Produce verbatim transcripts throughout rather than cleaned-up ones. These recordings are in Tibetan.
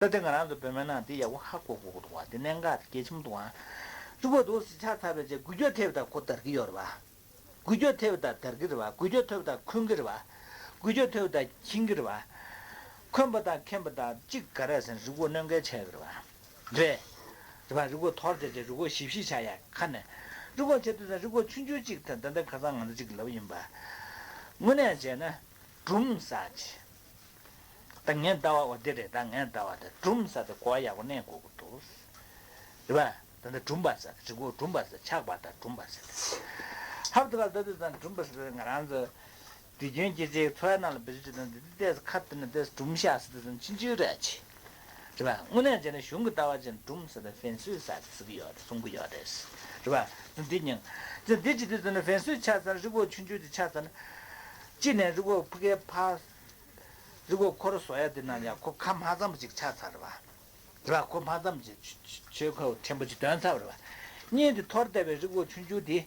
ད་དེ་ང་རང་ཚོ་བོད་སྨན་ནང་དེ་ཡག་པོ་ཧ་གོ་དགོས་ཀྱི་འདུག་བ། དེ་གནད་འགག་དེ་གལ་ཆེན་པོ་འདུག་ཨ། རི་མགོ་འདུག་སེ་ཆགས་ཚར་བའི་རྗེས་འགུལ་སྐྱོད་ཐེབས་དང་ཁོ་དར་གྱི་ཡོད་རེད་བ། འགུལ་སྐྱོད་ཐེབས་དང་དར་གྱི་རེད་བ། འགུལ་སྐྱོད་ཐེབས་དང་འཁོན་གྱི་རེད་བ། འགུལ་སྐྱོད་ཐེབས་དང་འཁྱིང་གི་རེད་བ། འཁོན་པ་དང་འཁེན་པ་དང་གཅིག་ག་རེ་ཟེར་ན་རི་མགོ་གནོན་གལ་ཆེ་གི་རེད་བ། རེད། རེད་བ། རི་མགོ་འཐོར་བྱས་བྱས་རི་མགོ་ཞིབ་ཞིབ་ཆགས་ཡ་ཁ་ནས། རི་མགོ་ཆེ་དུས་ཙང་རི་མགོ་ཆུང་ཆུང་གཅིག་དང་ད་ལྟ་ཁ་སང་ང་ཚོ་གཅིག་ལབ་ཡིན་པ། དངོས་གནས་བྱས་ན། སྦྲུམ་ཟེར་ཅིག་ད་ངའི་ལྟ་བ་འོ་དེ་རེད། ད་ངའི་ལྟ་བ་དེ་སྦྲུམ་ཟེར་དེ་གོ་བ་ཡག་པོ་གནས་དགོས་ཀྱི་འདུག་རེད་པ། ད་ལྟ་སྦྲུམ་པ་ཟེར་རི་མགོ་སྦྲུམ་པ་ཟེར་ཆགས་པ་དང་སྦྲུམ་པ་ཟེར། ཧབ་ཏུ་ག་ལྟ་དུས་ཙང་སྦྲུམ་པ་ཟེར་ང་རང་ཚོ་དུས་རྒྱུན་སྐྱེ་ཚེ་འཚོ་བའི་ནང་ལ་བེད་སྤྱོད་བྱེད་དུས་འདི་ལྟས་ཁ་བཏུད་ནས་ལྟས་སྦྲུམ་ཤག་ཟེར་དུས་ཙང་ཕྱིན་ཆད་རེད་ཅི། རེད་པ། དངོས་གནས་བྱས་ན་གཞུང་གི་ལྟ་བ་བྱས་ན་སྦྲུམ་ཟེར་དེ་ཕན་གསོས་ཟེར་དེ་ཟེར་གྱི་ཡོད་རེད། གསུང་གི་ཡོད་རེད། རེད་པ། འདི་ཉིན་ཙང་འདི་ཅི་དུས་ཙང་ན་ཕན་གསོས་ཆགས་ཚར་རི་མགོ་ཆུང་ཆུང་དེ་ཆགས་ཚར་ན། གཅིག་ནས་རི་མགོ་ཕ་གའི་ཕ། རི་མགོ་འཁོར་བཟོ་ཡ་དེ་ནང་ཡང་ཁོ་ཁ་མ་ཙམ་ཅིག་ཆགས་ཚར་བ། རེད་པ། ཁོ་མ་ཙམ་ཅིག་ཆོས་ཁ་ཕྲན་བུ་ཅིག་འདོན་ཚར་བ་རེད་པ། གཉིས་དེ་འཐོར་བསྡད་པའི་རི་མགོ་ཆུང་ཆུང་དེ།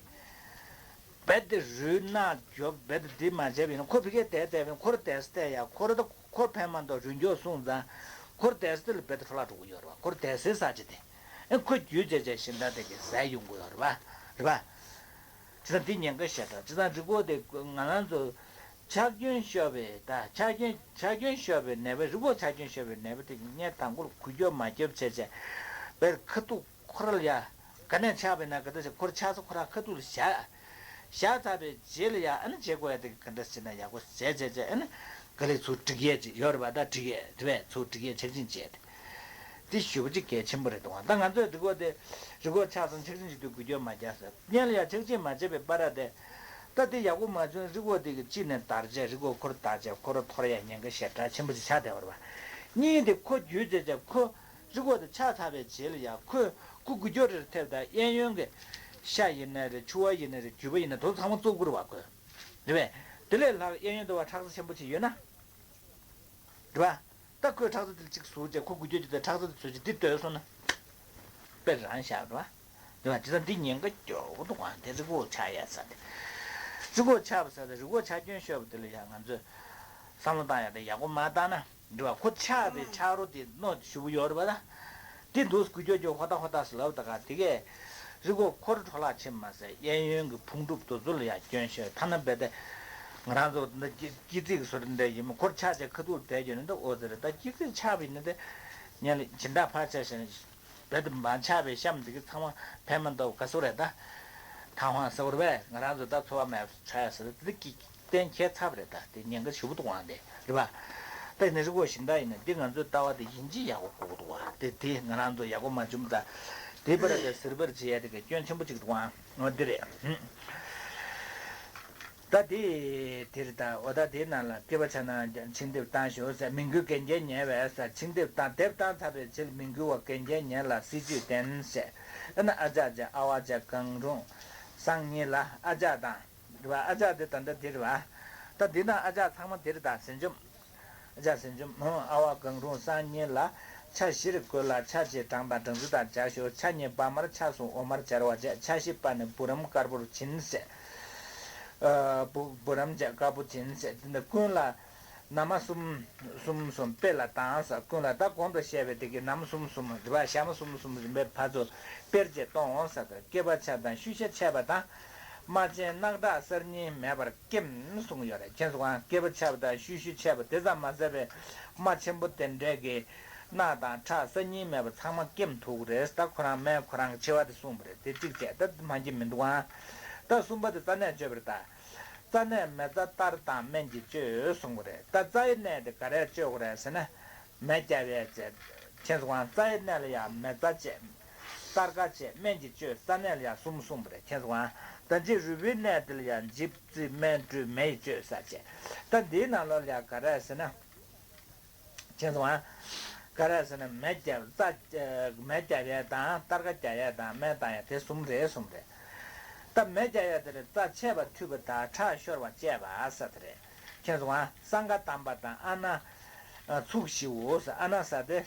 རྦད་དེ་རུལ་ནག་རྒྱོབ་རྦད་དེ་འདི་མ་བྱས་པ་ཡིན་ན་ཁོ་ཕ་གིར་བསྡད་བསྡད་པ་ཡིན། ཁོར་བསྡད་ས་བསྡད་ཡ་ཁོར་ད་ཁོར་ཕན་མ་འདོགས་རུལ་རྒྱོབ་སོང་ཙང་ཁོར་བསྡད་ས་དེ་ལ་རྦད་དེ་འཕྲོ་བརླག་འགྲོ་གི་ཡོད་རེད་པ། ཁོར་བསྡད་སའི་ས་ཆ་དེ། ཨེ་ཁོ་རྒྱུས་བྱས་བྱས་གཞན་དག་དེ་གི་ཟས་ཡོང་གི་ཡོད་རེད་པ། རེད་པ། བྱས་ཙང་འདི་ཉེན་ཁ་ཞེ་དྲག་བྱས་ཙང་རི་མགོ་དེ་ང་རང་ཚོ་ཆག་སྐྱོན་ཤོར་བའི་ད་ཆག་སྐྱོན་ཆག་སྐྱོན་ཤོར་བའི་ནད་པ་རི་མགོ་ཆག་སྐྱོན་ཤོར་བའི་ནད་པ་དེ་གི་ངས་དང་པོར་འགུལ་སྐྱོད་མ་རྒྱབ་བྱས་བྱས་པའི་ཁ་ཐུག་ཁོ་ར་ལ་ཡ་ག་ནས་ཆགས་པའི་ན་ག་འདྲ་ཞིག་ཁོར་ཆགས་ས་ཁོ་ར་ཁ་ཐུག་ལ་བཞག་བཞག་ཚར་བའི་རྗེས་ལ་ཡ་ཨ་ནི་བྱེད་དགོས་ཡ་དེ་གི་ག་འདྲ་ཞིག་ན་ཡག་པོ་བྱས་བྱས་བྱས་ཨ་ནི་ག་ལེ་ཚུར་སྒྲིག་ཡས་ཅིག་ཡོད་རེད་པ། ད་སྒྲིག་ཡས་དེ་བས་ཚུར་སྒྲིག་ཡས་ཆག་སྐྱོན་བྱས་ཏེ། དེ་ཞེ་པོ་ཅིག་གལ་ཆེན་པོ་རེད་འདུག་ཨ། ད་ང་ཚོས་རི་མགོ་དེ་རི་མགོ་ཆགས་སོང་ཆག་སྐྱོན་བྱེད་དུས་འགུལ་སྐྱོད་མ་རྒྱག་ཟེར། སྔོན་ལ་ཡང་ཆག་སྐྱོན་མ་བྱས་པའི་བར་དེ། ད་དེ་ཡག་པོ་མ་བྱུང་། རི་མགོ་དེ་གི་གཅིག་ནས་འདར་བྱས་རི་མགོ་ཁོར་འདར་བྱས་ཁོ་ར་འཐོར་ཡ་ཉེན་ཁ་ཞེ་དྲག་ཆེན་པོ་ཅིག་ཆགས་བསྡད་པ་རེད་པ། གཉིས་དེ་ཁོ་རྒྱུས་བྱས་བྱས་ཁོ་རི་མགོ་དེ་ཆགས་ཚར་བའི་རྗེས་ལ་ཡང་ཁོས་ཁོ་འགུལ་སྐྱོད་རེ་ཐེབས་དང་གཡས་གཡོན་གྱི་ཤ་ཡིན་ནའི་རེད། ཕྱུ་པ་ཡིན་ནའི་རེད། རྒྱུས་པ་ཡིན་ནའི་དེ་ཚོ་ཚང་མ་བཙུགས་དགོས་རེད་པ་ཁོས། རེད་པས། དེ་ལས་ལྷག་གཡས་གཡོན་དུ་བ་ཁྲག་རྩ་ཆེན་པོ་ཅིག་ཡོད་ན། རེད་པ། ད་ཁོས་ཁྲག་རྩ་དེ་གཅིག་ཟུར་བྱས་ཁོ་འགུལ་སྐྱོད་ཀྱི་དེ་ཁྲག་རྩ་དེ་ཟུར་བྱས་འདི་སྡོད་སོང་ན། དཔེ་རང་བཞག་རེད་པ། རེད་པ། དེ་ཚོ་འདི་ཉེན་ཁ་སྐྱོ་པོ་འདུག་ག་དེ་རི་མགོ་ཆགས་ཡ་ས་དེ། རི་མགོ་ཆགས་པ་ས་དེ་རི་མགོ་ཆག་སྐྱོན་ཤོར་བ་དེ་ལ་ཡང་ང་ཚོས་བསམ་བློ་བཏང་ཡ་དེ་ཡག་པོ་མ་བཏང་ན། རེད་པ། ཁོ་ཆགས་པའི་ཆགས་རོ་དེ་རྣོ་ཞེ་པོ་ཡོད་རེད་པ་ད། དེ་འདུག་སེ་འགུལ་སྐྱོད་ཀྱི་ཧོ་ཏ་ཧོ་ཏ་ཟེར་ལབ་ད་ག་དེ་གས། རི་མགོ་ཁོར་འཕྲོ་བརླག་ཕྱིན་མ་ཟད་གཡས་གཡོན་གྱི་ཕུང་གྲུབ་དེ་ཚོ་ལ་ཡང་སྐྱོན་ཤོར། ཐ་ན་རྦད་དེ་ང་རང་ཚོ་འདི་སྐྱི་སྐྱི་ཚིག་བཟོ་འདྲ་ཡིན་མོད་ཁོར་ཆགས་བྱས་ཁ་ཐུག་བསྡད་ཡོད་ན་འདི་ཨོ་ཙི་རེད། ད་སྐྱི་ཚིག་ཆགས་པ་ཡིན་ན་དེ་ཉལ་སྦྱིན་བདག་ཕར་ཆགས་ཤིང་རྦད་དེ་མ་ཆགས་པའི་གཤམ་འདི་གི་ཚང་མ་ཕན་མ་འདོགས་ག་སུ་རེད་ད། ཐང་ཧང་ཟེར་བ་རེད་པས། ང་རང་ཚོ་ད་འཚོ་བ་མེད་པ་ཆགས་ཡ་ཟེར་འདི་སྐྱི། གཏན་འཁེལ་ཚར་བ་རེད། ད་དེ་ཉེན་ཁ་ཞེ་པོ་འདུག་ཨང་དེ་རེད་པ། ད་ཡིན་ན་རི་མགོ་གཞན་དག་ཡིན་ན་འདི་ང་ཚོའི་ལྟ་བ་དེ་ཡིན་གཅིག་ཡག་པོ་གོ་གི་འདུག་བ། དེ་དེ་ང་རང་ཚོ་ཡག་པོ་མ་བྱུང་ད། དེ་པར་དེ་ཟེར་པར་བྱེད་ཡ་དེ་ག་སྐྱོན་ཆེན་པོ་གཅིག་འདུག་ཨང་འོ་འདི་རེད། ད་དེ་དེ་རེད་ད། འོ་ད་དེའི་ནང་ལ་སྐྱེས་པ་ཆགས་ན་ཆིང་དེབ་བཏང་ཞོག་ཟེར། མིང་འགུལ་གན་རྐྱལ་ཉལ་བས་ཟེར། ཆིང་དེབ་བཏང་དེབ་བཏང་ཚར་བའི་ཕྱིར་མིང་འགུལ་བ་གན་རྐྱལ་ཉལ་ལ་སྲིད་ཇུས་བསྟན་ཟེར། ཨ་ན་ཨ་ཅག་ཅག་ཨ་བ་ཅག་གང་རུང་སང་ཉིན་ལ་ཨ་ཅག་དང་། རེད་པ། ཨ་ཅག་དེ་ད་ལྟ་དེ་རེད་པ། ད་འདི་ན་ཨ་ཅག་ཚང་མ་དེ་རེད་ད། ཟན་ཆུམ། ཨ་ཅག་ཟན་ཆུམ། ཨ་བ་གང་རུང་སང་ཉིན་ལ་ཆ་བཞིར་བགོས་ལ་ཆ་གཅིག་སྦྲང་དང་སྦྲང་རྩི་དང་སྦྱར་ཞོག་ཆ་གཉིས་སྦ་དམར་ཆ་གསུམ་འོ་མར་སྦྱར་བ་བྱས། ཆ་བཞི་སྦ་ནས་བུ་རམ་དཀར་པོར་བྱིན་ཟེར། ཨ་བུ་བུ་རམ་བྱས་དཀར་པོ་བྱིན་ཟེར། འདི་འདི་ཀུན་ལ་ན་མ་གསུམ་གསུམ་གསུམ་དཔེ་ལ་བཏང་ཟེར། ཀུན་ལ་ད་གོང་དུ་བཤད་པའི་དེ་གི་ན་མ་གསུམ་གསུམ་རེད་པ། ཞག་མ་གསུམ་གསུམ་རིམ་པས་ཕར་ཚུར་སྤེལ་བྱས་གཏོང་འོང་ཟེར། ད་སྐྱེས་པ་ཆགས་དང་བཤུལ་ཤ་ཆད་པ་དང་། རྨ་ཆེན་རྣག་ཁྲག་གསར་རྙིང་མེད་པར་སྐེམ་གསུངས་ཡོད་རེད། མཁྱེན་སོང་ང་། སྐྱེས་པ་ཆགས་པ་དང་བཤུལ་ཤ་ཆད་པ་དེ་ཙམ་མ་ཟད་པའི་རྨ་ཆེན་པོ་དེ་འདྲས་ཀྱི་རྣག་དང་ཁྲག་གསར་རྙིང་མེད་པ་ཚང་མ་སྐེམ་ཐུབ་ཀྱི་རེད། ད་ཁོ་རང་སྨན་ཁོ་རང་གི་འཆི་བ་དེ་གསུངས་པ་རེད། དེ་གཅིག་བྱས་ད་མ་གྱི་མི་འདུག་ཨང་། ད་གསུམ་པ་དེ་རྩ་ནད་བཅོས་པ་རེད་ད། རྩ་ནད་མེ་བཙའ་གཏར་དང་སྨན་གྱིས་བཅོས་གསུངས་པ་རེད། ད་རྩའི་ནད་དེ་ག་རེ་བཅོས་དགོས་རེད་ཟེར་ན། མེ་བརྒྱབ་ཡས་བྱས། མཁྱེན་སོང་ང་། རྩའི་ནད་ལ་ཡང་མེ་བཙའ་བྱས། གཏར་ཁ་བྱས། སྨན་གྱིས་བཅོས། རྩ་ནད་ལ་ཡང་གསུམ་གསུངས་པ་རེད། མཁྱེན་སོང་ང་། ད་ཅི་རུས་པའི་ནད་དེ་ལ་ཡང་འཇིབ་རྩི་སྨན་བཀྲུས་མེ་ཡིས་བཅོས་ཟེར་བྱས། ད་འདིའི་ནང་ལོགས་ལ་ཡང་ག་རེ་ཟེར་ན། མཁྱེན་སོང་ང་། ག་རེ་ཟེར་ན་མེ་བརྒྱབ་རྩ་མེ་བརྒྱབ་ཡས་དང་གཏར་ཁ་རྒྱག་ཡས་དང་སྨན་བཏང་ཡས་དེ་གསུམ་རེད་གསུངས་པ་རེད། ད་མེ་བརྒྱབ་ཡས་དེ་ལ་རྩ་ཆད་པ་འཐུས་པ་དང་ཁྲག་ཤོར་བ་བཅད་པ་ཟེར་དེ་རེད། མཁྱེན་སོང་ང་། སྲང་ཁ་བསྡམས་པ་དང་ཨ་ན། ཚུགས་ཞིའོ་ཟེར། ཨ་ན་ཟེར་དེ།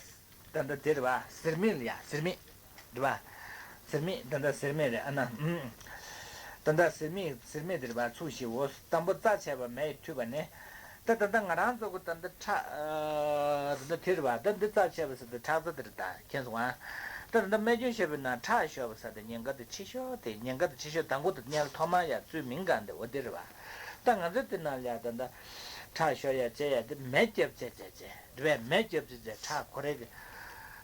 ད་ལྟ་དེ་རེད་པ། ཟེར་མིག་ལ་ཡ་ཟེར་མིག་རེད་པ། ཟེར་མིག་ད་ལྟ་ཟེར་མིག་རེད་ཨ་ན། ཨུམ། ད་ལྟ་ཟེར་མིག་ཟེར་མིག་དེ་རེད་པ། ཚུགས་ཞིའོ། དང་པོ་རྩ་ཆད་པ་མེ་ཡིས་འཐུས་པ་ནི། ད་ད་ལྟ་ང་རང་ཚོ་གི་ད་ལྟ་ཁྲག་ཨ་ད་ལྟ་དེ་རེད་བ། ད་འདི་རྩ་ཆད་པ་ཟེར་དུས་ཁྲག་རྩ་དེ་རེད། ད་མཁྱེན་སོང་ཨ། ད་ད་ལྟ་རྨས་སྐྱོན་བྱས་པའི་ནང་ཁྲག་ཤོར་བ་ཟེར་དུས་ཉེན་ཁ་དེ་ཆེ་ཤོས་དེ། ཉེན་ཁ་དེ་ཆེ་ཤོས་དང་པོ་དེ་སྔོན་ལ་ཐོག་མར་ཡར་ཚུད་མིན་གང་དེ་འོ་དེ་རེད་བ། ད་ང་ཚོའི་དེ་ནང་ལ་ཡ་ད་ལྟ་ཁྲག་ཤོར་ཡ་བྱས་ཡ་དེ་མེ་རྒྱབ་བྱས་བྱས་བྱས་རེད་བས། མེ་རྒྱབ་བྱས་བྱས་ཁྲག་ཁོ་རེ་གི་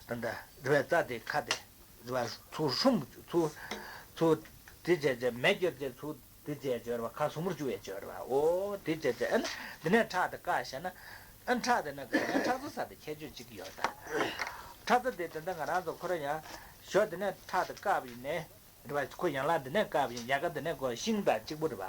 ད་ལྟ་རེད་བས། རྩ་དེ་ཁ་དེ་རེད་བ། ཚུར་ཧྲུམ་ཚུར་ཚུར་དེ་བྱས་བྱས་མེ་རྒྱབ་བྱས་ཚུར། དེ་བྱས་བྱས་རེད་བ། ཁ་ཟུར་མར་བཅུག་ཡས་བྱས་རེད་བ། ཨོ་དེ་བྱས་བྱས་ཨ་ནི་འདི་ནས་ཁྲག་དེ་བཀག་བཞག་ན། ཨ་ཁྲག་དེ་ན་ག་ཡང་ཁྲག་རྩ་ཟེར་དེ་ཁྱད་ཆོས་གཅིག་ཡོད་ད། ཁྲག་རྩ་དེ་དེ་འདྲ་ང་རང་ཚོ་ཁོ་རང་ཡང་ཞོ་འདི་ནས་ཁྲག་དེ་བཀག་པ་ཡིན་ནའི་རེད་བ། ཁོ་ཡན་ལག་འདི་ནས་བཀག་པ་ཡིན། ཡལ་ག་འདི་ནས་ཁོ་ཤིང་དང་གཅིག་པ་རེད་བ།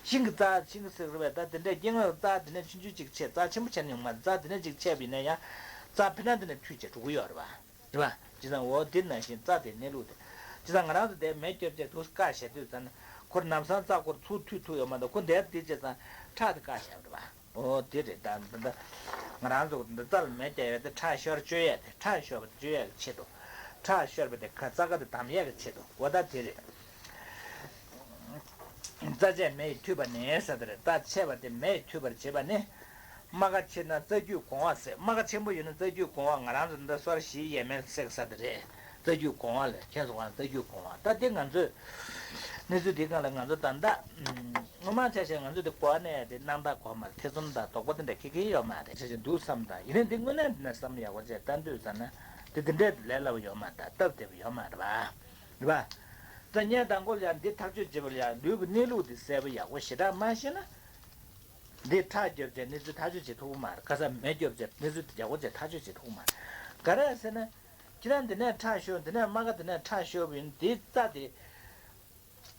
ཤིང་གི་རྩ་ཤིང་གི་ཟེར་རེད་བས། ད་དེ་འདྲས་སྐྱེ་དངོས་རྩ་འདི་ནས་ཆུང་ཆུང་གཅིག་ཆད། རྩ་ཆེན་པོ་ཆད་ནས་ཡོང་མ་རེད། རྩ་འདི་ནས་གཅིག་ཆད་པ་ཡིན་ན་ཡང་རྩ་ཕི་ན་འདི་ནས་མཐུད་བྱས་འགྲོ་གི་ཡོད་རེད་བ། རེད་བ། བྱས་ཙང་འོ་དེ་ནང་བཞིན་རྩ་དེ་གནས་ལུགས་དེ། བྱས་ཙང་ང་རང་ཚོ་དེ་མེ་སྐྱོབ་བྱས་དུས་བཀག་བཞག་དུས་ཙམ་ན་ཁོར་ལམ་སང་རྩ་ཁོར་ཚུར་མཐུད་ཐུབ་ཡོད་མ་གཏོགས། ཁོ་འདིར་དེ་བྱས་ཙང་ཁྲག་དེ་བཀག་བཞག་རེད་བ། འོ་དེ་རེད། ད་འདི་འདི་ང་རང་ཚོ་འདི་རྩ་ལ་མེ་བརྒྱབ་ཡོད་དེ་ཁྲག་ཤོར་བཅོས་ཡས་དེ། ཁྲག་ཤོར་བ་བཅོས་ཡས་ཀྱི་ཆེད་དུ། ཁྲག་ཤོར་བ་དེ་ཁ་རྩ་ཁ་དེ་བསྡམ་ཡས་ཀྱི་ཆེད་དུ། འོ་ད་དེ་རེད། རྩ་ཆད་མེ་ཡིས་མཐུད་པ་ནི་ཟེར་དེ་རེད། རྩ་ཆད་པ་དེ་མེ་ཡིས་མཐུད་པར་བྱེད་པ་ནི། རྨ་ཁ་ཆེ་ན་རྩ་རྒྱུས་གོང་བ་ཟེར། རྨ་ཁ་ཆེན་པོ་ཡོད་ན་རྩ་རྒྱུས་གོང་བ། ང་རང་ཚོ་འདི་སོར་བཞི་ཡས་མས་བསྲེགས་ས་དེ་རེད། རྩ་རྒྱུས་གོང་བ་ལ་མཁྱེན་སོང་ང་། རྩ་རྒྱུས་གོང་བ། ད་དེ་ང་ཚོས་གནས་ཚུལ་འདི་སྒང་ལ་ང་ཚོ་ད་ལྟ་སྔོན་མ་ཆ་བཞག་ང་ཚོ་འདི་གོ་བ་ནས་དེ་སྣང་དག་གོ་མ་རེད། ཐེ་ཚོམ་དང་དོགས་པ་དེ་འདྲ་ཁེ་ཁེ་ཡོད་མ་རེད། ཆ་བཞག་འདུག་བསམ་དང་། ཡིན་ནའི་འདི་དངོས་གནས་འདི་ན་བསམ་ཡག་པོ་བྱས་ལྟ་འདོད་ཙམ་ན་དེ་དེ་འདྲའི་ལས་སླ་པོ་ཡོད་མ་རེད། སྟབས་བདེ་པོ་ཡོད་མ་རེད་པ། རེད་པ། ད་ངས་དང་པོ་ལ་ཡང་འདི་ཐག་གཅོད་བྱེད་པ་ལ་ཡང་ལུས་ཀྱི་གནས་ལུགས་འདི་གསལ་པོ་ཡག་པོ་ཞེ་དྲག་མ་ཤེས་ན། འདི་ཁྲག་རྒྱབ་བྱས་གནས་ཚུལ་ཐག་གཅོད་བྱེད་ཐུབ་ཀྱི་མ་རེད། ཁ་སང་མེ་རྒྱབ་བྱས་གནས་ཚུལ་འདི་ཡག་པོ་བྱས་ཐག་གཅོད་བྱེད་ཐུབ་ཀྱི་མ་རེད། ག་རེ་ཟེར་ན། ཁྱེད་རང་འདི་ནས་ཁྲག་ཤོར། འདི་ནས་རྨ་ཁ་འདི་ནས་ཁྲག་ཤོར་བ་ཡིན། འདི་རྩ་དེ།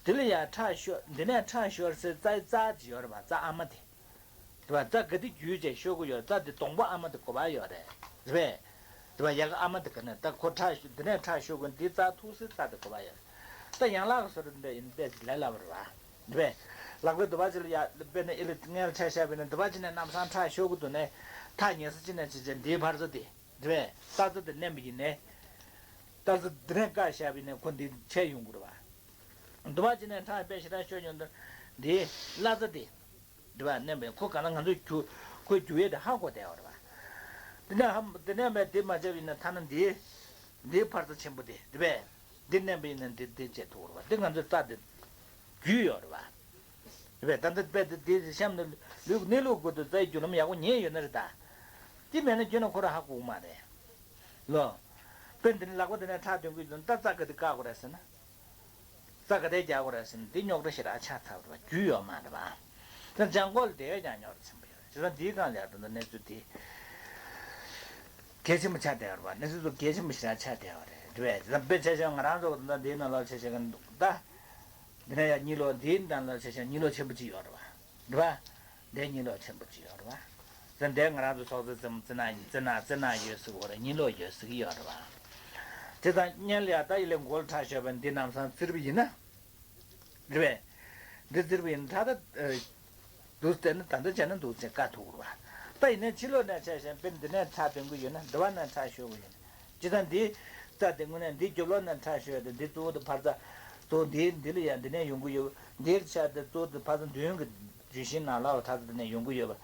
འདི་ལ་ཡང་ཁྲག་ཤོར། འདི་ནས་ཁྲག་ཤོར་སའི་རྩའི་རྩ་ཅིག་ཡོད་རེད་པ། རྩ་ཨ་མ་དེ། དེ་བ་རྩ་ག་དེ་བརྒྱུད་བྱས་ཤོར་གི་ཡོད། རྩ་དེ་གདོང་པ་ཨ་མ་དེ་གོ་བ་ཡོད་རེད། རེད་པས། དེ་བ་ཡལ་ག་ཨ་མ་དེ་ག་ནས་ད་ཁོ་ཁྲག་ཤོར། འདི་ནས་ཁྲག་ཤོར་གི་འདི་རྩ་ཐུག་སའི་རྩ་དེ་གོ་བ་ཡོད་རེད། ད་ཡན་ལག་གི་བཟོ་འདྲ་འདི་ཡིན་པས་ལས་སླ་པོ་རེད་པ། རེད་པས། ལག་པའི་དུ་བ་ཅིག་ལ་ཡ་དཔེར་ན་ཨི་ལི་ངས་ལ་ཆ་བཞག་པས་ན་དུ་བ་ཅིག་ནས་ལམ་སང་ཁྲག་ཤོར་གི་འདུག་ནས། ཐག་ཉེ་ས་ཅིག་ནས་བྱས་བྱས་འདིའི་འཕར་རྩ་དེ། རེད་པས། རྩ་རྩ་དེ་མནན་པ་ཡིན་ནས། རྩ་རྩ་འདི་ནས་བཀག་བཞག་པ་ཡིན་ནས་ཁོ་འདི་ཆད་ཡོང་གི་རེད་པ། དུ་བ་ཅིག་ནས་ཁྲག་དཔེ་ཞེ་དྲག་ཤོར་ཡོང་དུས་འདིའི་བརླ་རྩ་དེ། འདི་བ་མནན་པས་ཁོ་གང་ལ་ང་ཚོས་རྒྱུ་ཁོའི་རྒྱུ་ཡས་དེ་ཧ་གོ་བསྡད་པ་རེད་པ། འདི་ནས་ཧ་འདི་མནན་པས་འདི་མ་བྱས་པ་ཡིན་ན་ཐ་ན་འདིའི་འདིའི་འཕར་རྩ་ཆེན་པོ་དེ་འདི་བས། འདི་མནན་པ་ཡིན་ན་འདི་འདི་བྱེད་ཐུབ་རེད་པ། འདི་ང་ཚོའི་རྩ་འདི་རྒྱུས་ཡོད་རེད་པ། རེད་པས། ད་ལྟ་དཔེ་འདི་འདི་གཤམ་ནས་ལུས་གནས་ལུགས་སྐོར་དུ་རྩའི་རྒྱུ་ལམ་ཡག་པོ་ཉན་ཡོད་ན་རེད་ད། འདི་མེད་ན་ཁྱོད་ན་ཁོ་རང་ཧ་གོ་གི་མ་རེད། ལོ། དཔེ་འདི་ནི་ལག་པ་འདི་ནས་ཁྲག་འདོན་གི་ཡོད་ན་ད་རྩ་ག་དེ་བཀག་དགོས་རེད་ཟེར་ན། རྩ་ག་དེ་རྒྱག་དགོས་རེད་ཟེར་ན་འདི་རྙོག་དྲ་ཞེ་དྲག་ཆགས་ཚར་བ་རེད་པ། རྒྱུས་ཡོད་མ་རེད་པ། ད་ལྗང་གུ་ལ་དེ་བས་ཀྱང་རྙོག་དྲ་ཆེན་པོ་ཡོད་རེད། བྱས་ཙང་འདིའི་སྒང་ལ་ཡང་ད་ལྟ་གནས་ཚུལ་དེ་གལ་ཆེན་པོ་ཆགས་བསྡད་ཡོད་རེད་པ། གནས་ཚུལ་ཚོ་གལ་ཆེན་པོ་ཞེ་དྲག་ཆགས་བསྡད་ཡོད་རེད། རེད་པས། དཔེ་ཆ་བཞག་ང་རང་ཚོ་ད་ལྟ་འདིའི་ནང་ལོགས་ཆ་བཞག་གི་འདུག་ད། འདི་ནས་ཡང་གཉིད་ལོག་འདིའི་ནང་ལོགས་ཆ་བཞག་གཉིད་ལོག་ཆེན་པོ་ཅིག་ཡོད་རེད་པ། རེད་པ། འདིའི་གཉིད་ལོག་ཆེན་པོ་ཅིག་ཡོད་རེད་པ། ཟེར་འདིའི་ང་རང་ཚོ་ཚོགས་གཙོ་བཙུན་མོ་བཙན་ནག་བཙན་ནག་བཙན་ནག་ཡོད་ཟེར་གི་ཡོད་རེད་པ། གཉིད་ལོག་ཡོད་ཟེར་གི་ཡོད་རེད་པ། དེ་དང་སྔོན་ལ་ཡ་ད་ཡི་ལེ་མགོ་ལ་ཁྲག་ཤོར་བ་འདི་ལམ་སང་བཙིར་བ་ཡིན་ན། རེད་པས། འདི་བཙིར་བ་ཡིན་ན་ད་ལྟ། འདུག་སེ་བལྟས་ན་ད་ལྟ་བྱས་ན་འདུག་སེ་བཀག་ཐུབ་ཀྱི་རེད་པ། ད་ཡིན་ནའི་ཕྱི་ལོགས་ནས་ཆ་བཞག་དཔེར་འདི་ནས་ཁྲག་འདོན་གྱི་ཡོད་ན་འདི་བ་ནས་ཁྲག་ཤོར་གྱི་ཡོད་ན། སྤྱིར་བཏང་འདིའི་རྩ་དེ་དངོས་གནས་འདིའི་རྒྱབ་ལོགས་ནས་ཁྲག་ཤོར་ཡ་དེ་འདི་གཙོ་བོ་དེ་འཕར་རྩ། གཙོ་བོ་འདིའི་འདི་ལ་ཡ་འདི་ནས་ཡོང་གི་ཡོད། འདིའི་ཆ་དེ་གཙོ་བོ་དེ་འཕར་རྩ་མདུན་གྱི་ལྗོན་ཤིང་ནང་ལ་བ་ཁྲག་རྩ་འདི་ནས་ཡོང་གི་ཡོད་པ།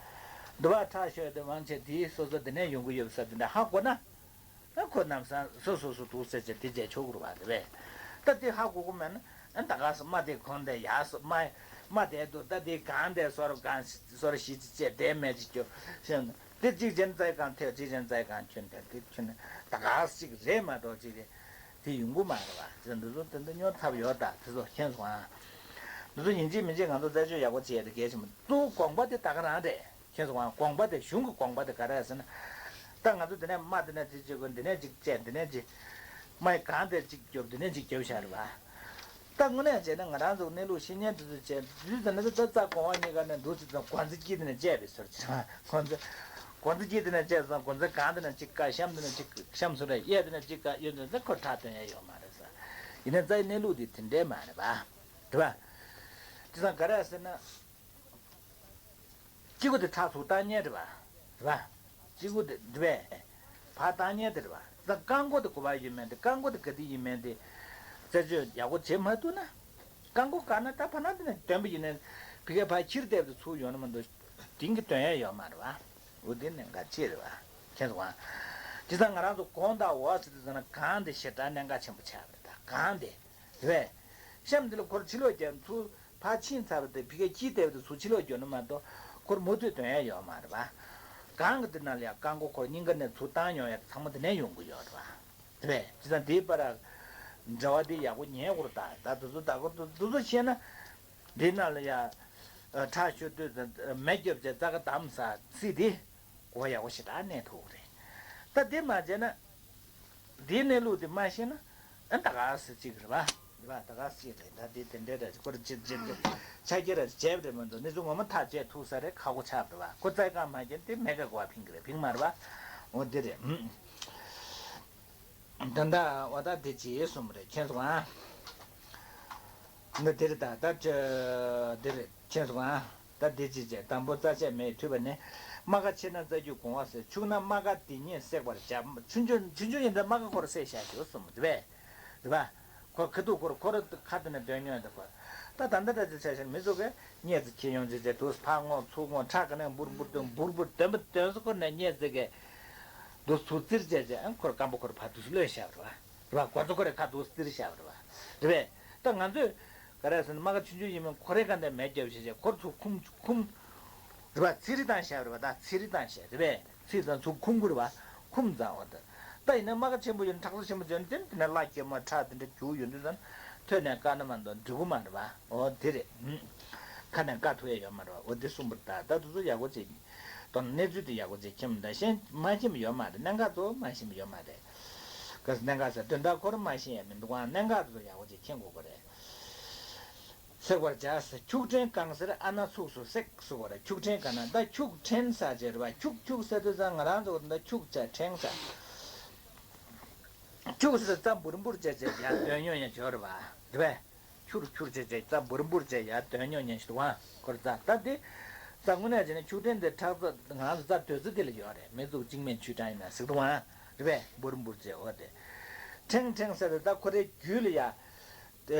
འདི་བ་ཁྲག་ཤོར་ཡ་དེ་མང་ཆེ་དེའི་སོ་སོ་འདི་ནས་ཡོང་གི་ཡོད་པ་ས་དེ་འདྲ་ཧ་གོ་ན། ཨ་ཁོ་ལམ་སང་སོ་སོ་སོ་འདུག་སེ་བྱས་དེ་བྱས་ཆོག་གི་རེད་པ། རེད་པས། ད་དེ་ཧ་གོ་གི་མེད་ན་ཨ་ད་ག་སེ་རྨ་དེ་གོང་དེ་ཡར་སོ་རྨ་རྨ་དེ་འདུག་ད་དེ་གང་དེ་སོར་གང་སོར་བཞི་ཅིག་བྱས་དེ་མེད་ཅིག་སྐྱོབ་ཤེས་ན་དེ་གཅིག་ཅན་རྩའི་གང་ཐེབས་གཅིག་ཅན་རྩའི་གང་ཁྱོན་དེ་དེ་ཁྱོན་ད་ག་སེ་ཅིག་རེད་མ་གཏོགས་ཅིག་དེ་དེ་ཡོང་གི་མ་རེད་པ། དེ་འདི་ཚོ་དེ་འདི་སྨྱོ་ཐབས་ཡོད་ད། དེ་ཚོ་མཁྱེན་སོང་ཨ། འདི་ཚོ་ཡིན་གཅིག་མིན་གཅིག་ང་ཚོ་རྩད་གཅོད་ཡག་པོ་བྱེད་ཡ་དེ་གལ་ཆེན་པོ། གཙོ་བོ་དགོངས་པ་དེ་ད་ག་རང་རེད། མཁྱེན་སོང་ང་། དགོངས་པ་དེ་གཞུང་གི་དགོངས་པ་དེ་ག་རེ་རེད་ཟེར་ན། ད་ང་ཚོ་འདི་ནས་རྨ་འདི་ནས་འདི་བྱེད་དགོས། འདི་ནས་ཅིག་བཅད། འདི་ནས་ཅིག་རྨ་ཡི་གང་དེར་ཅིག་རྒྱོབ། འདི་ནས་ཅིག་རྒྱོབ་བཞག་རེད་པ། ད་དངོས་གནས་བྱས་ན་ང་རང་ཚོ་གནས་ལུགས་ཤེས་མཁན་དེ་ཚོ་བྱས་དུས་ཙམ་ན་ད་རྩ་གོང་བ་གཉིས་ཀ་ནས་འདུག་ཅིག་ཙམ་སྒོ་རྩིས་དཀྱིལ་དེ་ནས་བཅད་པའི་ཟུར་ཅིག་སྒོ་རྩིས། སྒོ་རྩིས་དཀྱིལ་དེ་ནས་བཅད་ཙང་སྒོ་རྩིས་གང་དེ་ནས་ཅིག་བཀག་གཤམ་དེ་ནས་ཅིག་གཤམ་ཟུར་རེ་གཡས་དེ་ནས་ཅིག་བཀག་གཡོན་དེ་ནས་ཁོ་ཁྲག་ཐོན་ཡ་ཡོད་མ་རེད་ཟེར། ཡིན་ནའི་རྩ་ཡི་གནས་ལུགས་དེ་དེ་འདྲས་མ་རེད་པ། རེད་པ། དེ་ཙང་ག་རེ་ཟེར་ན། གཅིག་པོ་དེ་ཁྲག་ཚུར་བཏང་མཁན་རེད་པ། རེད་པ། གཅིག་པོ་དེ་རེད་པས། ཕར་བཏང་མཁན་དེ་རེད་པ། ད་རྐང་མགོ་དེ་ག་པར་ཡོད་མེད་དེ། རྐང་མགོ་དེ་ག་དུས་ཡིན་མེད་དེ་རྩད་གཅོད་ཡག་པོ་བྱེད་མ་ཐུབ་ན། རྐང་མགོ་བཀག་ན་ད་ཕར་ན་དེ་ནས་འདོན་པ་ཡིན་ན་ཕ་གིར་ཕར་ཕྱིར་བལྟས་ཏེ་ཚུར་ཡོང་ན་མ་གཏོགས། ཡིན་གྱི་དོན་ཡ་ཡོད་མ་རེད་བ། འོ་དེ་གནད་འགག་ཅིག་རེད་བ། མཁྱེན་སོང་ང་། བྱས་ཙང་ང་རང་ཚོ་གོང་དང་འོག་ཟེར་དུས་ཙམ་ན་གང་དེ་ཞེ་དྲག་གནད་འགག་ཆེན་པོ་ཆགས་པ་རེད། ད་གང་དེ་རེད་བས། གཤམ་དེ་ལ་ཁོར་ཕྱི་ལོགས་རྒྱབ་ཚུར་ཕར་ཕྱིན་ཚར་བ་དེ་ཕི་ཀའི་ཁྱི་བལྟས་པ་དེ་ཚུར་ཕྱི་ལོགས་རྒྱབ་ནི་མ་གཏོགས་ཁོར་མུ་མཐུད་དོན་ཡ་ཡོད་མ་རེད་བ། གང་གི་དེ་ན་ལ་ཡ་རྐང་མགོ་ཁོར་སྙིང་ག་ནས་ཚུར་བཏང་མྱོང་ཡ་དེ་ཚང་མ་དེ་ནས་ཡོང་གི་ཡོད་རེད་བ། རེད་བས། བྱས་ཙང་དེའི་བར་འབྲེལ་བ་དེ་ཡག་པོ་ཉན་དགོས་རེད། ད་ད་དུ་ཚོ་ད་གོ་དུ་དུ་ཚོ་བཤད་ན། འདི་ནང་ལ་ཡ། ཁྲག་ཤོར་དུས་ཙམ་མེ་རྒྱབ་བྱས་རྩ་ཁ་བསྡམས་ས་ཚིག་འདི། གོ་ཡག་པོ་ཞེ་དྲག་གནས་ཐུབ་རེད། ད་འདི་མ་བྱས་ན། འདིའི་གནས་ལུགས་འདི་མ་ཤེས་ན། ཨ་ད་ག་སེ་གཅིག་རེད་བ། རེད་བ། ད་ག་སེ་རེད། ད་འདི་དེ་འདྲའི་རེད། ཁོ་རེ་ཅིག་ཅིག་ཅིག་ཆ་རྒྱ་རེ་བྱས་པ་རེད་མ་གཏོགས་གནས་ཚུལ་ངོ་མ་ཐག་བཅད་ཐུབ་ས་རེད། ཁག་པོ་ཆགས་རེད་བ། ཁོ་རྩ་གང་མ་བྱས་ན་དེ་མེ་ཁ་གོ་བ་ཕིང་གི་རེད། ཕིང་མ་རེད་བ། འོ་འདི་རེད། ད་ལྟ་འོ་ད་འདི་ཅི་གསུངས་པ་རེད། མཁྱེན་སོང་ང་། འདི་འདིར་ད་ལྟ་ཅི་འདིར་མཁྱེན་སོང་ང་། ད་འདི་ཅི་བྱས། དང་པོ་རྩ་ཆད་མེད་མཐུད་པ་ནི། རྨ་ཁ་ཆེ་ན་རྩ་རྒྱུས་གོང་བ་སེལ། ཆུང་ན་རྨ་ཁ་འདི་ཉིད་སྲེག་པར་བྱ། ཆུང་ཆུང་ཆུང་ཆུང་ཡིན་ད་རྨ་ཁ་ཁོ་ར་སྲེག་བྱ་ཞེས་གསུངས་པ་རེད་པས། རེད་པ། ཁོ་ཁ་ཐུག་ཁོ་ར་ཁོ་ར་ཁ་དེ་ནས་འདོན་མྱོང་ཡོད་ད་ཁོ། ད་ད་ལྟ་ད་ཅི་བྱ་ཞིང་མི་ཚོ་གས་མྱེས་རྩེ་ཁྱེར་ཡོང་བྱས་བྱས་དུས་ཕར་སྔོག་ཚུར་སྔོག་ཁྲག་ག་ནས་འབུར་འབུར་འདོན་འབུར་འབུར་འདོན་པ་འདོན་ས་ཁོ་ནས་མྱེས་རྩེ་གས། དུ་ཚུར་བཙིར་བྱས་བྱས་ཨ་ཁོར་སྐམ་པོ་ཁོར་ཕར་དུ་གློད་བཞག་པ་རེད་བ། རེད་བ། སྒོ་ཚོ་ཁོ་རའི་ཁ་དུ་བཙིར་བཞག་པ་རེད་བ། རེད་པས། ད་ང་ཚོས་ག་རེ་ཟེར་ན་རྨ་ཁ་ཆུང་ཆུང་ཡིན་མིན་ཁོ་རའི་ཁ་ནས་མེ་བརྒྱབ་བྱས་བྱས་ཁོར་ཚུར་ཁུམ་ཁུམ། རེད་བ། ཚིག་རིས་བཏང་བཞག་པ་རེད་བ། ད་ཚིག་རིས་བཏང་བཞག་རེད་པས། ཚིག་ཙམ་ཚུར་ཁུམ་དགོས་རེད་བ། ཁུམ་ཙང་བ་ད། ད་ཡིན་ན་རྨ་ཁ་ཆེན་པོ་ཡོད་ན་ཁྲག་རྩ་ཆེན་པོ་བྱས་ན་དེ་ནས་བླ་གྱོན་མ་ཁྲག་དེ་འདྲ་རྒྱུག་ཡོང་དུས་ཙམ་ཐོད་ནས་བཀག་ན་མ་གཏོགས་འགྲིག་གི་མ་རེད་བ། འོ་དེ་རེད། ཁ་ནས་བཀག་ཐུབ་ཡ་ཡོད་མ་རེད་བ། འོ་དེ་གསུངས་པ་རེད། ད་ད་དུ་ཚོ་ཡག་པོ་བྱེད། དོན་གནས་ཚུལ་དེ་ཡག་པོ་བྱས་མཁྱེན་མི་འདུག་གཞན་མ་མཁྱེན་པ་ཡོད་མ་རེད། གནད་འགག་གཙོ་བོ་མ་ཤེས་པ་ཡོད་མ་རེད། ག་གནད་འགག་ཟེར་དོན་དག་ཁོ་རང་མ་ཤེས་ཡ་མི་འདུག་ག་གནད་འགག་དེ་ཚོ་ཡག་པོ་བྱས་མཁྱེན་དགོས་པ་རེད། སྲེག་པར་བྱ་ཟེར། ཁྱུག་ཕྲན་གང་སེར་ཨ་ན་ཚུགས་སུ་བསྲེག་ཟེར་བ་རེད། ཁྱུག་ཕྲན་གང་ན་ད་ཁྱུག་ཕྲན་ཟེར་བྱས་རེད་བ། ཁྱུག་ཁྱུག་ཟེར་དུས་ཙང་ང་རང་ཚོ་ད་ཁྱུག་བྱས་ཕྲན་ཟེར། ཁྱུག་ཟེར་རྩ་འབུར་འབུར་བྱས་བྱས་ཡར་འདོན་མྱོང་ཡང་བྱོས་རེད་བ། རེད་པས། ཁྱུར་ཁྱུར་བྱས་བྱས་རྩ་འབུར་འབུར་བྱས་ཡར་འདོན་མྱོང་ཉན་ཞིག་འདུག་ཨང་། ཁོ་ར་རྩ་ད་འདི། རྩ་དངོས་གནས་བྱས་ན་ཁྱུག་ཕྲན་འདི་ཁྲག་རྩ་ང་རང་ཚོ་རྩ་དོད་རྩ་དེ་ལ་ཡོད་རེད། མི་ཚུགས་གཅིག་མིན་ཆུ་གྲང་ཡིན་ན་ཟིག་འདུག་ཨང་། རེད་པས། འབུར་འབུར་བྱས་འོ་དེ། ཕྲེང་ཕྲེང་ཟེར་དེ་ད་ཁོ་རའི་རྒྱུད་ལ་ཡ། དེ།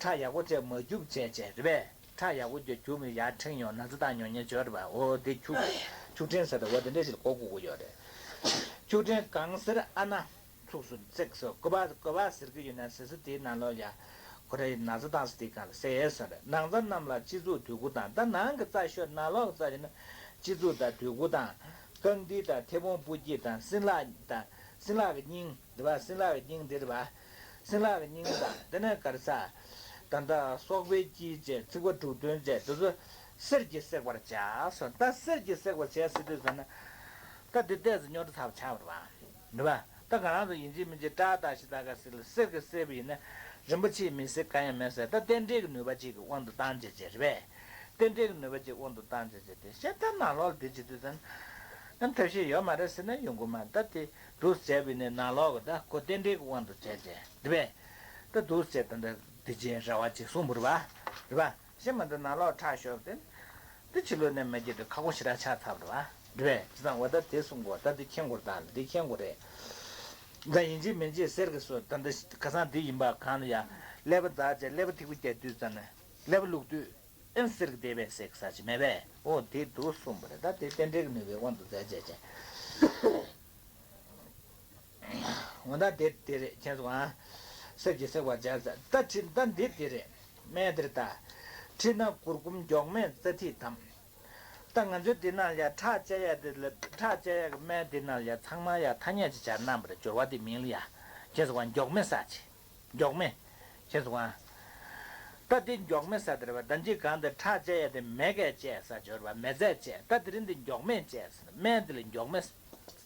ཁྲག་ཡག་པོ་བྱས་མ་རྒྱུག་བྱས་བྱས་རེད་པས། ཁྲག་ཡག་པོ་རྒྱུག་རྒྱུག་མི་ཡར་ཕྲེང་ཡོང་ན་ཚ་བཏང་མྱོང་ཉན་བྱོས་རེད་པ། འོ་དེ་ཁྱུག་ཁྱུག་ཕྲན་ཟེར་དེ་འོ་དེ་འདྲ་ཞིག་གོ་དགོས་ཀྱི་ཡོད་རེད། ཁྱུག་ཕྲན་གང་སེར་ཨ་ན། ཚུགས་སུ་བརྩེགས་སོ། ཀོ་བ་ཀོ་བ་ཟེར་གྱི་ཡོད་ན་ཟེར་ས་དེའི་ནང་ལོགས་ཡ། ཁོ་རའི་ན་ཚ་བཏང་ས་དེའི་སྒང་ལ་ཟེར་ཡས་ཟེར། ནང་རྩ་རྣམས་ལ་སྤྱི་གཙུག་དུད་ཁུ་དང་། ད་ནང་གི་རྩ་ཤོད་ནང་ལོགས་རྩ་ཡིན་ན། སྤྱི་གཙུག་དང་དུད་ཁུ་དང་། རྐང་མཐིལ་དང་མཐེ་བོང་སྤུ་སྐྱེས་དང་སྲིན་ལག་དང་། སྲིན་ལག་གི་སྙིང་འདི་བ། སྲིན་ལག་གི་སྙིང་འདི་རེད་བ། སྲིན་ལག་གི་སྙིང་དང་དེ་ནས་ག་རེ་ཟ། ད་ལྟ་སོག་པའི་དཀྱིལ་བཅས་ཚིགས་པ་དྲུག་འདོན་བཅས་དེ་ཚོ་གསེར་གྱིས་བསྲེག་པར་བྱ་ཟེར། ད་གསེར་གྱིས་བསྲེག་པར་བྱ་ཟེར་དུས་ཙམ་ན། ད་འདི་ཏོག་ཙམ་རྙོག་དྲ་ཚ་པོ་ཆགས་པ་རེད་བ། རེད་བ། ད་ང་རང་ཚོ་ཡིན་གཅིག་མིན་གཅིག་བཀྲག་དང་ཞེ་དྲག་ག་ཟེར་ལ་གསེར་གྱིས་བསྲེགས་པ་ཡིན་ན་རིན་པོ་ཆེས་མི་བསྲེག་གང་ཡང་མེད་ཟེར། ད་རྟེན་འབྲེལ་གྱི་ནུས་པ་གཅིག་གི་དབང་དུ་བཏང་བྱས་བྱས་རེད་བས། རྟེན་འབྲེལ་གྱི་ནུས་པ་གཅིག་དབང་དུ་བཏང་བྱས་བྱས་ཏེ་བཤད་ད་ནང་ལོགས་འདི་བྱེད་དུས་ཙམ་ན་ཐབས་ཤེས་ཡོད་མ་རེད་ཟེར་ན་ཡོང་གི་མ་རེད། ད་དེ་འདུག་བྱས་པ་ཡིན་ན་ནང་ལོགས་ཀྱི་ད་ཁོ་རྟེན་འབྲེལ་གྱི་དབང་དུ་བྱས་བྱས་རེད་བས། ད་འདུག་བྱས་ད་འདི་འདི་བྱས་རེ་བ་ཅིག་གསུངས་པ་རེད་བ། རེད་བ། གཞན་མ་འདི་ནང་ལོགས་ཁྲག་ཤོར་ཏེ། འདི་ཕྱི་ལོགས་ནས་མེ་སྐྱེས་ཏེ་ཁག་པོ་ཞེ་དྲག་ཆགས་ཚར་བ་རེད་བ། རེད་བས། ཅི་ཙང་འོ་ད་དེ་གསུང་དགོས། ད་འདི་མཁྱེན་དགོས་རེད། ད་འདི་མཁྱེན་དགོས་རེད། ད་ཡིན་གཅིག་མིན་གཅིག་གསེར་གྱི་སོ་ད་འདི་ཁ་སང་འདི་ཡིན་པ་གང་ལ་ཡ། ཀླད་པ་འཛག་བྱས་ཀླད་པ་ཐིགས་པ་རྒྱག་དུས་ཙམ་ནས་ཀླད་པ་བླུགས་དུས། ཨེ་གསེར་གྱི་སྡེ་བས་གསེར་གྱི་ས་ཅི་མེད་པས། འོ་དེ་འདུག་གསུངས་པ་རེད། ད་དེ་རྟེན་འབྲེལ་གྱི་ནུས་པའི་དབང་དུ་མཛད་བྱས་བྱས། འོ་ད་དེ་དེ་རེད། མཁྱེན་སོང་ཨ། གསེར་གྱིས་བསྲེག་པར་བྱ་ཟེར། ད་ཁྲི་ད་འདི་དེ་རེད། སྨན་འདིར་ལྟ། ཁྲི་ན་གུར་གུམ་མགྱོགས་སྨན་རྩ་ཐིག་དམ། ད་ང་ཚོའི་འདི་ནང་ལ་ཡ་ཁྲག་བཅད་ཡ་དེ་ལ་ཁྲག་བཅད་ཡ་གི་སྨན་འདི་ནང་ལ་ཡ་ཚང་མ་ཡ་ཐ་སྙད་ཅིག་སྦྱར་གནང་བ་རེད། སྦྱོར་བ་དེ་མིང་ལ་ཡ། མཁྱེན་སོང་ཨ། མགྱོགས་སྨན་ཟེར་ཅིག་མགྱོགས་སྨན། མཁྱེན་སོང་ཨ། ད་འདི་མགྱོགས་སྨན་ཟེར་དེ་རེད་བ། ད་འཇིག་གང་དེ་ཁྲག་བཅད་ཡ་དེ་མེ་གས་བཅད་ཟེར་སྦྱོར་བ་མེ་རྩས་བཅད། ད་དེ་རིང་འདི་མགྱོགས་སྨན་བཅད་ཟེར། སྨན་དེ་ལ་མགྱོགས་སྨན་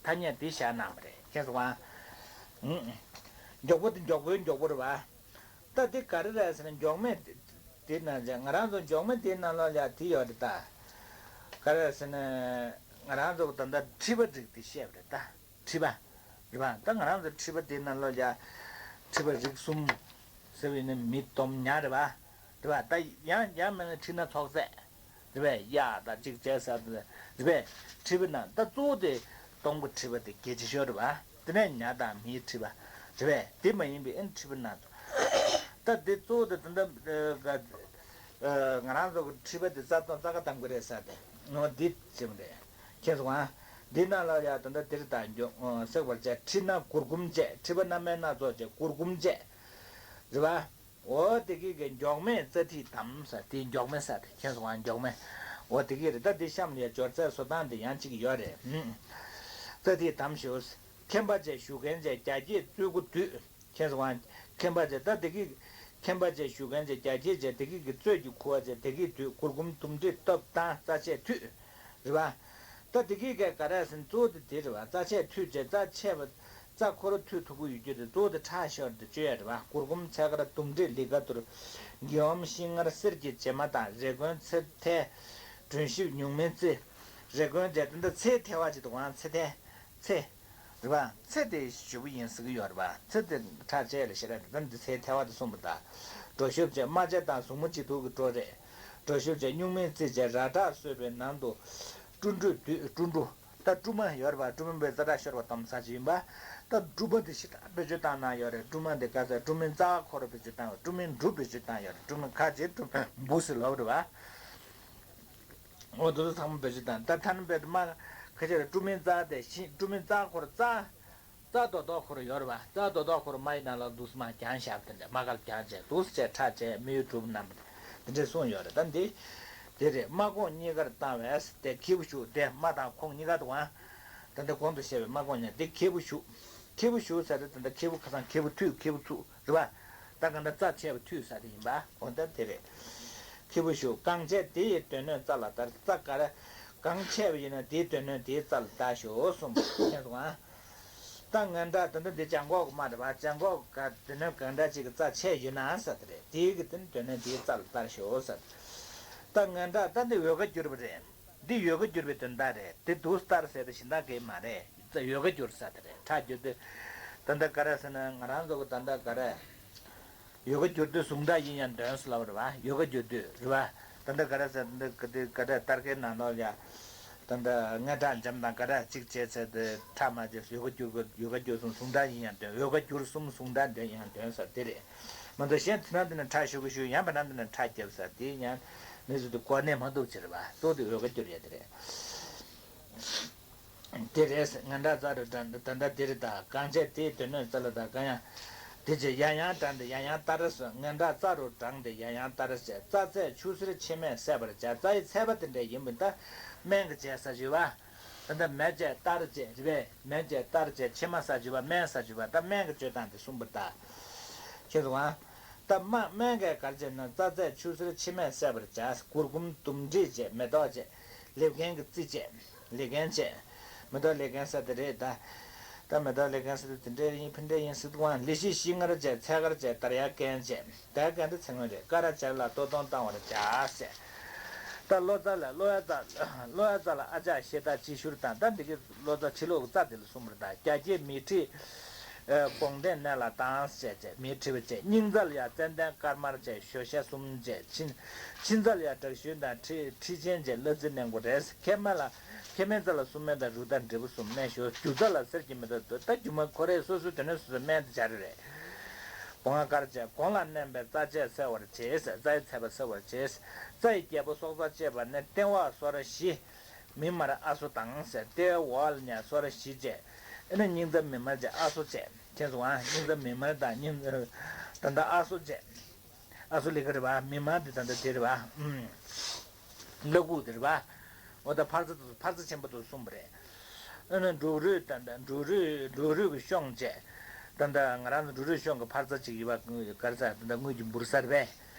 ཐ་སྙད་འདི་བཞག་གནང་བ་རེད། མཁྱེན་སོང་ཨ། ཨུ། མགྱོགས་པོ་དེ་མགྱོགས་པོའི་མགྱོགས་པོ་རེད་བ། ད་འདི་ག་རེ་རེད་ཟེར་ན་མགྱོགས་སྨན་དེ་ནང་བཞིན་ང་རང་ཚོ་མགྱོགས་སྨན་དེའི་ནང་ལོགས་ལ་དེ་ཡོད་རེད་ད། ག་རེ་ཟེར་ན་ང་རང་ཚོ་ད་ལྟ་མཁྲིས་པ་རིགས་དེ་བཤད་པ་རེད་ད། མཁྲིས་པ། རེད་པ། ད་ང་རང་ཚོ་མཁྲིས་པ་དེའི་ནང་ལོགས་ལ་མཁྲིས་པ་རིགས་གསུམ་ཟེར་བ་ཡིན་ན་མིད་དོམ་ཉ་རེད་པ། རེད་པ། ད་ཡང་ཡང་མིན་ན་མཁྲིས་ན་ཚོགས་ཚད། རེད་པས། གཡག་དང་གཅིག་བྱས་ཟེར་དུས་རེད་པས། མཁྲིས་པའི་ནང་ད་གཙོ་བོ་དེ་སྟོང་པ་མཁྲིས་པ་དེ་གལ་ཆེ་ཤོས་རེད་པ། དེ་ནས་ཉ་དང་མིའི་མཁྲིས་པ་རེད་པས། དེ་མ་ཡིན་པའི་ཨེ་མཁྲིས་པའི་ནང་དུ་ད་དེ་གཙོ་བོ་དེ་ད་ལྟ་ང་རང་ཚོ་གི་མཁྲིས་པ་དེ་རྩ་སྟོང་རྩ་ཁ་གཏམ་གི་རེད་ཟེར་ཏེ། ངོ་འདི་ཅེས་མ་རེད། མཁྱེན་སོང་ཨ། འདི་ནང་ལ་ཡ་ད་ལྟ་འདིར་དང་མགྱོགས་སྲེག་པར་བྱས། མཁྲིས་ན་གུར་གུམ་བཅས། མཁྲིས་པ་སྣ་མིན་སྣ་ཚོགས་བཅས། གུར་གུམ་བཅས། རེད་བ། འོ་དེ་གི་གི་མགྱོགས་མེད་རྩ་མཁྲིས་དམ་ས་དེ་མགྱོགས་མེད་ས་དེ་མཁྱེན་སོང་ཨ། མགྱོགས་མེད། འོ་དེ་གི་རེད། ད་འདི་གཤམ་ལ་ཡ་སྦྱོར་ཚད་བཟོ་སྟངས་དེ་ཡང་གཅིག་ཡོད་རེད། ཧུམ། རྩ་མཁྲིས་དམ་ཞུ། མཁན་པ་བཅས་ཞུ་མཁན་བཅས་རྒྱ་སྐྱེགས་གཙོད་ཁུ་དུད། མཁྱེན་སོང་ཨ། མཁན་པ་བཅས་ད་དེ་གི་མཁན་པ་བཅས་ཞུ་མཁན་བཅས་རྒྱ་སྐྱེགས་བཅས་དེ་གི་གི་གཙོད་ཀྱི་ཁུ་བ་བཅས་དེ་གི་དུད། གུར་གུམ་དུམ་དྲེད་སྟོབས་དང་རྩ་ཆད་མཐུད། རེད་བ། ད་དེ་གི་ག་ག་རེ་ཟེར་ན་གཙོ་བོ་དེ་དེ་རེད་བ། རྩ་ཆད་མཐུད་བྱས་རྩ་ཆད་པ་རྩ་ཁོ་ར་མཐུད་ཐུབ་ཀྱི་ཡོད་རྒྱུ་དེ་གཙོ་བོ་དེ་ཁྲག་ཤོར་དེ་བཅོས་ཡ་རེད་བ། གུར་གུམ་ཚད་ཀར་དུམ་དྲེད་ལི་ཀ་དུར། འགྱེལ་བམ་ཤིང་མངར་གསེར་གྱི་བྱེ་མ་དང་། རེ་སྐོན་ཚེ་ཐལ་དྲོན་ཞིབ་ཉུང་མིན་རྩི། རེ་སྐོན་བྱས་དེ་འདྲ་ཚེ་ཐལ་བ་ཅིག་འདུག་ག་ཚེ་ཐལ། ཚེ། རེད་བ། ཚེ་དེ་ཞུ་གི་ཡིན་ཟེར་གི་ཡོད་རེད་བ། ཚེ་དེ་ཁྲག་བཅད་ལ་ཞེ་དྲག་དེ་འདི་ཚེ་ཐལ་བ་དེ་གསུངས་པ་དང་། གྲོ་ཞིབ་བཅས་རྨ་བྱ་དང་གཟུགས་མོ་གཅིག་ཐུག་གི་གྲོ་རེད། གྲོ་ཞིབ་བཅས་སྨྱུག་མིན་རྩི་བཅས་ར་བྲག་གསོད་པའི་ནང་དུ་སྐྲུ་འབྲུ་དུད། སྐྲུ་འབྲུ། ད་སྐྲུ་མ་ཡོད་རེད་བ། སྐྲུ་མ་པའི་རྩ་དྲག་ཤོར་བ་དམ་ས་ཅིག་ཡིན་པ། ད་སྐྲུ་མ་དེ་ཞེ་དྲག་བེད་སྤྱོད་བཏང་གནང་ཡོད་རེད། སྐྲུ་མ་དེ་ག་ཚད་སྐྲུ་མིན་རྩ་ཁོ་ར་བེད་སྤྱོད་བཏང་བ། སྐྲུ་མིན་འབྲུ་བེད་སྤྱོད་བཏང་ཡོད་རེད། སྐྲུ་མིན་ཁ་ཅིག་སྐྲུ་མིན་འབུ་ཟེར་ལབ་རེད་བ། འོ་དེ་ཚོ་ཚང་མ་བེད་སྤྱོད་བཏང་། ད་ཐ་ན་བེད་མ་ཁ་ཆེ་རེད། སྐྲུ་མིན་རྩ་དེ་ཤིང་སྐྲུ་མིན་རྩ་ཁོ་ར་རྩ། རྩ་རྡོག་རྡོག་ཁོ་ར་ཡོད་རེད་བ། རྩ་རྡོག་རྡོག་ཁོ་ར་རྨ་ཡི་ནང་ལ་འདུག་སེ་མར་གྱང་བཞག་དེ་འདྲ། རྨ་ཁར་གྱང་བྱས་འདུག་སེ་བྱས་ཁྲག་བཅད་དམེ་ཡུལ་གྲུབ་རྣམས་དེ་འདྲས་གསུངས་ཡོད་རེད། ད་འདི་དེ་རེད། རྨ་སྐོང་གཉིས་ཀར་བཏང་བས་དེ་ཁེ་བུ་ཞུགས། དེ་རྨ་དང་སྐོང་གཉིས་ཀ་འདུག་ག་ད་ལྟ་གོང་དུ་བཤད་པའི་རྨ་སྐོང་གཉིས་དེ་ཁེ་བུ་ཞུགས། ཁེ་བུ་ཞུགས་ཟེར་དེ་ད་ལྟ་ཁེ་བུ་ཁ་སང་ཁེ་བུ་མཐུད་ཁེ་བུ་ཚུགས་རེད་བ། ད་ག་འདྲ་རྩ་ཆད་པ་མཐུད་ས་དེ་ཡིན་པ། འོ་ད་དེ་རེད། ཁེ་བུ་ཞུགས། གང་བྱས་དེ་ཡི་སྡོད་གནས་རྩ་ལ་བསྟར། རྩ་ག་རེ་གང་ཆད་པ་ཡིན་ན་དེའི་སྡོད་གནས་དེའི་རྩ་ལ་བསྟར་ཞོག་གསུངས་པ་མཁྱེན་སོང་ང་། ད་ངན་དགྲ་ད་ལྟ་འདི་བྱང་ཁོག་གི་མ་རེད་བ། བྱང་ཁོག་ག་སྡོད་གནས་གང་འདྲ་ཅིག་གི་རྩ་ཆད་ཡོད་ན་ས་དེ་རེད། དེའི་གི་དེ་ནི་སྡོད་གནས་དེའི་རྩ་ལ་བསྟར་ཞོག་ས། ད་ངན་དགྲ་ད་འདི་འོལ་ཁ་བསྒྱུར་བ་རེད། འདི་འོལ་ཁ་བསྒྱུར་བའི་དོན་དག་རེད། དེ་འདུག་སེ་བསྟར་ཟེར་དེ་གཞན་དག་གི་མ་རེད། འོལ་ཁ་བསྒྱུར་ས་དེ་རེད། ཁྲག་བསྒྱུར་དུས་ད་ལྟ་ག་རེ་ཟེར་ན་ང་རང་ཚོ་གི་ད་ལྟ་ག་རེ། འོལ་ཁ་བསྒྱུར་དུས་ཟུངས་ཁྲག་ཡིན་ཡང་འདོན་ཟེར་ལབ་པ་རེད་བ། འོལ་ཁ་བསྒྱུར་དུས་རེད་བ། ད་ལྟ་ག་རེ་ཟེར་ད་ལྟ་ག་དེ་ག་རེ་སྟར་ཁའི་ནང་ལོགས་ཡ། ད་ལྟ་ངན་ཁྲག་འཇམ་དང་ག་རེ་གཅིག་བྱས་ཚེ་དེ་ཁྲག་མ་བྱས་འོལ་ཁ་བསྒྱུར་དགོས། འོལ་ཁ་བསྒྱུར་གསུམ་ཟུངས་ཁྲག་ཡིན་ཡང་འདོན། འོལ་ཁ་བསྒྱུར་གསུམ་ཟུངས་ཁྲག་འདོན་ཡང་འདོན་ཟེར་དེ་རེད། མ་གཏོགས་གཞན་དེ་ན་དེ་ན་ཁྲག་ཤུགས་ཀྱིས་ཤུགས་ཡང་བེ་ན་དེ་ན་ཁྲག་རྒྱབ་ཟེར་དེ་ཡང་མི་ཚོ་དེ་གོ་གནས་མ་ཐུབ་ཕྱིར་བ་གཙོ་དེ་འོལ་ཁ་བསྒྱུར་ཡ་དེ་རེད། དེ་རེད། ངན་དགྲ་རྩ་རུ་དྲངས་ཏེ་ད་ལྟ་དེ་རེད། ད་གང་བྱས་དེའི་སྡོད་གནས་རྩ་ལ་ད་གང་ཡང་། དེ་བྱས་ཡང་ཡང་དྲངས་ཏེ་ཡང་ཡང་བསྟར་སོ། ངན་དགྲ་རྩ་རུ་དྲངས་ཏེ་ཡང་ཡང་བསྟར་བྱས། རྩ་ཚད་ཆུ་སེར་མཆི་མས་བསྲེག་པར་བྱ། རྩ་ཡི་ཚད་པ་དེ་འདྲ་ཡིན་པ་ད་སྨན་གྱི་བྱས་ས་ཞུ་བ། ད་ལྟ་མེ་བྱས་བསྟར་བྱས་རེད་པས། མེ་བྱས་བསྟར་བྱས་མཆི་མ་ས་ཞུ་བ་སྨན་ས་ཞུ་བ་ད་སྨན་གྱི་སྤྱོད་སྟངས་དེ་གསུངས་པ་ད། ཁྱེད་ཚོ་ཨ། ད་མ་སྨན་གྱི་གར་བྱས་ན་རྩ་ཚད་ཆུ་སེར་མཆི་མས་བསྲེག་པར་བྱ། གུར་གུམ་དུམ་དྲེད་བཅས་མེ་ཏོག་བཅས་ལེབ་མཁན་གྱི་རྩི་བཅས་ལེབ་མཁན་བཅས། མེ་ཏོག་ལེབ་མཁན་ཟེར་དེ་རེད་ད། ད་མེ་ཏོག་ལེབ་མཁན་ཟེར་དེ་དེ་འདྲ་ཡིན་ཕན་འདྲ་ཡིན་ཟེར་དུས་ལི་ཤི་ཤིང་མངར་བཅས་ཚལ་དཀར་བཅས་དར་ཡག་རྐན་བཅས་དར་ཡག་རྐན་དེ་ཚེ་སྔོན་རེད། ཀ་ར་བྱ་ལ་ལྟོ་སྡོང་བཏང་བར་བྱ་ཟེར། ད་ལོ་ཙཱ་ལ་ལོ་ཡ་ཙཱ་ལོ་ཡ་ཙཱ་ལ་ཨ་ཅག་ཤེས་ད་ཅི་ཤུར་དང་ད་འདི་གི་ལོ་ཙཱ་ཕྱི་ལོགས་ཀྱི་རྩ་དེ་ལ་གསུངས་པ་རེད་ད། རྒྱ་སྐྱེགས་མིག་མཁྲིས། ཨེ། སྐོང་ལྡན་ནད་ལ་དྭངས་བཅས་བཅས་མིག་མཁྲིས་པ་བཅས། སྙིང་རྩ་ལ་ཡང་ཙན་དན་དཀར་དམར་བཅས་ཞོ་ཤ་གསུམ་བཅས། མཆིན་མཆིན་རྩ་ལ་ཡང་དྲག་ཤུལ་དང་མཁྲིས་མཁྲིས་ཆེན་བཅས་གླ་རྩི་གླང་པོ་རས། མཁལ་མ་ལ་མཁལ་མའི་རྩ་ལ་སྲུང་སྨན་དང་རུ་དང་འབྲས་བུ་གསུམ་སྨན་ཞོ། རྒྱུ་རྩ་ལ་གསེར་གྱི་མེ་ཏོག་བསྟོད། ད་རྒྱུ་མ་ཁོ་རས་སོ་སོའི་དོན་ནས་སོ་སོའི་སྨན་དེ་སྦྱར་རེད། སྒོ་ང་དཀར་བཅས་གོང་ལ་མནན་པའི་རྩ་ཆད་སེལ་བར་བྱེད། རྩ་ཡི་ཚད་པ་སེལ་བར་བྱེད། རྩ་ཡི་རྒྱལ་པོ་སྲོག་རྩ་བཅས་པ་ནི་ལྟེ་བ་སོར་བཞི། མིག་དམར་ཨ་སོ་དང་ཟེར། ལྟེ་བའི་འོག་ལ་ནས་སོར་བཞི་བཅས། ཨ་ནི་སྙིང་རྩ་མིག་དམར་བཅས་ཨ་སོ་བཅས། མཁྱེན་སོང་ཨ། སྙིང་རྩ་མིག་དམར་དང་སྙིང་ད་ལྟ་ཨ་སོ་བཅས། ཨ་སོ་ལི་ཀ་རེད་བ། མིག་དམར་འདི་ད་ལྟ་དེ་རེད་བ། ཨུམ། བླ་ཁུག་དེ་རེད་བ། འོ་ད་འཕར་རྩ་དེ་འཕར་རྩ་ཆེན་པོ་དེ་གསུངས་པ་རེད། ཨ་ནི་འབྲུག་རུས་ད་ལྟ་འབྲུག་རུས་འབྲུག་རུས་ཀྱི་གཤོང་བཅས། ད་ལྟ་ང་རང་ཚོ་འབྲུག་རུས་གཤོང་གི་འཕར་རྩ་གཅིག་ཡོད་བ། ག་རེ་ཟེར་ད་ལྟ་དངུལ་གྱི་འབུར་ས་རེད་པས།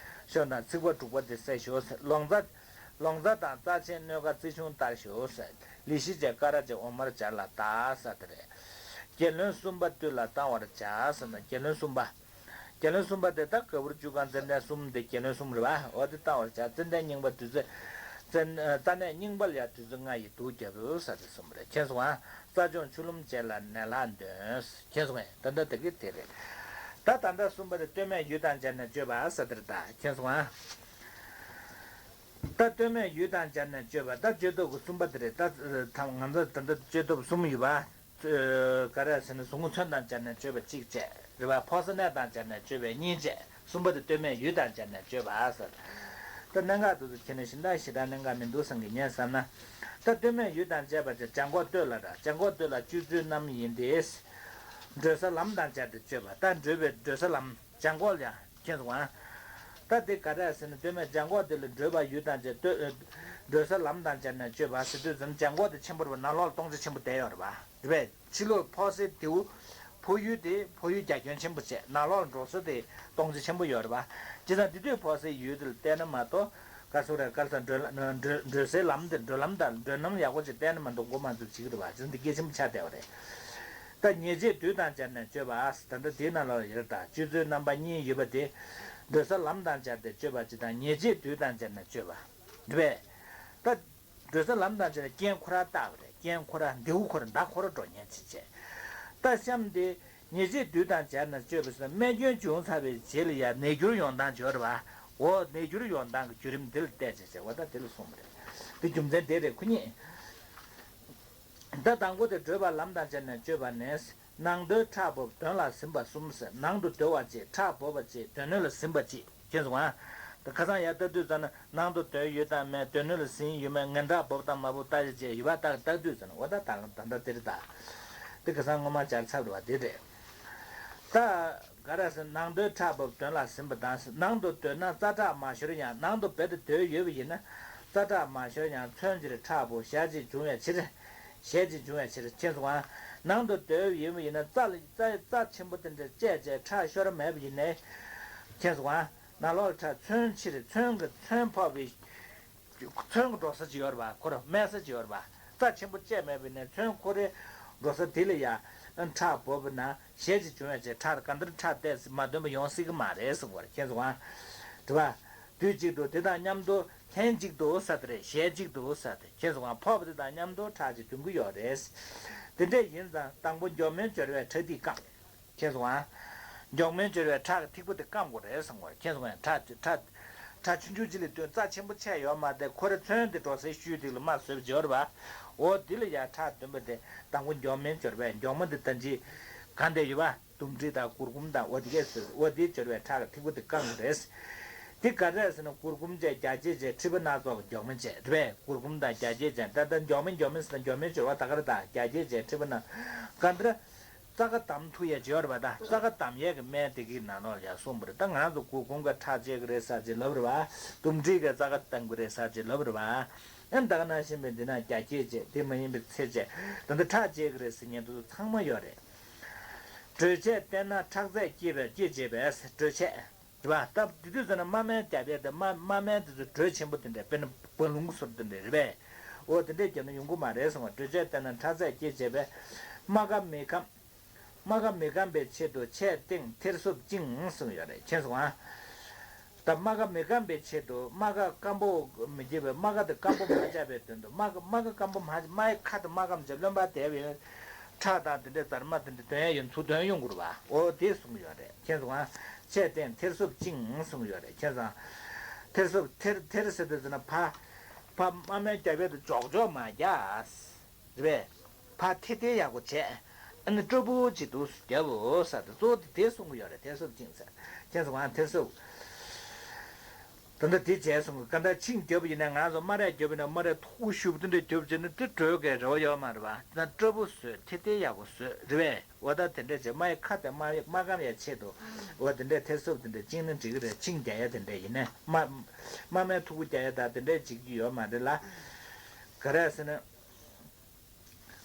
གཤོང་དང་ཚིགས་པ་དྲུག་པ་དེ་བསལ་ཞོག་ཟེར། ལོང་རྩ། ལོང་རྩ་དང་རྩ་ཆེན་སྣོད་ཀ་རྩི་ཆུང་བསྟར་ཞོག་ཟེར། ལི་ཤི་བཅས་ཀ་ར་བཅས་འོ་མར་སྦྱར་ལ་བཏགས་ཟེར་དེ་རེད། རྒྱལ་བློན་གསུམ་པ་དུས་ལ་བཏང་བར་བྱ་ཟེར་ན་རྒྱལ་བློན་གསུམ་པ། རྒྱལ་བློན་གསུམ་པ་དེ་ད་ག་བུར་བཅུ་གང་ཙན་དན་གསུམ་དེ་རྒྱལ་བློན་གསུམ་རེད་བ། འོ་དེ་བཏང་བར་བྱ། ཙན་དན་རྙིང་པ་བདུད་རྩི། ཙན་རྩ་གནས་རྙིང་པ་ལ་ཡང་བདུད་རྩི་ལྔ་ཡིས་བདུག་བརྒྱབ་ཟེར་དེ་གསུམ་རེད། མཁྱེན་སོང་ཨ། རྩ་སྦྱོང་ཆུ་ལུམ་བཅས་ལ་ནད་ལྷག་འདོན། མཁྱེན་སོང་ངས། ད་ལྟ་དེ་གི་དེ་རེད། ད་ད་ལྟ་གསུམ་པ་དེ་སྟོད་སྨད་ཡུལ་དང་སྦྱར་ནས་བཅོས་པ་ཟེར་དེ་རེད་ད། མཁྱེན་སོང་ཨ། ད་སྟོད་སྨད་ཡུལ་དང་སྦྱར་ནས་བཅོས་པ་ད་བཅོས་ཐབས་ཀྱི་གསུམ་པ་དེ་རེད་ད། ད་ང་ཚོ་ད་ལྟ་བཅོས་ཐབས་གསུམ་ཡོད་པ། ག་རེ་ཟེར་ན་ཟུག་རྔུ་མཚོན་དང་སྦྱར་ནས་བཅོས་པ་གཅིག་བྱས་རེད་བ། ཕོ་གསར་ནད་དང་སྦྱར་ནས་བཅོས་པའི་གཉིས་བྱས། གསུམ་པ་དེ་སྟོད་སྨད་ཡུལ་དང་སྦྱར་ནས་བཅོས་པ་ཟེར། ད་གནད་འགག་དེ་ཚོ་ཁྱེད་ནས་ཤིང་རྟ་ཞེ་དྲག་གནད་འགག་མི་འདུག་བསམ་གི་ངས་བསམ་ན། ད་སྟོད་སྨད་ཡུལ་དང་བཅས་པ་བྱས་བྱང་ཁོག་སྟོད་ལ་ར་བྱང་ཁོག་སྟོད་ལ་སྤྱོད་ཚུལ་རྣམ་ཡིན་ཏེ། བགྲོད་ས་ལམ་དང་སྦྱར་ཏེ་སྤྱོད་པ། ད་བགྲོད་པའི་བགྲོད་ས་ལམ་བྱང་ཁོག་ལ་ཡང་མཁྱེན་སོང་ཨ། ད་དེ་ག་རེ་ཟེར་ན་སྟོད་སྨད་བྱང་ཁོག་དེ་ལ་བགྲོད་པ་ཡུལ་དང་བཅས་སྟོད། བགྲོད་ས་ལམ་དང་སྦྱར་ནས་སྤྱོད་པ་ཟེར་དུས་ཙམ་བྱང་ཁོག་དེ་ཆེན་པོ་རེད་པ། ནང་ལོགས་ལ་སྟོང་ཆ་ཆེན་པོ་བསྡད་ཡོད་རེད་པ། རེད་པས། ཕྱི་ལོགས་ཕོག་སའི་དེའུ། ཕོག་ཡུལ་དེ་ཕོག་ཡུལ་རྒྱ་ཁྱོན་ཆེན་པོ་བྱས། ནང་ལོགས་ལ་འགྲོ་ས་དེ་སྟོང་ཆ་ཆེན་པོ་ཡོད་རེད་པ། བྱས་ཙང་དེ་དུས་ཕོག་སའི་ཡུལ་དེ་ལ་བལྟས་ན་མ་གཏོགས། ག་སོ་རེད། ག་ས་བགྲོད་ལ་བགྲོད་བགྲོད་སའི་ལམ་དེ་བགྲོད་ལམ་དང་བགྲོད་ལམ་ཡག་པོ་ཅིག་བལྟས་ན་མ་གཏོགས་མགོ་མ་ཚོས་བྱེད་ཀྱི་རེད་པ། བྱས་ཙང་འདི་གལ་ཆེན་པོ་ཆགས་བསྡད་པ་རེད། ད་ཉེར་སྦྱོར་དུས་དང་སྦྱར་ནས་སྤྱོད་པ། ད་ལྟ་དེའི་ནང་ལ་ཡོད་ད། སྤྱོད་ཚུལ་རྣམ་པ་གཉིས་ཡོད་པ་དེ། བགྲོད་ས་ལམ་དང་སྦྱར་ཏེ་སྤྱོད་པ་གཅིག་དང་ཉེར་སྦྱོར་དུས་དང་སྦྱར་ནས་སྤྱོད་པ། རེད་པས། ད། བགྲོད་ས་ལམ་དང་སྦྱར་ནས་རྐྱེན་ཁོ་རང་བཏགས་པ་རེད། རྐྱེན་ཁོ་རང་། འདེའུ་ཁོ་རང་། མདའ་ཁོ་རང་འགྲོ་ཉན་ཅིག་བྱས། ད་གཤམ་དེ། ཉེར་སྦྱོར་དུས་དང་སྦྱར་ནས་སྤྱོད་པ་ཟེར་ན་རྨས་སྐྱོན་བྱུང་ཚར་བའི་རྗེས་ལ་ཡང་ནད་འགྱུར་ཡོང་སྟངས་བྱོས་རེད་པ། འོ་ནད་འགྱུར་ཡོང་སྟངས་ཀྱི་བརྒྱུད་རིམ་འདི་ལ་བལྟས་བྱས་བྱས། འོ་ད་དེ་ལ་གསུངས་པ་རེད། དེ་རྒྱུ་མཚན་དེ་རེད་ཁོ་གཉིས། ད་དང་པོ་དེ་བགྲོད་པ་ལམ་དང་སྦྱར་ནས་སྤྱོད་པ་ནས། ནང་དོན་ཕྲག་འབོབ་དོན་ལ་ཟིན་པ་གསུམ་ཟེར། ནང་དུ་དོན་པ་གཅིག་ཕྲག་འབོབ་པ་གཅིག་དོན་སྣོད་ལ་ཟིན་པ་གཅིག་མཁྱེན་སོང་ཨ། ད་ཁ་སང་ཡར་ལྟ་དུས་ཙམ་ན་ནང་དུ་དོན་ཡོད་དམ་མེད། དོན་སྣོད་ལ་ཟིན་ཡོད་མེད། ངན་ཕྲག་འབོབ་དང་མ་འབོབ་ལྟ་ཅི་བྱས་ཡོད་པ། ད་ལྟ་དུས་ཙམ་ན་འོ་ད་ད་ད་ད་དེ་རེད་ད། དེ་ཁ་སང་སྔོན་མ་སྦྱར་ཚར་བ་དེ་རེད། ད་ག་རེ་ཟེར། ནང་དོན་ཕྲག་འབོབ་དོན་ལ་ཟིན་པ་དང་། ནང་དུ་འདོད་ན་རྩ་དྲག་མ་ཤོར་ཡང་། ནང་དུ་རྦད་དེ་འདོད་ཡོད་པ་ཡིན་ན་རྩ་དྲག་མ་ཤོར་ཡང་། མཚོན་ཕྱིར་ཕྲག་འབོབ་ཞལ་གཅིག་འབྱུང་བའི་ཕྱིར། ཞལ་གཅིག་འབྱུང་བའི་ཕྱིར། མཁྱེན་སོང་ཨ། ནང་དུ་འདོད་ཡོད་པ་ཡིན་ན་རྩ་ལ་རྩ་རྩ་ཆེན་པོ་དེ་འདྲ་བཅད་བྱས་ཕྲག་ཤོར་མེད་པ་ཡིན་ནའི། མཁྱེན་སོང་ཨ། ནང་ལོགས་ལ་ཕྲག་མཚོན་ཕྱིར། མཚོན་གྱི་མཚོན་ཕོག་པའི། མཚོན་གྱི་འགྲོ་ས་ཅིག་ཡོད་རེད་པ། ཁོ་རང་སྨད་ས་ཅིག་ཡོད་རེད་པ། རྩ་ཆེན་པོ་བཅད་མེད་པ་ཡིན་ནའི་མཚོན་ཁོ་རའི་འགྲོ་ས་དེ་ལ་ཡང་ཕྲག་འབོབ་པ་ན་ཞལ་གཅིག་འབྱུང་བའི་ཕྱིར། ཕྲག་གང་ལྟར་ཕྲག་བལྟས་མ་འདོན་པ་ཡོང་སྲིད་ཀྱི་མ་རེད་གསུངས་པ་རེད། མཁྱེན་སོང་ཨ། དྲི་བ། དུས་གཅིག་ཏུ་དེ་དང་མཉམ་དུ་ལྷན་ཅིག་ཏུ་ཟེར་དེ་རེད། ཞལ་གཅིག་ཏུ་ཟེར་དེ། མཁྱེན་སོང་ཨ། ཕོག་པ་དེ་དང་མཉམ་དུ་ཕྲག་གཅིག་འདོན་གྱི་ཡོད་རེད། དེ་འདྲ་ཡིན་ཙང་དང་པོ་མགྱོགས་མིན་སྦྱོར་བས་ཕྲག་དེས་བསྐང་། མཁྱེན་སོང་ཨ། མགྱོགས་མིན་སྦྱོར་བས་ཕྲག་གི་ཐིགས་པ་དེ་བསྐང་དགོས་རེད་གསུངས་པ་རེད། མཁྱེན་སོང་ཨ། ཕྲག་ཕྲག་ཕྲག་ཆུང་ཆུང་ཅིག་ལ་འདོན། རྩ་ཆེན་པོ་ཆགས་ཡོད་མ་རེད། ཁོ་ར་མཚོན་དེ་འགྲོ་སའི་ཤུལ་དེ་ལ་མར་བཟོས་པ་ཅིག་ཡོད་རེད་པ། འོ་དེ་ལ་ཡང་ཕྲག་འདོན་པ་དེ་དང་པོ་མགྱོགས་མིན་སྦྱོར་བས། མགྱོགས་མིན་དེ་ད་ཅི་གང་དེ་ཡོད་པ། དུམ་གྲིབ་དང་གུར་གུམ་དང་འོ་དེ་གས་ཟེར། འོ་དེ་སྦྱོར་བས་ཕྲག་གི་ཐིགས་པ་དེ་བསྐང་དགོས་རེད། དེ་ག་རེ་ཟེར་ན་གུར་གུམ་བཅས་རྒྱ་སྐྱེད་བཅས་མཁྲིས་པ་སྣ་ཚོགས་མགྱོགས་མིན་བཅས་རེད་པས། གུར་གུམ་དང་རྒྱ་སྐྱེད་བཅས། ད་ལྟ་མགྱོགས་མིན་མགྱོགས་མིན་ཟེར་ན་མགྱོགས་མིན་སྦྱོར་བ་ད་ག་རེ་དང་རྒྱ་སྐྱེད་བཅས་མཁྲིས་པ་སྣ། གང་ལྟར། རྩ་ཁ་བསྡམ་ཐུབ་ཡ་ཅིག་ཡོད་རེད་པ། ད་རྩ་ཁ་བསྡམ་ཡས་ཀྱི་སྨན་དེ་གི་ནང་ལོགས་ལ་ཡ་གསུངས་པ་རེད། ད་ང་རང་ཚོ་གུར་གུམ་ག་ཁྲག་བཅད་ཀྱི་རེད་ཟེར་ཅིག་ལབ་རེད་པ། དུམ་གྲིབ་ཀྱི་རྩ་ཁ་བསྡམ་གྱི་རེད་ཟེར་ཅིག་ལབ་རེད་པ། ཨ་ནི་ད་ག་ནང་བཞིན་པའི་འདི་ན་རྒྱ་སྐྱེད་བཅས་དེ་མ་ཡིན་པའི་ཚེ་བཅས་ད་ལྟ་ཁྲག་བཅད་ཀྱི་རེད་ཟེར་མཁན་དེ་ཚོ་ཚང་མ་ཡོད་རེད། དྲོད་ཆད་བསྟེན་ན་ཁྲག་རྩས་སྐྱེད་པའི་སྐྱེད་བྱེད་པས། དྲོད་ཆད། རེད་པ། ད་དེ་དུས་ཙམ་ན་རྨ་སྨན་རྒྱབ་ཡས་དེ་རྨ་རྨ་སྨན་དེ་ཚོ་དྲོད་ཆེན་པོ་དེ་འདྲ། དཔེར་ན་བ་ལུང་བཟོ་དེ་འདྲ་རེད་པས། འོ་དེ་འདྲས་བརྒྱབ་ན་ཡོང་གི་མ་རེད་གསུངས་པ། དྲོད་ཆད་བསྟེན་ན་ཁྲག་རྩས་སྐྱེད་བྱེད་པས། རྨ་ཁ་མི་སྐམ། རྨ་ཁ་མི་སྐམ་པའི་ཆེད་དུ་ཆས་སྟེང་ཐེར་སུབ་བཅིངས་གསུངས་ཡོད་རེད། མཁྱེན་སོང་ཨ། ད་རྨ་ཁ་མི་སྐམ་པའི་ཆེད་དུ་རྨ་ཁ་སྐམ་པོ་མི་བྱེད་པའི། རྨ་ཁ་དེ་སྐམ་པོ་མ་བྱས་པའི་དོན་དུ། རྨ་ཁ་རྨ་ཁ་སྐམ་པོ་མ། རྨ་ཡི་ཁ་དེ་རྨ་སྐམ་བྱས། རློན་པ་དེ་བས་ཁྲག་དང་དེ་འདྲའི་རྫ་རྨ་དེ་འདྲ་འདོན་ཡ་ཡོད་ཚུར་འདོན་ཡོང་དགོས་རེད་པ། འོ་དེ་གསུངས་ཡོད་རེད། མཁྱེན་སོང་ཨ། ཆས་སྟེང་ཐེར་སུབ་བཅིངས་གསུངས་ཡོད་རེད། མཁྱེན་སོང་། ཐེར་སུབ་ཐེར་ཐེར་ཟེར་དུས་ཙམ་ན་ཕར་ཕར་རྨ་སྨན་རྒྱབ་ཡས་དེ་མགྱོགས་མགྱོགས་མ་རྒྱག་རེད་པས། ཕར་ཐེར་ཐེར་ཡག་པོ་བྱས། ཨ་ནི་སྤྲོ་པོ་ཅིག་ཏུ་རྒྱབ་ཟེར་ཏེ་གཙོ་བོ་དེ་དེ་གསུང་གི་ཡོད་རེད། ཐེར་སུབ་བཅིངས་ཟེར། མཁྱེན་སོང་ང་། ཐེར་སུབ། ད་ལྟ་དེ་བྱས་སོང་གི། ག་འདྲ་ཆིངས་བརྒྱབ་པ་ཡིན་ན། ང་ཚོ་རྨ་རས་བརྒྱབ་པ་ཡིན་ན། རྨ་རས་མཐུག་པོ་ཞེ་པོ་དེ་འདྲ་བརྒྱབ་བྱས་ན་དེ་དྲོད་ཀྱི་རེ་བ་ཡོད་མ་རེད་པ། དེ་ན་སྤྲོ་པོ་བཟོས། ཐེར་ཐེར་ཡག་པོ་བཟོས་རེད་པས། འོ་ད་དེ་འདྲ་བྱས། རྨ་ཡི་ཁ་དེ་རྨ་རྨ་སྐམ་ཡ་ཆེད་དུ། འོ་དེ་འདྲ་ཐེར་སུབ་དེ་འདྲ་བཅིངས་ན་འགྲིག་གི་རེད། ཆིངས་རྒྱག་ཡ་དེ་འདྲ་ཡིན་ན། རྨ་རྨ་སྨན་མཐུག་པོ་རྒྱག་ཡ་ད་དེ་འདྲ་བྱེད་ཀྱི་ཡོད་མ་རེད་ལ། ག་རེ་ཟེར་ན།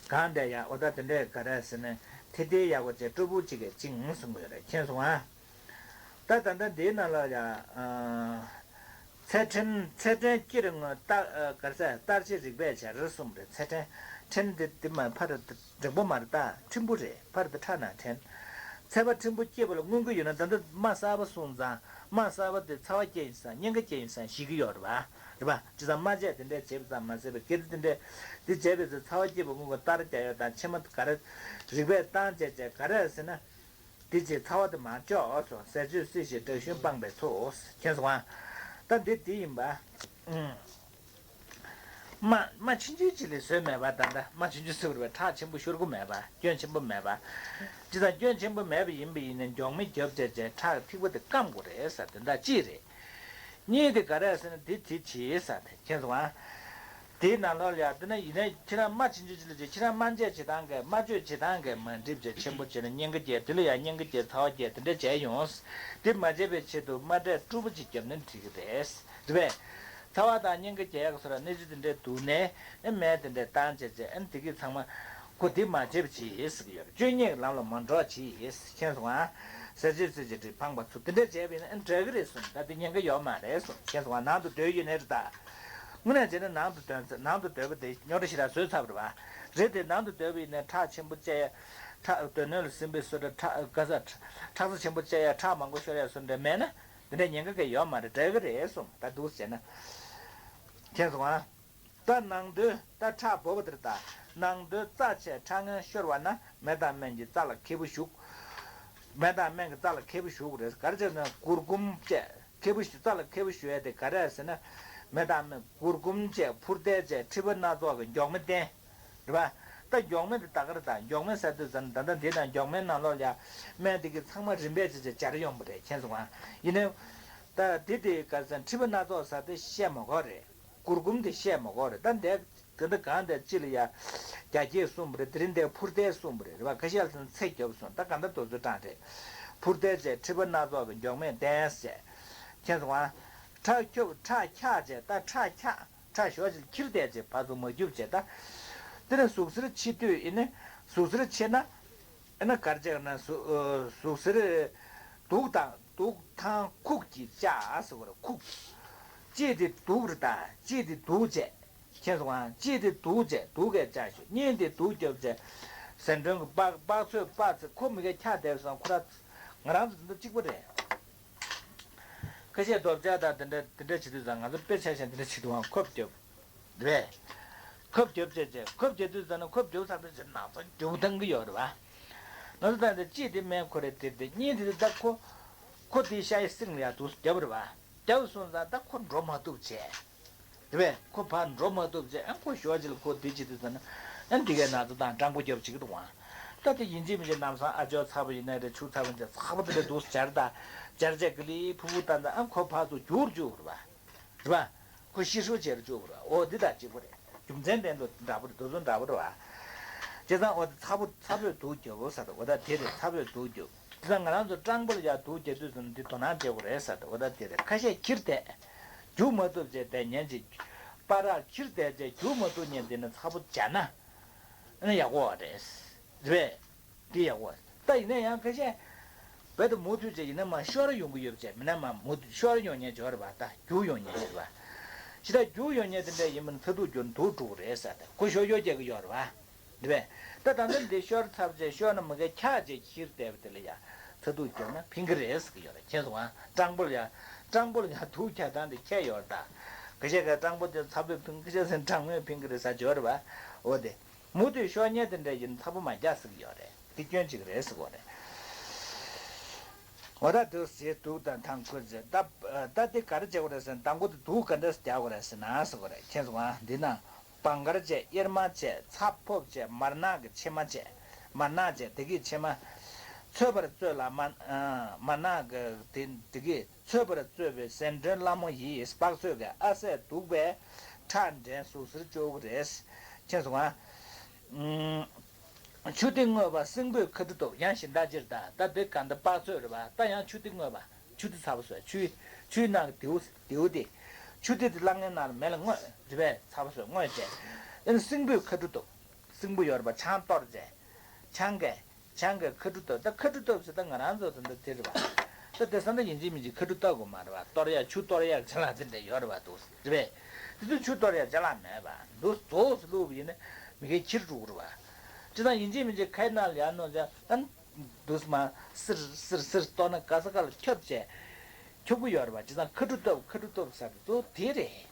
གང་འདྲ་ཡ། འོ་ད་དེ་འདྲས་ག་རེ་ཟེར་ན། ཐེར་ཐེར་ཡག་པོ་བྱས། སྤྲོ་པོ་ཅིག་གིས་བཅིངས་གསུང་གི་ཡོད་རེད། མཁྱེན་སོང་ང་། ད་ད་ལྟ་འདིའི་ནང་ལ་ཡ། ཨ། ཚད་ཕྲན་ཚད་ཕྲན་སྐྱེ་རིང་ལྟ། ཨ། ག་རེ་ཟེར། བརྟག་བྱེད་རིགས་པས་བྱ་རེད་གསུངས་རེད། ཚད་ཕྲན་ཕྲན་འདི་འདི་མ་ཕར་འགྲེང་པོ་མ་རེད་ད། ཕྲན་བུ་རེད། ཕར་དེ་ཁྲ་ན་ཕྲན། ཚད་པ་ཕྲན་བུ་སྐྱེས་པ་ལ་མངོན་གྱི་ཡོད་ན། ད་ལྟ་རྨ་གསར་པ་སོང་ཙང་། རྨ་གསར་པ་དེ་ཚ་བ་སྐྱེ་ཡིན་ས། གཉན་ཁ་སྐྱེ་ཡིན་ས་ཤེས་ཀྱི་ཡོད་རེད་པ། རེད་པ། བྱས་ཙང་རྨ་བྱས་དེ་འདྲས་བྱས་པ་ཙམ་མ་ཟད་པའི་སྐད་དེ་འདྲས་དེ་བྱས་པའི་ཚེ་ཚ་བ་སྐྱེས་པ་སྔོན་གྱི་ལྟར་རྒྱག་ཡ་དང་། ཕྱི་མ་ག་རེ་རིགས་པས་བཏང་བྱས་བྱས་ག་རེ་ཟེར་ན། དེ་རྗེས་ཚ་བ་དེ་མར་གཅོག་སོང་། ཟས་སྤྱོད་བསྲེ་ཞིང་དྲག་ཤུན་སྤངས་པས་འཚོ། མཁྱེན་སོང་ང་། ད་འདི་དེ་ཡིན་པ། ཨུམ། རྨ་རྨ་ཆུང་ཆུང་ཅིག་ལས་བཟོས་མེད་པ། ད་ལྟ་རྨ་ཆུང་ཆུང་ཟེར་བ་རེད་པས། ཁྲག་ཆེན་པོ་ཤོར་གྱི་མེད་པ། སྐྱོན་ཆེན་པོ་མེད་པ། བྱས་ཙང་སྐྱོན་ཆེན་པོ་མེད་པ་ཡིན་པ་ཡིན་ན་མགྱོགས་མི་རྒྱབ་བྱས་བྱས་ཁྲག་ཐིགས་པ་དེ་སྐམ་དགོས་རེད་ཟེར། དེ་འདྲ་གཅིག་རེད། གཉིས་དེ་ག་རེ་ཟེར་ན་དེ་དེ་བྱེད་ས་དེ་མཁྱེན་སོང་ཨ། དེའི་ནང་ལོགས་ལ་ཡ་དེ་ན་ཡིན་ན་ཁྱེད་རང་སྨྲ་བྱེད་འཇུག་ཅི་ལ་བྱེད་ཁྱེད་རང་སྨྲ་བྱེད་བྱེད་སྟངས་ཀྱི་སྨྲ་བརྗོད་བྱེད་སྟངས་ཀྱི་མ་འགྲིག་བྱེད་ཆེན་པོ་བྱེད་ན་སྙིང་ག་རྒྱས་དེ་ལ་ཡ་སྙིང་ག་རྒྱས་ཚ་བ་རྒྱས་དེ་འདྲ་བྱས་ཡོང་། དེ་མ་བྱས་པའི་ཆེད་དུ་སྨྲ་སྒྲ་སྤྲོས་པ་ཅིག་བརྒྱབ་ན་འགྲིག་གི་རེད། རེད་པས། ཚ་བ་དང་སྙིང་ག་རྒྱས་ཡག་སོགས་ལ་གནས་ཚུལ་དེ་འདྲའི་འདུག་ནས་ཨེ་མས་དེ་འདྲའི་བཏང་བྱས་བྱས་ཨེ་དེ་གི་ཚང་མ་ཁོ་དེ་མ་བྱེད་པ་ཅིག་ཟེར་གི་ཡོད་རེད། སྤྱོད་ཉེས་ཀྱི་ལམ་ལ་མ་འགྲོ་ཅིག་མཁྱེན་སོང་ཨ། ཟེར་བྱས་ཟེར་བྱས་འགྲིག་ཕངས་པ་ཚུ་དེ་འདྲ་བྱས་པ་ཡིན་ན་ཨེ་འགྲིག་གི་རེད་གསུངས། ད་དེ་ཉེན་ཁ་ཡོད་མ་རེད་གསུངས་མཁྱེན་སོང་ཨ། ནང་དུ་སྡོད་ཡོད་ནའི་རེད་ད། དངོས་གནས་བྱས་ན་ནང་དུ་སྡོད་ཚེ་ནང་དུ་སྡོད་པ་དེ་རྙོག་དྲ་ཞེ་དྲག་བཟོས་ཚར་བ་རེད་པ། རེད་དེ་ནང་དུ་སྡོད་པ་ཡིན་ན་ཁྲག་ཆེན་པོ་བཅད་ཡ། ཁྲག་སྡོད་གནོན་ལ་ཟིན་པའི་བཟོ་འདྲ་ཁྲག་ག་ས་ཁྲག་ཁྲག་རྩ་ཆེན་པོ་བཅད་ཡ་ཁྲག་མང་པོ་ཤོར་ཡ་བཟོ་འདྲ་མེད་ན། འདི་འདྲ་ཉེན་ཁ་གང་ཡོད་མ་རེད། འགྲིག་གི་རེད་གསུངས། ད་འདུག་ཟེར་ན། མཁྱེན་སོང་ཨ། ད་ནང་དོན་ད་ཁྲག་འབབ་པ་དེར་ད་ནང་དོན་རྩ་ཆེ་ཁྲག་ངན་ཤོར་བ་ན་མེ་དང་སྨན་གྱི་རྩ་ལ་ཁེ་པོ་ཞུགས། མེ་དང་སྨན་གྱི་རྩ་ལ་ཁེ་པོ་ཞུགས་རེད། ག་རེ་བྱས་ན་གུར་གུམ་བཅས་ཁེ་པོ་ཞུ་རྩ་ལ་ཁེ་པོ་ཞུ་ཡ་དེ་ག་རེ་ཟེར་ན། མེ་དང་སྨན་གུར་གུམ་བཅས་འཕུར་རྡེལ་བཅས་མཁྲིས་པ་སྣ་ཚོགས་ཀྱི་མགྱོགས་མེ་བསྟན། རེད་པ། ད་མགྱོགས་མེ་དེ་ད་ག་རེ་ད་མགྱོགས་མེ་ཟེར་དུས་ཙམ་ད་ལྟ་འདི་དང་མགྱོགས་མེའི་ནང་ལོགས་ལ་སྨན་དེ་གི་ཚང་མ་རིམ་པས་ཅི་ཅི་སྦྱར་ཡོང་པ་རེད། མཁྱེན་སོང་ཨ། ཡིན་ནའི། ད་དེ་དེ་ག་ཟེར་མཁྲིས་པ་སྣ་ཚོགས་ཟེར་དེ་བཤད་མ་དགོས་རེད། གུར་གུམ་དེ་བཤད་མ་དགོས་རེད། ད་འདས་དེ་འདྲ་གང་དེ་ཅི་ལ་ཡ་རྒྱ་སྐྱེད་གསུངས་པ་རེད། དེ་རིང་འདས་འཕུར་རྡེལ་གསུངས་པ་རེད། རེད་པ། ཁ་ཤས་ལ་ཚེ་སྐྱོབ་གསུངས། ད་གང་ལྟར་དུ་ཚོད་དྲངས་རེད། འཕུར་རྡེལ་བཅས་མཁྲིས་པ་སྣ་ཚོགས་ཀྱི་མགྱོགས་མེ་བསྟན་ཟེར། མཁྱེན་སོང་ཨ། ཁྲག་སྐྱུག་ཁྲག་འཁྱག་བཅས་ད་ཁྲག་འཁྱག་ཁྲག་ཞོ་ཅིག་ཁྱིར་བསྡད་ཅིག་ཕར་ཚུར་མ་རྒྱུག་བྱས་ད། དེ་ནས་ཟུག་གཟེར་ཆེ་དུས་ཡིན་ནི་ཟུག་གཟེར་ཆེ་ན། ཨ་ནི་གར་བྱས་ན་ཟུག་ཟུག་གཟེར་དུག་དང་དུག་ཐང་ཁུག་ཅིག་བཅག་ཟེར་བ་རེད། ཁུག་ཅིག་དེ་དུག་རེད་ད། ཅིག་དེ་དུག་བྱས། མཁྱེན་སོང་ཨ། ཅིག་དེ་དུག་བྱས་དུག་གས་བཅག་ཞོག་གཉིས་དེ་དུག་རྒྱབ་བྱས། ཟན་གྲོན་གྱི་པགས་པགས་ཚོད་པགས་ཚོད་ཁོ་མི་གས་ཁྱག་བསྡད་སོང་ཁོ་ར་ང་རང་ཚོ་འདི་འདྲ་གཅིག་པ་རེད། ཁ་ཤས་རྡོ་བཅག་དང་དེ་འདྲ་དེ་འདྲ་བྱེད་དུས་ཙང་ང་ཚོ་དཔེ་ཆ་ཤས་དེ་འདྲ་བྱེད་དུས་ཁོབ་རྒྱབ་རེད། ཁོབ་རྒྱབ་བྱས་བྱས་ཁོབ་རྒྱབ་དུས་ཙང་ན་ཁོབ་རྒྱབ་ཚར་དུས་ཙང་ན་ཚོ་རྒྱུ་བཏང་གི་ཡོད་རེད་བ། ང་ཚོ་ད་འདི་གཅིག་དེ་སྨན་ཁོ་རེ་དེ་དེ་གཉིས་དེ་ད་ཁོ་ཁོ་དེ་ཤ་ཡི་སིང་ལ་ཡ་དུ་རྒྱབ་རེད་བ། རྒྱབ་སོང་ཙང་ད་ཁོ་འགྲོ་མ་ཐུབ་བྱས། རེད་པས། ཁོ་ཕར་འགྲོ་མ་ཐུབ་ཅེས་ཨ་ཁོ་ཞོ་ཅིག་ལ་ཁོ་དེ་བྱེད་དུས་ཙམ་ན་ཨ་འདི་གའི་ན་ཚ་དང་སྐྲང་པོ་རྒྱབ་བྱེད་ཀྱི་འདུག་ཨང་། ད་དེ་ཡིན་གཅིག་མིན་གཅིག་ལམ་སང་ཨ་ཅོ་ཚ་པོ་ཡིན་ན་རེད། ཆུ་ཚ་པོ་འདི་ཚ་པོ་དེ་འདྲ་འདུག་སྦྱར་ད་སྦྱར་བྱས་ཀི་ལི་ཕུ་ཕུ་བཏང་ད་ཨ་ཁོ་ཕར་ཚུར་རྒྱུག་རྒྱུག་རེད་པ། རེད་པ། ཁོ་ཤི་ཧྲུག་བྱས་རུ་བཅུག་རེད་པ། འོ་འདི་དང་གཅིག་པ་རེད། རྒྱུ་མཚན་ལྡན་དུ་འདྲ་པོ་རེད། དུ་ཚོད་འདྲ་པོ་རེད་པ། བྱས་ཙང་འོ་དེ་ཚ་པོ་ཚ་པོས་དུག་རྒྱབ་བོ་ཟེར་འོ་ད་དེ་རེད། ཚ་པོས་དུག་རྒྱབ། དེ་ང་རང་ཚོ་སྤྲང་པོ་ལ་ཡང་དུག་རྒྱག་དུས་ཙམ་འདི་དོ་སྣང་བྱེད་དགོས་རེད་ཟེར་ཏེ་འོ་ད་དེ་རེད། ཁ་ཤས་ཁྱིར་བསྡད། རྒྱུག་མ་ཐུབ་བྱས་བསྡད་ཉན་ཅིག་པ་རག་ཁྱིར་བསྡད་བྱས་རྒྱུག་མ་ཐུབ་ཉན་དེ་ནི་ཚ་པོ་བྱ་ན། ཨ་ནི་ཡག་པོ་རེད། རེད་པས། འདི་ཡག་པོ་རེད། ད་ཡིན་ན་ཡང་ཁ་ཤས། བས་ད་མུ་མཐུད་བྱས་ཡིན་ན་མ་ཤོར་ཡོང་གི་ཡོད་བྱས་མིན་ན་མ་མུ་མཐུད་ཤོར་ཡོང་ཉན་ཅིག་ཡོད་རེད་པ། ད་རྒྱུག་ཡོང་ཉན་ཅིག་རེད་པ། ཞེ་དྲག་རྒྱུག་ཡོང་ཉན་དེ་འདྲ་ཡིན་མིན་ཚ་དུག་རྒྱུག་ན་དུག་འགྲོ་གི་རེད་ཟེར་ཏེ་ཁོ་ཤོར་ཤོར་རྒྱག་གི་ཡོད་རེད་པ། རེད་པས། ད་ད་ལྟ་འདི་ཤོར་ཚར་བྱས་ཤོར་ན་མ་གས་འཁྱག་བྱས་ཁྱིར་བསྡད་པ་དེ་ལ་ཡ་ཚ་དུག་རྒྱག་ན་ཕན་གི་རེད་ཟེར་གི་ཡོད་རེད། མཁྱེན་སོང་ང་། སྤྲང་པོ་ལ་ཡ་སྤྲང་པོ་ལ་ཡ་དུག་རྒྱག་སྟངས་དེ་ཁྱད་ཡོད་རེད་ད། ཁ་ཤས་ཀྱིས་སྤྲང་པོ་དེ་ཚ་པོས་ཕན། ཁ་ཤས་ཟེར་གྲང་མོས་ཕན་གི་རེད་ཟེར་གྱི་ཡོད་རེད་པ། འོ་དེ། མུ་མཐུད་ཤོར་ཉན་དེ་འདྲ་ཡིན་ཚ་པོ་མ་རྒྱག་ཟེར་གི་ཡོད་རེད། དེ་སྐྱོན་གཅིག་རེད་ཟེར་གི་ཡོད་རེད། འོ་ད་དུག་ཟེར་དུག་དང་ཐང་ཁུར་ཟེར་ད་ད་དེ་ག་རེ་བྱེད་དགོས་རེད་ཟེར་ན་དང་པོ་དེ་དུག་ག་འདྲ་རྒྱག་དགོས་རེད་ཟེར་ན་ཟེར་གི་ཡོད་རེད། མཁྱེན་སོང་ང་། འདི་ན། བང་གར་བཅས་གཡེར་མ་བཅས་ཚ་ཕོབ་བཅས་མར་ནག་གི་ཕྱེ་མ་བཅས། མར་ནག་བཅས་དེ་གི་ཕྱེ་མ། ཚོས་པར་བཙོས་ལ་མ། མར་ནག་གི་དེ་དེ་གི་ཚོས་པར་བཙོས་པའི་ཟན་གྲོན་སླ་མོ་ཡིས་པགས་ཚོས་ཀྱི་ཨ་སྲས་བདུག་པས་ཁྲག་འདྲེན་ཟུག་གཟེར་གཅོག་གི་རེད། མཁྱེན་སོང་ང་། ཆུ་ཐིགས་བརྔོས་པ་སྲིན་པོའི་ཁ་ཁྲུ་བཏབ། ཡང་གཞན་དག་ཅིག་རེད་ད། ད་དེ་ག་འདི་པགས་ཚོས་རེད་པ། ད་ཡང་ཆུ་ཐིགས་བརྔོས་པ། ཆུ་ཐིགས་ཚ་པོ་བཟོས། ཆུའི་ཆུའི་ནང་གི་རྡེའུ་རྡེའུ་དེ། ཆུ་ཐིགས་དེ་སླ་ངའི་ནང་ལ་མེ་ལ་བརྔོས། རེད་པས། ཚ་པོ་བཟོས་བརྔོས་བྱས། ཨ་ནི་སྲིན་པོའི་ཁ་ཁྲུ་བཏབ། སྲིན་པོ་ཡོད་རེད་པ། ཆང་གཏོར་བྱས། ཆང་གིས། ཆང་གིས་ཁ་ཁྲུ་བཏབ། ད་ཁ་ཁྲུ་བཏབ་ཟེར་ད་ང་རང་ཚོ་ད་འདི་དེ་རེད་པ། ད་དེང་སང་ད་ཡིན་གཅིག་མིན་གཅིག་ཁ་ཁྲུ་བཏབ་དགོས་མ་རེད་པ། གཏོར་ཡག་ཆུ་གཏོར་ཡག་ཅ་ལག་དེ་འདྲ་ཡོད་རེད་པ་འདུག་རེད་པས། དེ་ཚོ་ཆུ་གཏོར་ཡག་ཅ་ལག་མེད་པ་འདུག་རྫོགས་སུ་བླུགས་པ་ཡིན་ན་མི་གའི་ཁྱིར་འགྲོ་གི་རེད་པ། ཅི་ཙང་ཡིན་གཅིག་མིན་གཅིག་ཁའི་ནང་ལ་ཡར་སྣོན་བྱས་ཨ་ནི་འདུག་སེ་མར་སིར་སིར་སིར་གཏོར་ན་ག་ས་ག་ལ་ཁྱབ་བྱས། ཁྱུག་པོ་ཡོད་རེད་པ། བྱས་ཙང་ཁ་ཁྲུ་བཏབ་ཁ་ཁྲུ་བཏབ་ཟེར་བ་གཙོ་བོ་དེ་རེད།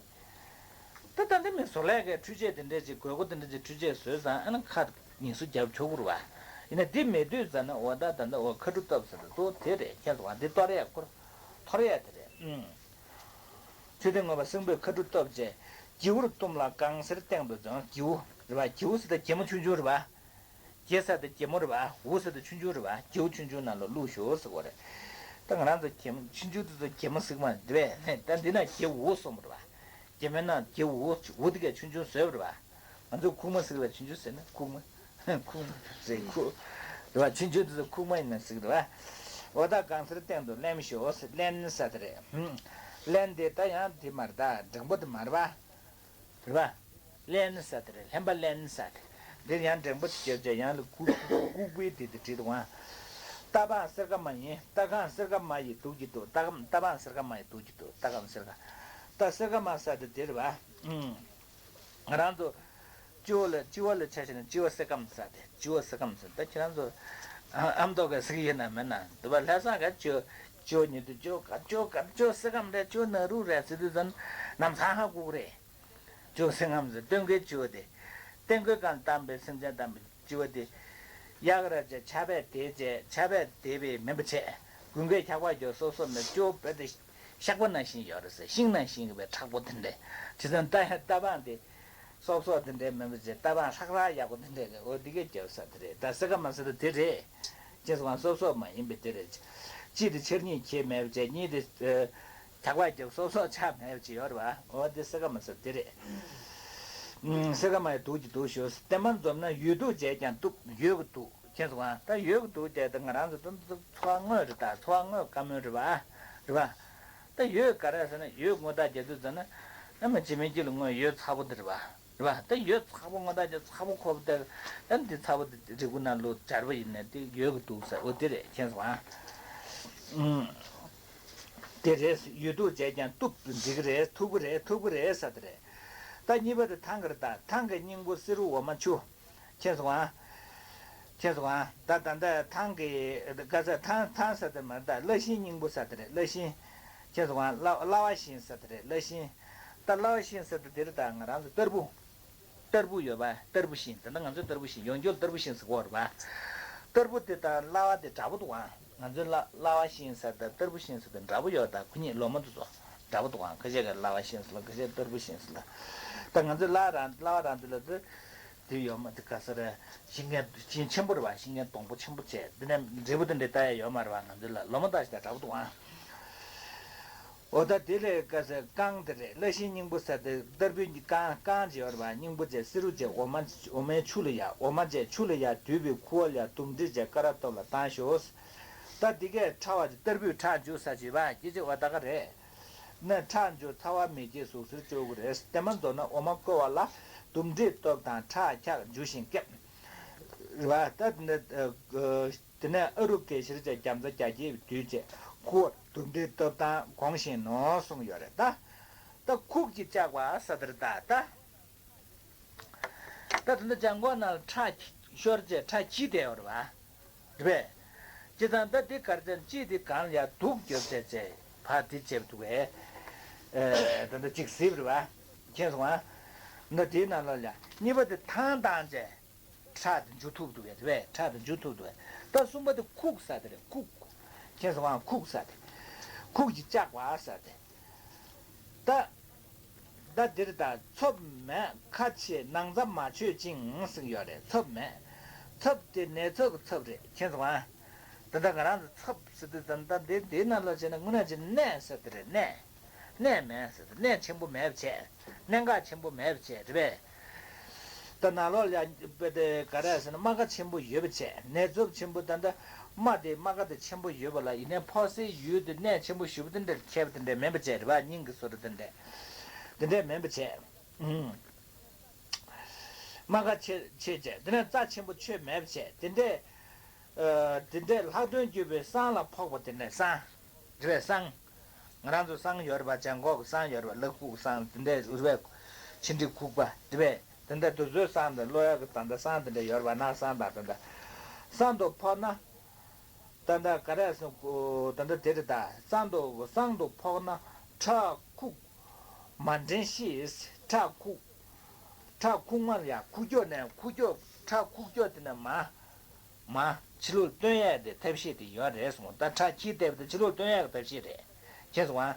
ད་ད་འདི་མི་བཟོ་ལས་ཀའི་འཕྲུལ་ཆས་དེ་འདྲས་ཅིག་དགོས་མཁོ་དེ་འདྲས་ཅིག་འཕྲུལ་ཆས་བཟོས་ཙང་ཨ་ནི་ཁ་ངལ་གསོ་རྒྱབ་ཆོག་གི་རེད་པ། ཡིན་ན་འདི་མེད་དུས་ཙ་ན་འོ་ད་ད་ད་འོ་ཁ་ཁྲུ་བཏབ་ཟེར་བ་གཙོ་བོ་དེ་རེད། མཁྱེན་སོང་ང་། འདི་གཏོར་ཡག་ཁུར་འཐོར་ཡག་དེ་རེད། ཨུམ། ཆུ་ཐིགས་བརྔོས་པ་སྲིན་པོའི་ཁ་ཁྲུ་བཏབ་བྱས། སྒྱེའུར་བཏུམས་ལ་དཀར་སེར་སྟེང་དུ་འཛིན། སྒྱེའུ་རེད་པ། སྒྱེའུ་ཟེར་ད་སྒྱེ་མོ་ཆུང་ཆུང་རེད་པ། སྒྱེ་ཟེར་དེ་སྒྱེ་མོ་རེད་པ། འུ་ཟེར་དེ་ཆུང་ཆུང་རེད་པ། སྒྱེའུ་ཆུང་ཆུང་ནང་ལ་བླུགས་ཤོག་ཟེར་བ་རེད། ད་ང་རང་ཚོ་གད་མོ་ཆུང་ཆུང་དེ་ཚོ་གད་མོ་ཟེར་གི་མ་རེད་པས། ད་འདི་ན་གད་འོག་གསུངས་པ་རེད་པ། གད་མོ་ན་གད་འོག་འོག་དེ་གས་ཆུང་ཆུང་བཟོས་པ་རེད་པ། ང་ཚོ་ཁུག་མ་ཟེར་གི་ལ་ཆུང་ཆུང་ཟེར་ན་ཁུག་མ། ཁུག་མ་ཟེར་ཁུག་རེད་པ། ཆུང་ཆུང་དེ་ཚོ་ཁུག་མ་ཡིན་ན་ཟེར་གི་རེད་པ། འོ་ད་གང་སར་སྟེང་དུ་རློན་ཞོག་ཟེར། རློན་ཟེར་དེ་རེད། རློན་དེ་ད་ཡང་དེ་མ་རེད། ད་འགྲེང་བུ་དེ་མ་རེད་པ། རེད་པ། རློན་ཟེར་དེ་རེད། རློན་པ་རློན་ཟེར་དེ། འདིར་ཡང་འགྲེང་བུ་དེ་བརྒྱབ་བྱས་ཡང་ལ་ལྐུགས་ལྐུགས་པའི་དེ་དེ་བྲིས་འདུག་ཨང་། རྟ་སྦང་གསེར་ཁ་མ་ཡིན། རྟ་སྦང་གསེར་ཁ་མ་ཡིས་སྡུག་གི་འདུག་རྟ་སྦང་རྟ་སྦང་གསེར་ཁ་མ་ཡིས་སྡུག་གི་འདུག་རྟ་སྦང་གསེར་ཁ། རྟ་གསེར་ཁ་མ་ཟེར་དེ་དེ་རེད་པ། ཨུམ། ང་རང་ཚོ་སྤྱི་བོ་ལ་སྤྱི་བོ་ལ་ཆ་བཞག་ན་སྤྱི་བོ་གསེར་སྐམ་ཟེར་དེ། སྤྱི་བོ་གསེར་སྐམ་ཟེར། ད་ཁྱེད་རང་ཚོ་ཨ་མདོ་ག་ཟེར་གི་ཡོད་ན་མེད་ན་འདུག་པ། ལྷ་ས་ག་སྤྱི་བོ་སྤྱི་བོ་ཉིད་དུ་སྤྱི་བོ་ག་སྤྱི་བོ་ག་སྤྱི་བོ་གསེར་སྐམ་རེད། སྤྱི་བོ་ནག་རུ་རེད་ཟེར་དུས་ཙམ་ནམ་སང་ཧ་གོ་གི་རེད། སྤྱི་བོ་སེམས་ཁམས་སུ་སྟོན་ཁའི་སྤྱི་བོ་དེ། སྟོན་ཁའི་སྐབས་བལྟམས་པའི་སེམས་ཅན་བལྟམས་པའི་སྤྱི་བོ་དེ། གཡག་ར་བཅས་ཆར་པས་དེད་བྱས། ཆར་པས་དེད་པའི་མུན་པ་བྱས། དགུན་ཁའི་ཆར་པ་རྒྱུག་སོབ་སོབ་ནས་སྤྱི་བོ་རྦད་དེ་གཤགས་པ་ནང་བཞིན་ཡོད་རེད་ཟེར། ཤིང་ནང་བཞིན་གྱི་བའི་མཁྲེགས་པོ་དེ་འདྲས། དེ་ཙམ་རྟ་རྟ་སྦང་དེ། སོབ་སོབ་དེ་འདྲས་མིན་པ་བྱས། རྟ་སྦང་ཧྲག་ཧྲག་ཡག་པོ་དེ་འདྲས་འོ་དེ་གས་རྒྱབ་ས་དེ་རེད། ད་གསེར་ཁ་མ་ཟེར་དུས་དེ་རེད། ཅེས་སོང་སོབ་སོབ་མ་ཡིན་པའི་དེ་རེད། གཅིག་དེ་ཆར་ཉིད་ཁྱེར་མེད་པ་བྱས། གཉིས་དེ། ཇག་པ་རྒྱབ་སོབ་སོབ་ཆགས་མེད་པ་ཅིག་ཡོད་རེད་པ། འོ་དེ་གསེར་ཁ་མ་ཟེར་དེ་རེད། ཨུམ། གསེར་ཁ་མ་ཡི་དུག་གི་དུག་ཞོ། བརྟན་མ་འཛོམས་ན་ཡོས་དུག་བྱས་ཀྱང་བཏུབ། ཡོས་ཀྱི་དུག་ཁྱེད་སོང་ཨ། ད་ཡོས་ཀྱི་དུག་བྱས་ད་ང་རང་ཚོ་ད་འཚོ་བ་དངོས་རེད། ད་འཚོ་བ་དངོས་བཀའ་མོལ་རེད་པ། རེད་པ། ད་ཡོས་ག་རེ་ཟེར་ན་ཡོས་ངོ་ཐག་རྒྱག་དུས་ཙམ་ན་ཨ་མ་ཇི་མིན་གྱི་ལ་དངོས་ཡོས་ཚ་པོ་འདི་རེད་པ། རེད་པ། ད་ཡོས་ཚ་པོ་ངོ་ཐག་རྒྱག་ཚ་པོ་ཁོ་པོ་ད་ཨ་འདི་ཚ་པོ་འདི་རིལ་བུ་ནང་བླུགས་སྦྱར་བ་ཡིན་ན་དེ་ཡོས་ཀྱི་དུག་ཟེར། འོ་དེ་རེད་ཁྱེད་སོང་ཨ། ཨུམ། དེ་རེད། ཡོས་དུག་བྱས་ཀྱང་བཏུབ་འགྲིག་གི་རེད། ཐུབ་ཀྱི་རེད། ཐུབ་ཀྱི་རེད་ཟེར་དེ་རེད། ད་གཉིས་པ་དེ་ཐང་གི་རེད། ད་ཐང་གི་སྙིང་པོ་བསེ་རུ་འོ་མ་ཆུ། ཁྱེད་སོང་ཨ། ཁྱེད་སོང་ཨ། ད་ད་ད་ཐང་གི་ག་ས་ཐང་ཐང་ཟེར་དེ་མ་རེད། ད་གླ་ཤིང་སྙིང་པོ་ཟེར་དེ་རེད། གླ་ཤིང་། ཁྱེད་སོང་ཨ། གླ་གླ་བ་ཤིང་ཟེར་དེ་རེད། གླ་ཤིང་། ད་གླ་བ་ཤིང་ཟེར་དེ་དེ་རེད། ད་ང་རང་ཚོ་ཏར་བུ། ཏར་བུ་ཡོད་པ། ཏར་བུ་ཤིང་། ད་ལྟ་ང་ཚོའི་ཏར་བུ་ཤིང་ཡོང་རྒྱུར་ཏར་བུ་ཤིང་ཟེར་གོ་རེད་པ། ཏར་བུ་དེ་དང་གླ་བ་དེ་འདྲ་པོ་འདུག་ཨང་། ང་ཚོའི་གླ་གླ་བ་ཤིང་ཟེར་དང་ཏར་བུ་ཤིང་ཟེར་དེ་འདྲ་པོ་ཡོད། ད་ཁོ་གཉིས་ལོ་མ་དེ་ཚོ་འདྲ་པོ་འདུག་ཨང་། ཁ་ཤས་ཀྱིས་གླ་བ་ཤིང་ཟེར་ལ། ཁ་ཤས་ཏར་བུ་ཤིང་ཟེར་ལ། ད་ང་ཚོའི་གླ་རང་གླ་བ་རང་དེ་ལ་དེ་དེ་ཡོད་མ་དེ་ག་ས་རེད། ཤིང་ཁན་ཤིང་ཆེན་པོ་རེད་པ། ཤིང་ཁན་སྡོང་པོ་ཆེན་པོ་བྱས། དེ་ནས་འབྲས་བུ་དེ་འདྲའི་ལྟ་ཡ་ཡོད་མ་རེད་པ། ང་ཚོའི་གླ་ལོ་མ་ད་ཞིག་དང་འདྲ་པོ་འདུག་ཨང་། འོ་ད་དེ་ལས་ཀ་ཟེར་རྐང་དེ་རེད། གླ་ཤིང་སྙིང་པོ་ཟེར་དེ་ཏར་བུའི་རྐང་རྐང་ཅིག་ཡོད་རེད་པ། སྙིང་པོ་བྱས་བསེ་རུ་བྱས་འོ་མ་འོ་མའི་ཆུ་ལ་ཡ། འོ་མ་བྱས་ཆུ་ལ་ཡ། དུད་པའི་ཁུ་བ་ལ་ཡ། དུམ་སྒྲིལ་བྱས་ཀ་ར་སྟོབས་ལ་བཏང་ཞོག། ད་འདི་གས་ཕྲ་བ་ཏར་བུས་ཁྲག་འཇུ་ས་བྱེད་པ་སྐྱེ་བྱེད་པ་ད་ག་རེད། ན་ཁྲག་འཇུ་ཚ་བ་མི་སྐྱེ་ཟུག་གཟེར་གཅོག་གི་རེད། བརྟན་མ་འཛོམས་ན་འོ་མ་བསྐོལ་བ་ལ་དུམ་སྒྲིལ་སྟོབས་དང་ཁྲག་འཁྱག་འཇུ་ཞིང་སྐེམ། རེད་པ། ད་འདི་ནས། དེ་ནས་ཨ་རུ་ཀེ་ཤིར་བཅས་རྒྱ་མཚོ་རྒྱ་སྐྱེགས་བསྡུས་བྱས་ཁུ་བ་དུམ་སྒྲིལ་སྟོབས་དང་གོང་བཞིན་ནོ་གསུངས་ཡོད་རེད་ད། ད་ཁུག་ཅིག་བཅག་པ་ཟེར་དེ་རེད་ད། ད་ད་ལྟ་བྱང་ཁོག་ནང་ཁྲག་ཤོར་བྱས་ཁྲག་འཁྱིལ་བསྡད་ཡོད་རེད་པ། རེད་པས། བྱས་ཙང་ད་འདི་གར་ཅན་གཅིག་འདི་སྒང་ལ་ཡ་དུག་རྒྱོབ་བྱས་བྱས་ཕར་འདི་བྱས་འདུག་པས། ད་ལྟ་གཅིག་གཟིགས་རེད་པ། མཁྱེན་སོང་ཨ། ད་དེའི་ནང་ལོགས་ལ་ཡ་གཉིས་པ་འདི་ཐང་བཏང་བྱས། ཁྲག་དེ་འཇུ་ཐུབ་འདུག་གས། རེད་པས། ཁྲག་དེ་འཇུ་ཐུབ་འདུག་གས། ད་གསུམ་པ་དེ་ཁུག་ཟེར་དེ་རེད། ཁུག་ཁྱེད་ཚོ་གང་ཁུག་ཟེར་དེ། ཁུག་ཅིག་བཅག་པ་ཟེར་དེ། ད། ད་འདིར་ད་ཚབ་མེད་ཁ་ཆེ་ནང་ཚབ་མ་ཆོད་ཅིང་ཟེར་ཡོད་རེད། ཚབ་མེད། ཚབ་དེ་ནད་ཚབ་ཀྱི་ཚབ་རེད། མཁྱེན་སོང་ཨ། ད་ལྟ་ང་རང་ཚོ་ཚབ་ཟེར་དུས་ད་ལྟ་འདི་འདིའི་ནང་ལ་བྱས་ན་དངོས་གནས་བྱས་ན་ནད་ཟེར་དེ་རེད། ནད། ནད་མེད་ཟེར་དེ། ནད་ཆེན་པོ་མེད་པ་བྱས། གནད་འགག་ཆེན་པོ་མེད་པ་བྱས། རེད་པས། ད་ནང་ལོགས་ལ་དཔེ་དེ་ག་རེ་ཟེར་ན་རྨ་ཁ་ཆེན་པོ་ཡོད་པ་བྱས། ནད་ཚབས་ཆེན་པོ་ད་ལྟ་རྨ་དེ་རྨ་ཁ་དེ་ཆེན་པོ་ཡོད་པ་ལ་ཡིན་ནའི་ཕོག་སའི་ཡུལ་དེ་གནད་ཆེན་པོ་ཞེ་པོ་དེ་འདྲ་ཁྱད་པར་དེ་འདྲ་མེད་པ་བྱས། རེད་པ། སྙིང་གི་བཟོ་འདྲ་དེ་འདྲ་དེ་འདྲ་མེད་པ་བྱས། ཨུམ། རྨ་ཁ་ཆེ་ཆེ་བྱས། དེ་ནས་རྩ་ཆེན་པོ་ཆོད་མེད་པ་བྱས། དེ་འདྲས། ཨ། དེ་འདྲས་ལྷག་དོན་གྱུར་པའི་བསང་ལ་ཕོག་པ་དེ་འདྲས་བསང་། རེད་པས། བསང་། ང་རང་ཚོ་བསང་ཡོད་རེད་པ། བྱང་ཁོག་གི་བསང་ཡོད་རེད་པ། ལག་ཕུག་གི་བསང་དེ་འདྲས་རེད་པས། ཕྱི་འབྲི་ཁུག་པ་རེད་པས། དེ་འདྲ་དེ་ཚོའི་བསང་དང་གློ་ཡག་གི་ད་ལྟ་བསང་དེ་འདྲ་ཡོད་རེད་པ། ནག་བསང་དང་དེ་འདྲ། བསང་དུ་ཕོག་ན། ད་ལྟ་ག་རེ་ཟེར། ད་ལྟ་དེ་རེད་ད། བསང་དུ་བསང་དུ་ཕོག་ན་ཁྲག་ཁུག་མ་འདྲེན་ཤིས། ཁྲག་ཁུག་ཁྲག་ཁུག་མ་ལ་ཡ་ཁུག་ཀྱོག་ནས་ཁུག་ཀྱོག་ཁྲག་ཁུག་ཀྱོག་དེ་ནས་མ། མ། ཕྱི་ལོགས་བཏོན་ཡས་དེ་ཐབས་ཤེས་དེ་ཡོད་རེད་གསུངས། ད་ཁྲག་འཁྱིལ་བསྡད་པ་དེ་ཕྱི་ལོགས་བཏོན་ཡས་ཀྱི་ཐབས་ཤེས་རེད། མཁྱེན་སོང་ཨ།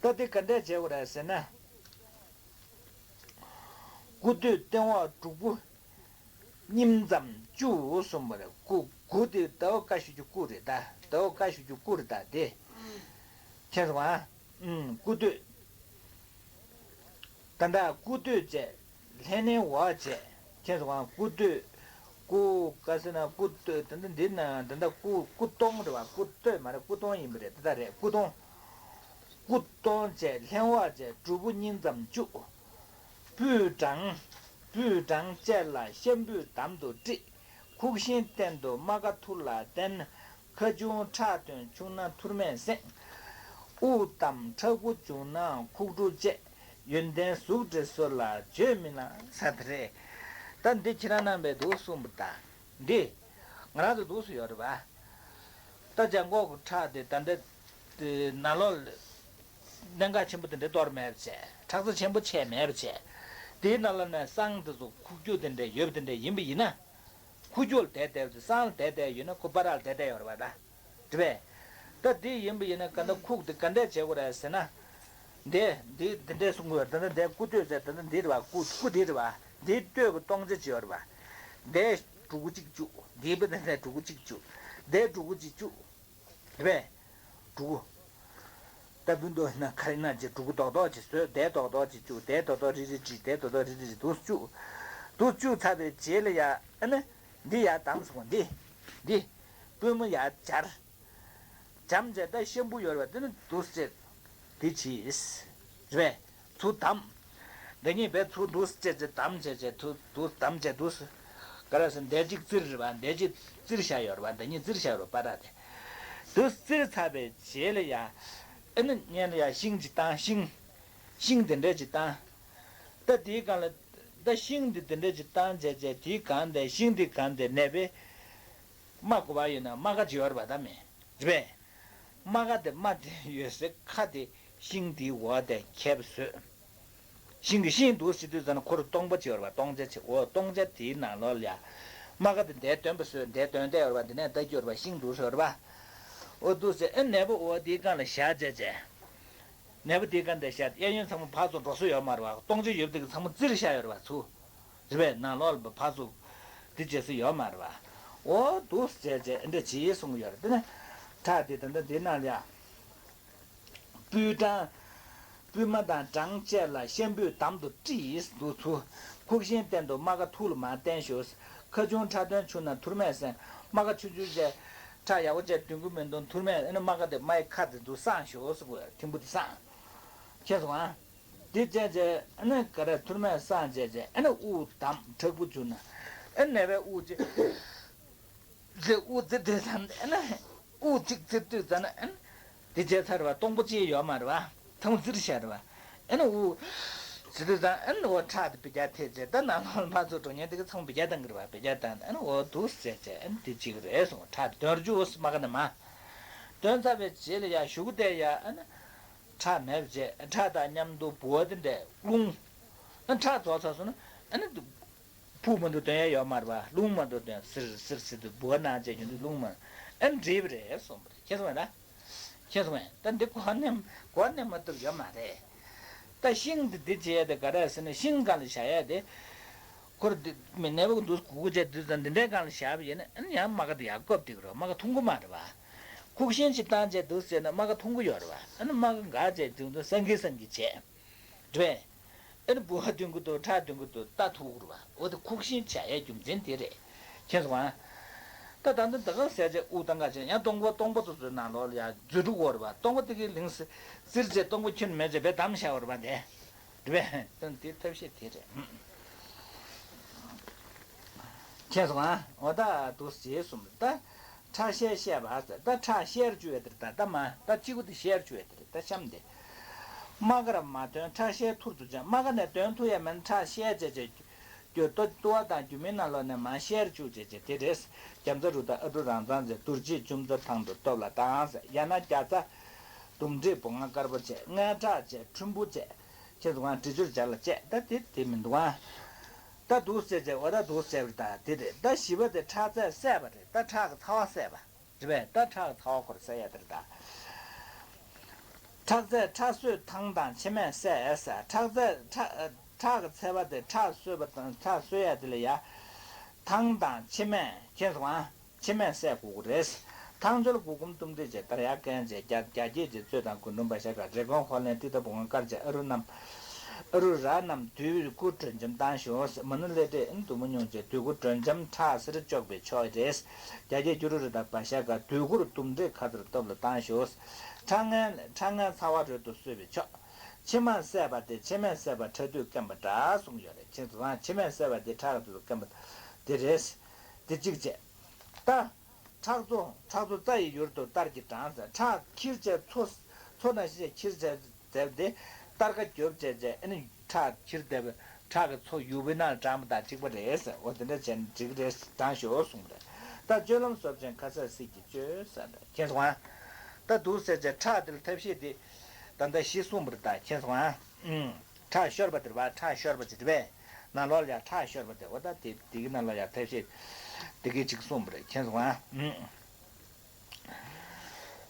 ད་དེ་ག་འདྲས་བྱེད་དགོས་རེད་ཟེར་ན། སྐུ་སྟོད་སྟེང་འོག་དྲུག་པོ་གཉིས་ཙམ་བཅུ་གསུངས་པ་རེད། སྐུ་ དགུ་དེ་ཟླ་བ་ཀ་ཞུ་རྒྱུ་སྐུ་རེད་ད། ཟླ་བ་ཀ་ཞུ་རྒྱུ་སྐུ་རེད་ད་དེ། ཁྱེད་རང་ཨ། ཨུམ། སྐུ་སྟོད། ད་ལྟ་སྐུ་སྟོད་བཅས། ལྷན་ནེ་འོག་བཅས། ཁྱེད་རང་སྐུ་སྟོད། སྐུ་ག་ཟེར་ན་སྐུ་སྟོད། ད་ལྟ་འདི་ན་ད་ལྟ་སྐུ་སྐུ་སྟོང་རེད་བ། སྐུ་སྟོད་མ་རེད། སྐུ་སྟོང་ཡིན་པ་རེད། ད་ལྟ་རེད། སྐུ་སྟོང་། སྐུ་སྟོང་བཅས་ལྷན་འོག་བཅས་སྒྲུབ་ཕུག་གཉིས་ཙམ་བཅུག་སྤུས་གྲངས། སྤུས་གྲངས་བཅས་ལ་ཤམ་བུས་འདམ་དུ་དཀྲིས། ཁུག་ཤིང་སྟེང་དུ་རྨ་ཁ་ཐུར་ལ་བསྟན། ཁ་ཆུང་ཁྲག་ཐོན་ཆུང་ན་ཐུར་མས་སེང་། དབུགས་བསྡམས་ཁྲག་འབུ་བྱུང་ན་ཁུག་འབྲུ་བཅད། ཡོན་ཏན་གཟུགས་བྲིས་སོ་ལ་བརྗོད་མི་ལང་ས་དེ་རེད། ད་འདི་ཁྱེད་རང་རྣམ་པས་འདུག་གསུངས་པ་དང་འདི། ང་རང་ཚོ་འདུག་སུ་ཡོད་རེད་བ། ད་ལྗང་གོག་གི་ཁྲག་དེ་ད་འདི། དེ་ནང་ལོགས་ལ། གནད་འགག་ཆེན་པོ་དེ་འདྲ་གཏོར་མེད་པ་བྱས། ཁྲག་རྩ་ཆེན་པོ་ཆད་མེད་པ་བྱས། དེའི་ནང་ལ་ནས་བསང་དེ་ཚོ་ཁུག་ཀྱོག་དེ་འདྲ་ཡོད་པ་དེ་འདྲ་ཡིན་པ་ཡིན་ན། ཁུག་ཀྱོག་ལ་བསྡད་བསྡད་པ་དེ་བསང་ལ་བསྡད་བསྡད་ཡོད་ན་ཁོ་པ་ར་ལ་བསྡད་བསྡད་ཡོད་རེད་བ་ད། རེད་པས། ད་དེ་ཡིན་པ་ཡིན་ན་ག་འདྲ་ཁུག་དེ་ག་འདྲས་བྱེད་དགོས་རེད་ཟེར་ན། འདི་འདི་འདི་འདྲས་གསུང་དགོས་རེད། ད་ལྟ་འདི་སྐུ་སྟོད་ཟེར་ད་ལྟ་འདི་རེད་བ། སྐུ་སྐུ་འདི་རེད་བ། འདིའི་སྟོད་ཀྱི་སྟོང་ཆ་ཅིག་ཡོད་རེད་བ། འདི་ཕྲུ་གུ་གཅིག་བཅུག་འདིའི་བུ་འདི་འདྲས་ཕྲུ་གུ་གཅིག་བཅུག་འདི་ཕྲུ་གུ་གཅིག་བཅུག་རེད་པས། ཕྲུ་གུ། ད་བུ་མདོ་ཡིན་ན་ག་རེ་ན་ཅིག་ཕྲུ་གུ་རྡོག་རྡོག་ཅིག་བཟོས། འདི་རྡོག་རྡོག་ཅིག་བཅུག་འདི་རྡོག་རྡོག་རིལ་རིལ་ཅིག་འདི་རྡོག་རྡོག་རིལ་རིལ་ཅིག་འདུག་བཅུག་འདུག་བཅུག་ཚར་བའི་རྗེས་ལ་ཡ་ཨ་ནི། འདི་ཡར་བསྡམས་སོང་། འདི། འདི། པུས་མོ་ཡར་སྦྱར། འཇམ་བྱས་ད་ཤམ་བུ་ཡོད་རེད་བ། འདི་ནི་འདུག་སེ་བྱས། འདི་བྱས། རེད་པས། ཚུར་བསྡམས། འདི་གཉིས་པས་ཚུར་འདུག་སེ་བྱས་བྱས་བསྡམས་བྱས་བྱས་ཚུར་འདུག་བསྡམས་བྱས་འདུག་སེ། ག་རེ་ཟེར་འདི་གཅིག་བཙིར་རེད་བ། འདི་གཅིག་བཙིར་བཞག་ཡོད་རེད་བ། འདི་གཉིས་བཙིར་བཞག་ཡོད་རེད་པ་ར་དེ། འདུག་བཙིར་ཚར་བའི་རྗེས་ལ་ཡ། ཨ་ནི་སྔོན་ལ་ཡ་ཤིང་གཅིག་བཏང་། ཤིང་། ཤིང་འདི་འདྲས་ཅིག་བཏང་། ད་དེའི་སྒང་ལ། ད་ཤིང་འདི་འདི་འདྲས་ཅིག་བཏང་བྱས་བྱས་དེའི་སྒང་དེ་ཤིང་འདི་སྒང་དེ་ནད་པའི། རྨ་དགོས་པ་ཡོད་ན་རྨ་ཁ་ཅིག་ཡོད་རེད་པ་ད་མེད། རེད་པས། རྨ་ཁ་དེ་རྨ་དེ་ཡོད་སའི་ཁ་དེ་ཤིང་དེའི་འོག་དེ་ཁྱབ་བཟོས། ཤིང་གི་ཤིང་འདུག་ཟེར་དུས་ཙམ་ན་ཁོ་རུ་སྟོང་པ་ཅིག་ཡོད་རེད་པ། སྟོང་ཆ་ཅིག་འོ་སྟོང་ཆ་དེའི་ནང་ལོགས་ལ་ཡ། རྨ་ཁ་དེ་འདའི་སྟོན་པ་བཟོས། འདའི་སྟོན་བསྡད་ཡོད་རེད་པ། འདི་ནས་ལྟ་རྒྱུ་ཡོད་རེད་པ། ཤིང་འདུག་ཟེར་ཡོད་རེད་པ། འོ་འདུག་ཟེར་ཨེ་ནད་པ་འོ་དེའི་སྒང་ལ་བཞག་བྱས་བྱས། ནད་པ་དེའི་སྒང་དེ་བཞག་གཡས་གཡོན་ཚང་མ་ཕར་ཚུར་འགྲོ་ས་ཡོད་མ་རེད་པ། སྟོང་ཆ་ཡོད་པ་དེ་གི་ཚང་མ་བཙིར་བཞག་ཡོད་རེད་པ་ཚུར། རེད་པས། ནང་ལོགས་ལ་ཕར་ཚུར་འདི་བྱེད་ས་ཡོད་མ་རེད་པ། འོ་འདུག་ཟེར་བྱས་ཨེ་འདྲ་བྱེད་གསུང་གི་ཡོད་རེད། དེ་ནས་ཁྲག་དེ་ད་ལྟ་འདི་ནང་ལ་ཡ། སྤུས་གྲངས། སྤུས་མ་དང་གྲངས་བཅས་ལ་ཤམ་བུས་འདམ་དུ་དཀྲིས་འདུག་ཚུར། ཁུག་ཤིང་སྟེང་དུ་རྨ་ཁ་ཐུར་ལ་མར་བསྟན་ཞོག་ཁ་ཆུང་ཁྲག་ཐོན་ཆུང་ན་ཐུར་མས་སེང་། རྨ་ཁ་ཆུང་ཆུང་བཅས་ཁྲག་ཡག་པོ་བཅས་འདོན་གི་མི་འདུག་ཐུར་མས། ཨ་ནི་རྨ་ཁ་དེ་རྨ་ཡི་ཁ་དེ་འདུག་སངས་ཞོག་ཟེར་གོ། ཐིམ་ཕུ་དེ་སངས། ཁྱེད་སོང་ཨ། དེ་བྱས་བྱས་ཨ་ནི་ག་རེ་ཐུར་མས་སངས་བྱས་བྱས་ཨ་ནི་དབུགས་བསྡམས་ཁྲག་འབུ་བྱུང་ན། ཨ་ནི་ནད་པའི་དབུགས་ཅིག་ཟེར་དབུགས་བཙིར་དུས་ཙམ་ཨ་ནི། དབུགས་གཅིག་བཙིར་དུས་ཙམ་ཨ་ནི། དེ་བྱས་ཚར་བ་སྟོང་པོ་ཅི་ཡོད་མ་རེད་བ། ཐང་བཙིར་བྱས་རེད་བ། ཨ་ནི་དབུགས། ཟེར་དུས་ཙམ་ཨ་ནི་འོ་ཁྲག་དེ་བེ་རྒྱ་ཐེབས་བྱས་ད་ནང་ལོགས་ལ་ཕར་ཚུར་འགྲོ་མཁན་དེ་གི་ཚང་བེ་རྒྱ་བཏང་གི་རེད་བ། བེ་རྒྱ་བཏང་ཨ་ནི་འོ་འདུག་ཟེར་བྱས་ཨ་ནི་དེ་བྱེད་ཀྱི་རེད་གསུངས། ཁྲག་དེ་འདོན་རྒྱུ་མ་ག་ནས་མ། འདོན་ཚར་བའི་རྗེས་ལ་ཡ་གཞུག་གུ་དེ་ཡ་ཨ་ནི། ཁྲག་མེད་པ་བྱས་ཁྲག་དང་མཉམ་དུ་ལྦུ་བ་དེ་འདྲས་རླུང་། ཨ་ཁྲག་རྫོགས་ཚར་སོང་ན་ཨ་ནི། ཕུག་མ་འདུག་འདོན་ཡ་ཡོད་མ་རེད་བ། རླུང་མ་འདུག་འདོན་སིར་སིར་སིར་དུ་ལྦུ་བ་ནང་བྱས་ཡོང་དུས་རླུང་མ། ཨ་ནི་འགྲིག་པ་རེད་གསུངས་པ་རེད། ཁྱེད་གསུངས་པ་རེད། ཁྱེད་གསུངས་པ་རེད། ད་འདི་གོ་གནས་གོ་གནས་མ་ཐུབ་ཡོད་མ་རེད། ད་ཤིང་འདི་འདི་བྱས་ཏེ་ག་རེ་ཟེར་ན་ཤིང་སྒང་ལ་བཞག་ཡ་དེ། ཁོར་འདི་མི་ནད་པ་འདུག་གུ་གུ་བྱས་འདུག་ཙང་འདི་འདྲའི་སྒང་ལ་བཞག་པ་ཡིན་ན་ཨ་ནི་ཡང་རྨ་ཁ་དེ་ཡར་བཀབ་སྟེ་གི་རོ། རྨ་ཁ་ཐུང་གུ་མ་རེད་བ། ཁུག་ཤིང་ཅིག་བཏང་བྱས་འདུག་ཟེར་ན་རྨ་ཁ་ཐུང་གུ་ཡོད་རེད་བ། ཨ་ནི་རྨ་ཁ་འགག་བྱས་འདུག་འདུག་སང་གི་སང་གི་བྱས། རེད། ཨ་ནི་ལྦུ་བ་འདོན་གི་འདུག་ཁྲག་འདོན་གི་འདུག་ལྟ་ཐུབ་ཀྱི་རེད་བ། འོ་དེ་ཁུག་ཤིང་བྱ་ཡའི་རྒྱུ་མཚན་དེ་རེད། མཁྱེན་སོང་ཨ། ད་ད་ལྟ་ད་ག་ཟེར་བྱས་དབུགས་བཏང་ག་བྱས་ཡང་སྟོང་པ་སྟོང་པ་སོ་སོའི་ནང་ལོགས་ལ་ཡང་འཛུལ་འགྲོ་གི་རེད་བ། སྟོང་པ་དེ་གི་ལིང་བཙིར་བྱས་སྟོང་པ་ཁྱོན་མེད་བྱས་བས་བསྡམས་བཞག་པ་རེད་བ་དེ། རེད་པས། དོན་དེ་ཐབས་ཤེས་དེ་རེད། མཁྱེན་སོང་ཨ། འོ་ད་འདུག་ཅེས་གསུངས། ད་ཁྲག་བཤལ་བཤལ་བ་ཟེར། ད་ཁྲག་བཤལ་བཅུག་ཡ་དེ་རེད། ད་ད་མ་ད་གཅིག་པུ་དེ་བཤལ་བཅུག་ཡ་དེ་རེད། ད་གཤམ་དེ། རྨ་ཁར་མ་འདོན་ཁྲག་བཤལ་ཐུར་དུ་བྱ། རྨ་ཁ་ནས་འདོན་ཐུབ་ཡ་མིན་ཁྲག་བཤལ་བྱས་བྱས། རྒྱུ་ལྟོ་ལྟོ་བ་དང་རྒྱུ་མའི་ནང་ལོགས་ནས་མར་བཤལ་བཅུག་བྱས་བྱས་དེ་རེད། རྒྱ་མཚོ་རུ་དང་ཨ་འབྲུ་རང་ཚང་བྱས། དུར་བྱིད་ཆུ་མཚོ་ཐང་དུ་སྟོབས་ལ་བཏང་ཟེར། ཡང་ན་རྒྱ་ཚ། དུམ་དྲེད་བུང་ང་དཀར་པོ་བྱས། མངལ་ཁྲག་བྱས། ཁྲུན་བུ་བྱས། ཁྱེད་ཚོ་གང་དྲི་ཆུར་སྦྱར་ལ་བཅད། ད་དེ་དེ་མི་འདུག་ཨ། ད་འདུག་ཟེར་བྱས་འོ་ད་འདུག་ཟེར་བ་རེད། ད་དེ་རེད། ད་བཞི་པ་དེ་ཁྲག་རྩ་བསད་པ་རེད། ད་ཁྲག་གི་ཚ་བ་བསད་པ་རེད་པས། ད་ཁྲག་གི་ཚ་བ་ཁོར་བསད་ཡ་དེ་རེད་ད། ཁྲག་རྩས་ཁྲག་གསོད་ཐང་དང་ཕྱེ་མས་བསད་ཟེར། ཁྲག་རྩས་ཁྲག་ཁྲག་གི་ཚ་བ་དེ་ཁྲག་གསོད་པ་དང་ཁྲག་གསོད་ཡ་དེ་ལ་ཡ། ཐང་དང་ཕྱེ་མས་མཁྱེན་སོང་ཨ། ཕྱེ་མས་བསད་དགོས་ཀྱི་རེད། ཐང་ཆོར་གུར་གུམ་གཏུམ་སྒྲིལ་བྱས་དར་ཡག་བཀན་བྱས་རྒྱ་རྒྱ་སྐྱེད་ཀྱི་གཙོད་དང་རྒུན་འབྲུམ་བ་ཤ་ཁ་རེ་གོང་ཧོ་ལན་ཏི་ཏ་བུ་ངན་དཀར་བྱས་ཨ་རུ་རྣམས། ཨ་རུ་ར་རྣམས་དུས་དགུ་དྲོན་འཇམ་བཏང་ཞོག་མ་ནུ་ལེ་ཏྲེ་ཨན་དུ་མུ་ཉུང་བྱས་དུས་དགུ་དྲོན་འཇམ་ཁྲག་སེར་གཅོག་པའི་ཕྱོགས་རེད། རྒྱ་སྐྱེད་ཀྱུ་རུ་རི་དང་བ་ཤ་ཁ་དུས་དགུར་གཏུམ་སྒྲིལ་ཁ་ཚུར་སྟོབས་ལ་བཏང་ཞོག་ཁྲག་ངན་ཁྲག་ངན་ཚ་བ་རོལ་དུ་གསོད་པའི་ཕྱོགས། ཕྱེ་མ་བསད་པ་དེ་ཕྱེ་མས་བསད་པ་ཁྲག་དུས་བསྐམས་པ་འདྲ་གསུངས་ཡོད་རེད། ཁྱེད་ཚོ་ཚང་ཕྱེ་མས་བསད་པ་དེ་ཁྲག་གི་དུས་སུ་བསྐམས་པ་དེ་རེད། དེ་གཅིག་བྱས། ད། ཁྲག་མཚོ་ཁྲག་མཚོ་རྩ་ཡི་ཡུལ་དུ་གཏར་གྱི་གྲངས་ཟེར་ཁྲག་ཁྱེར་བྱས་མཚོ་མཚོ་ནང་བཞིན་ཁྱེར་བྱས་བསྡད་དེ་གཏར་ཁ་རྒྱོབ་བྱས་བྱས་ཨ་ནི་ཁྲག་ཁྱེར་བསྡད་པའི་ཁྲག་གི་མཚོ་ཡུར་བུའི་ནང་དྲངས་པ་དང་གཅིག་པ་རེད་ཟེར། འོ་དེ་འདྲ་བྱས་ནས་འགྲིག་རེད་དྲངས་ཞོག་གསུངས་རེད། ད་སྤྱོད་ལམ་བཟོ་བྱས་ཁ་ཟས་སྲིད་ཀྱི་སྤྱོད་ཟེར་རེད། མཁྱེན་སོང་ཨ། ད་འདུག་ཟེར་བྱས་ཁྲག་དེ་ལ་ཐབས་ཤེས་དེ་ད་ལྟ་བཞི་གསུངས་པ་རེད། ད་མཁྱེན་སོང་ཨ། ཨུམ། ཁྲག་ཤོར་བ་དེ་རེད་པ། ཁྲག་ཤོར་བ་ཅིག་རེད་པས། ནང་ལོགས་ལ་ཡང་ཁྲག་ཤོར་བ་དེ་འོ་ད་དེ་དེ་གི་ནང་ལ་ཡང་ཐབས་ཤེས་དེ་གི་ཅིག་གསུངས་པ་རེད། མཁྱེན་སོང་ཨ།